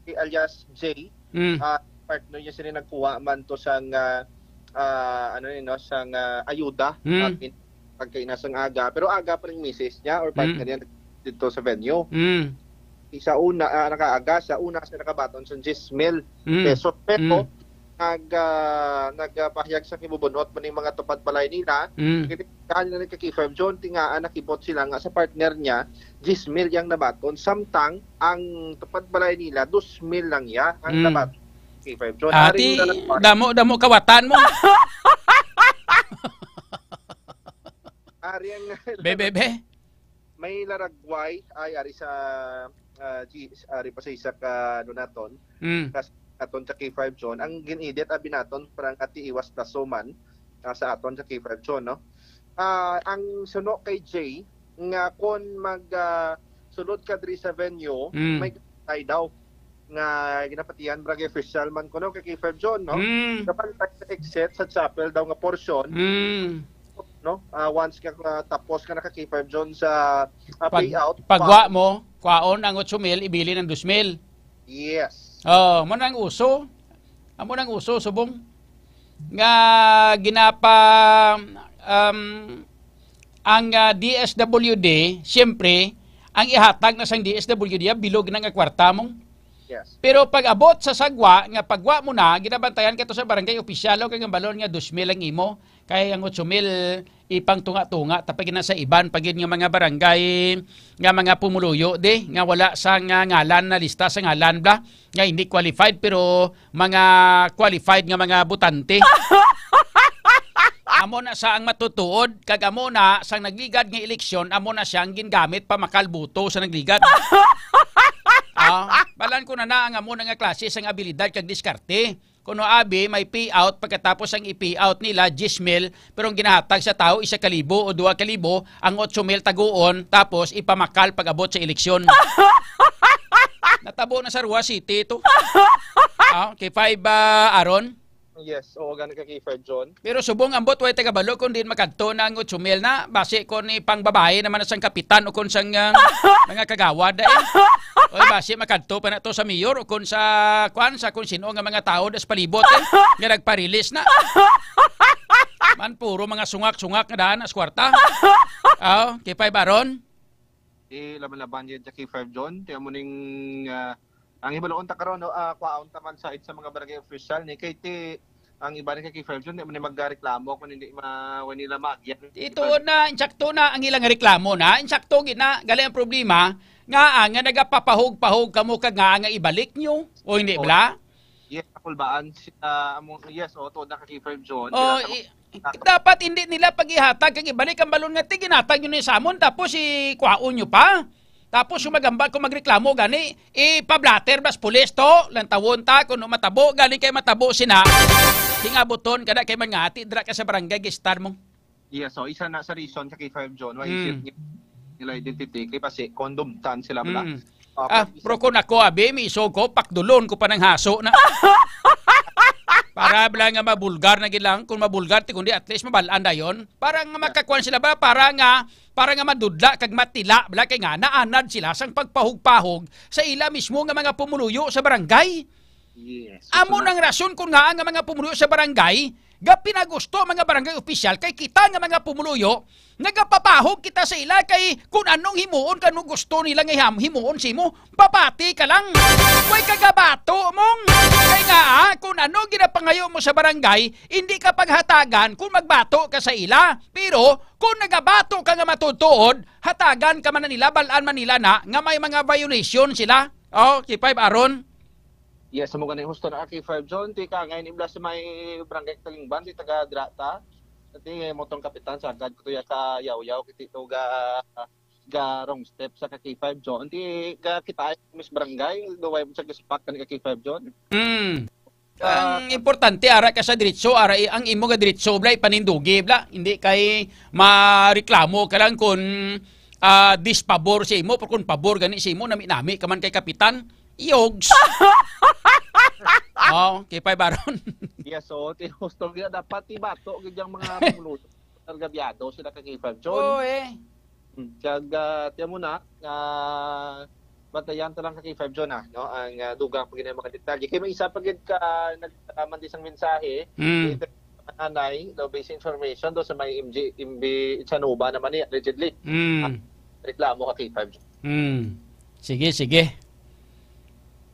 Si alias J, Mm. ah, partner niya sini nagkuha man to sang, ah, ah, ano ni, no, sang, ah, ayuda, Mm. ah, in-, pagkaina sang aga. Pero aga pa ning misis niya or partner Mm. niya dito sa venue. Mm. Sa una, ah, nakaaga, sa una siya nakabaton sa diyes mil Mm. pesos. Pero Mm. nag, ah, nagpahayag sa kibubunot man ning mga tupad balay nila. Mm. Kaya nila ni Kakifam John, tingaan nakibot sila nga sa partner niya, diyes mil yang nabaton. Samtang ang tupad balay nila, dos mil lang ya ang Mm. nabaton. Kakifam John, Ati, ari na lang, damo, damo kawatan mo. Ari ang Be, be, be. May laragway ay ari sa, ah, G-, ari pa sa isa ka, ano naton, Mm. kas-, aton sa K five John. Ang gin-edit abi naton parang ati iwas na suman, ah, sa aton sa K five John, no? Ah, ang suno kay Jay nga kon mag, ah, sulod ka diri sa venue, Mm. may tie daw nga ginapatihan, barangay official man kuno kay K five John, no? Mm. Kapantay sa exit sa chapel daw nga portion, Mm. no? Ah, once ka, ah, tapos ka na ka K five John sa, ah, Pag, payout, pagwa pa- mo, kwaon ang otso mil, ibilin ang dos mil. Yes. Oh, mo nang uso. Amo nang uso, subong. Nga ginapa, um, ang, ah, D S W D, siyempre, ang ihatag na sang D S W D, ah, bilog na nga kwarta mong. Yes. Pero pag abot sa sagwa, nga pagwa mo na, ginabantayan ka to sa barangay opisyal, o kay ang balon nga dos mil ang imo, kay ang otso mil, ipangtunga-tunga, tapos gina sa iban, pagid nga mga barangay, nga mga pumuluyo, di, nga wala sa nga ngalan na lista sa ngalan, bla, nga hindi qualified, pero mga qualified nga mga botante. Amo na sa ang matutuod, kag amo na sang nagligad nga eleksyon, amo na siyang gingamit pa makalbuto sa nagligad. Ah, balan ko na na ang amo na nga klase sang abilidad kag diskarte. Kuno abi, may payout, pagkatapos ang i-payout nila, diyes mil, pero ang ginahatag sa tao, isa ka libo o dua ka libo, ang otso mil taguon, tapos ipamakal pag-abot sa eleksyon. Natabo na sa Rua City ito. Ah, K five, ah, Aaron? Yes, oo, gani ka K five, John. Pero subong ambot, way tagabalo kung diin makadto na ang otso mil na, basi kung ni pang babae naman na sang kapitan o kung sang, ah, mga kagawad, eh. O basi makadto pa na to sa mayor o kung sa, kwan, sa kung sino nga mga tao das palibot, eh, nga nagpa-release na. Man, puro mga sungak-sungak nga daan as kwarta. Aw, K five Aaron? Di laban-laban yun sa K five John. Tiyan mo ning, ah, ang hibaluon ta karon, no, ah, kwaon ta man sa, sa mga barangay official ni kay ti, Ang iba ni ka K five John, di man ni magreklamo kung hindi ma, kung nila maagyan. Ito na, insakto na ang ilang reklamo na. Insakto gid na, gali ang problema, nga, ah, nga nagapapahog-pahog kamo kag nga, nga ibalik nyo, o hindi, Oh. bla? Yes, nakulbaan sila, amo, yes, o, tuod na ka K five John. Oh, Sila sa i- dapat hindi nila pag-ihatag kag ibalik ang balon nga, "Ti, ginatag nyo ni sa amon, tapos si kuhaon nyo pa." Tapos yung magambal kung magreklamo gani, ipa-blotter bas pulis to, lantawon ta kung matabo gani kay matabo sina. Hingabuton ka na kay mangati dira ka sa barangay gistar mo. Yes, so isa na sa reason sa K five John, why Mm. is it nila identity, kay kasi condom tan sila bala. Mm. Ah, Ah, pag- pero kung ako, abi, miso ko, pakdulon ko pa ng haso na. Para bala nga mabulgar na gid lang, kung mabulgar, ti kundi at least mabalaan dayon. Para nga makakuan sila ba, para nga, para nga madudla kag matila, bala kay nga naanad sila sang pagpahog-pahog sa ila mismo nga mga pumuluyo sa barangay. Yes. Amo So, nang rason kung nga nga mga pumuluyo sa barangay, ga pinagusto ang mga barangay opisyal kay kita nga mga pumuluyo, nagapapahog kita sa ila kay kung anong himuon kano gusto nila nga ham- himuon sa imo, papati ka lang. Way kagabato mong kay nga ah, kung ano ginapangayo mo sa barangay, hindi ka paghatagan kung magbato ka sa ila. Pero kung nagabato ka nga matutuod, hatagan ka man na nila, balaan man nila na nga may mga violation sila. Oh, K five Aaron. Yes, mo ganing husto na K five John, ti ka ngay ni blas may barangay Talingban, ti taga Drata. Ti mo tong kapitan sa agad ko to ya sa Yaw-Yaw, kiti to ga ga wrong step sa ka K five John. Ti ga kita ay Miss Barangay, gaway mo sa gispak kan ka K five John. Mm. Ah, Ang importante ara ka sa diretso, ara i- ang imo nga diretso bla ipanindugi bla, hindi kay mareklamo ka lang kung ah, dispabor sa imo, pero kung pabor gani sa imo, nami-nami ka man kay kapitan. Yogs. Oh, K five Aaron. Yes, so ti husto gid dapat ti bato gid yang mga pumuluyo. Targabyado sila ka K five John. Oh, eh. Hmm, kag ah, tiyan mo na, ah, bantayan ta lang ka K five John, ah, no? Ang ah, dugang pa gid ang mga detalye. Kay may isa pa gid ka nagtaman di sang mensahe, Mm. ito, nanay, daw based information do sa may M G, M B Chanuba naman ni allegedly. Mm. Reklamo ka K five John. Mm. Sige, sige.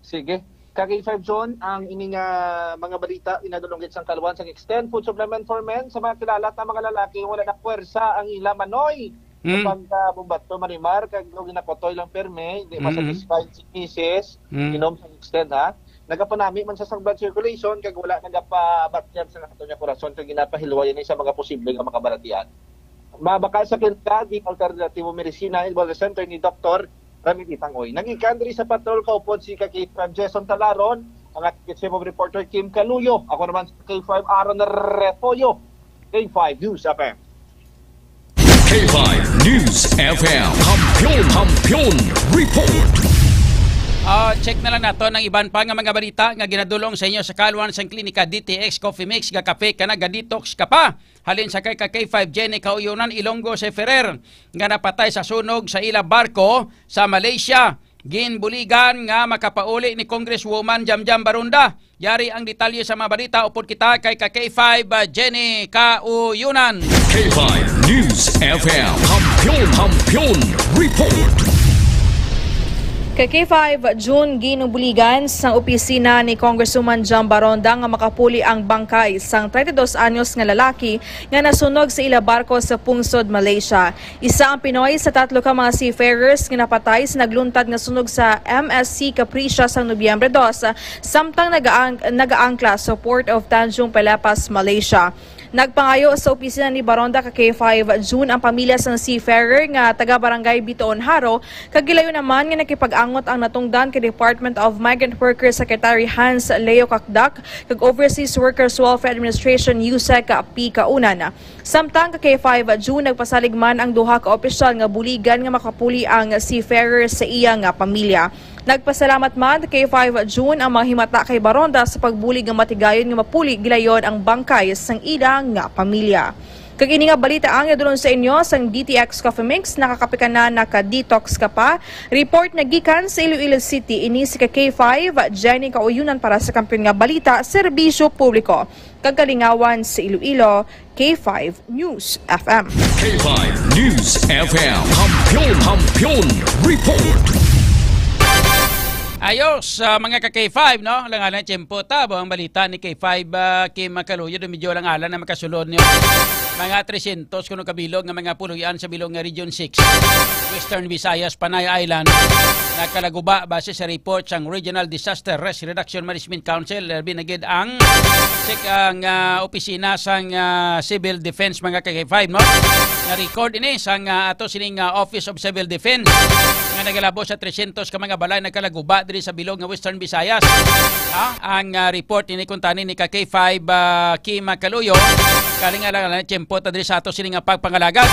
Sige. Ka K five John, ang ini nga mga balita inadulong gid sang kaluan sang Extend Food Supplement for Men sa mga kilala ta mga lalaki nga wala na puwersa ang ila manoy. Mm. Kapag uh, bumbato marimar kag daw ginakotoy lang perme, di Mm-mm. masatisfied si misis, Mm. inom sa Extend ha. Nagapanami man sa sang blood circulation kag wala nagapabatyag sa ato niya korason kag ginapahilwayan ni sa mga posible nga makabalatian. Mabakal sa Kinta, di alternatibo medisina, health center ni Doktor Ramil Itangoy. Nagikan diri sa patrol kaupod si ka K five Jason Talaron, ang ating chief of reporter Kim Kaluyo. Ako naman si K five Aaron Repoyo, K five News F M. K five News F M. Kampiyon, Kampiyon Report. Ah, check na lang nato ang iban pa nga mga balita nga ginadulong sa inyo sa kaluan sang klinika D T X Coffee Mix, ga kape ka na, ga detox ka pa. Halin sa kay ka K five Jenny Kauyonan Ilonggo si Ferrer nga napatay sa sunog sa ila barko sa Malaysia. Ginbuligan nga makapauli ni Congresswoman Jamjam Baronda. Yari ang detalye sa mga balita upod kita kay ka K five Jenny Kauyonan. K five News F M. Kampiyon, Kampiyon Report. Kay K five June, ginubuligan sang opisina ni Congresswoman Jam Baronda nga makapuli ang bangkay sang treinta y dos anyos nga lalaki nga nasunog sa ila barko sa pungsod Malaysia. Isa ang Pinoy sa tatlo ka mga seafarers nga napatay sa nagluntad nga sunog sa M S C Capricia sang Nobyembre dos, samtang nagaang- nagaangkla sa Port of Tanjung Pelepas, Malaysia. Nagpangayo sa opisina ni Baronda ka K five June ang pamilya sang seafarer nga taga Barangay Bitoon Haro, kag gilayo naman nga nakipag-angot ang natungdan kay Department of Migrant Workers Secretary Hans Leo Kakdak kag Overseas Workers Welfare Administration USEC P Kaunan. Samtang ka K five June, nagpasalig man ang duha ka opisyal nga buligan nga makapuli ang seafarer sa iya nga pamilya. Nagpasalamat man kay five June ang mga himata kay Baronda sa pagbulig nga matigayon nga mapuli gilayon ang bangkay sang ila nga pamilya. Kag ini nga balita ang nadulong sa inyo sang D T X Coffee Mix, nakakape ka na, naka-detox ka pa. Report na gikan sa Iloilo City, ini si ka K five, Jenny Kauyunan para sa Kampiyon nga Balita, Serbisyo Publiko, kag Kalingawan sa Iloilo, K five News F M. K five News F M. Kampiyon, Kampiyon Report. Ayos, ah, mga ka K five, no? Langalan tiyempo ta, ang balita ni K five, ah, Kim Makaluyod, medyo langalan na makasulod niyo. Mga tresyentos kuno kabilog nga mga puloy-an sa bilog nga Region six, Western Visayas, Panay Island, nakalaguba base sa report sang Regional Disaster Risk Reduction Management Council, labi na gid ang sik-, ang, ah, opisina sang, ah, Civil Defense, mga ka K five, no? Na-record ini sang, ah, ato sining, ah, Office of Civil Defense nga nagalabo sa tresyentos ka mga balay nagkalaguba diri sa bilog nga Western Visayas. Ha? Ang, ah, report ini kuntani ni ka K five, ah, Kim Kaluyo. Kalingalan lang tiyempo ta diri sa ato sini nga pagpangalagad.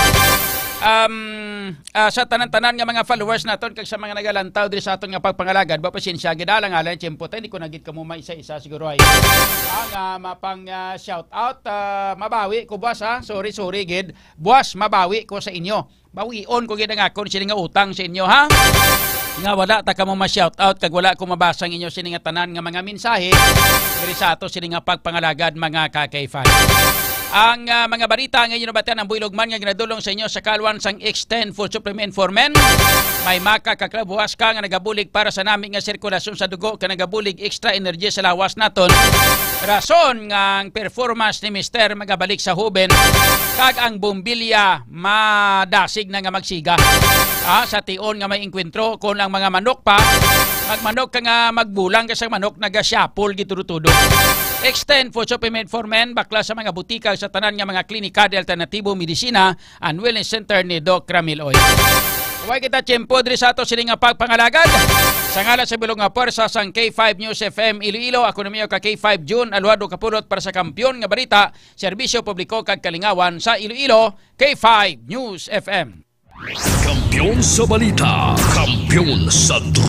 Um, ah, sa tanan-tanan nga mga followers naton kag sa mga nagalantaw diri sa aton nga pagpangalagad, ba pasensya gid, alang-alang tiyempo ta, hindi ko na gid kamo maisa-isa siguro ay. Ah, nga mapang, ah, shout out, ah, mabawi ko, boss, ha. Sorry, sorry gid. Buwas, mabawi ko sa inyo. Bawion ko gid ang akon sini nga utang sa inyo, ha? Nga wala ta kamo ma-shout out kag wala ko mabasa ang inyo sini nga tanan nga mga mensahe diri sa ato sini nga pagpangalagad, mga ka K five. Ang, ah, mga balita nga inyo nabatian ang buylog man nga ginadulong sa inyo sa kalwan sang X ten Full Supplement for Men. May maka kaklabuhas ka nga nagabulig para sa nami nga sirkulasyon sa dugo, ka nagabulig extra energy sa lawas naton. Rason nga ang performance ni Mister magabalik sa huben, kag ang bombilya madasig na nga magsiga. Ah, sa tion nga may engkwentro, kon ang mga manok pa, magmanok ka nga magbulang ka sa manok, nagasyapol gitudo-tudo. Extend for Supplement for Men, bakla sa mga butika, sa tanan nga mga klinika de alternatibo, medisina, and wellness center ni Doc Ramil Oy. Way kita tiyempo diri sa ato sini nga pagpangalagad. Sa ngalan sa bilog nga pwersa sang K five News F M Iloilo, ako na miyo ka K five June Aluado Kapulot para sa Kampiyon nga Balita, Serbisyo Publiko kag Kalingawan sa Iloilo, K five News F M. Kampiyon sa balita, kampiyon sa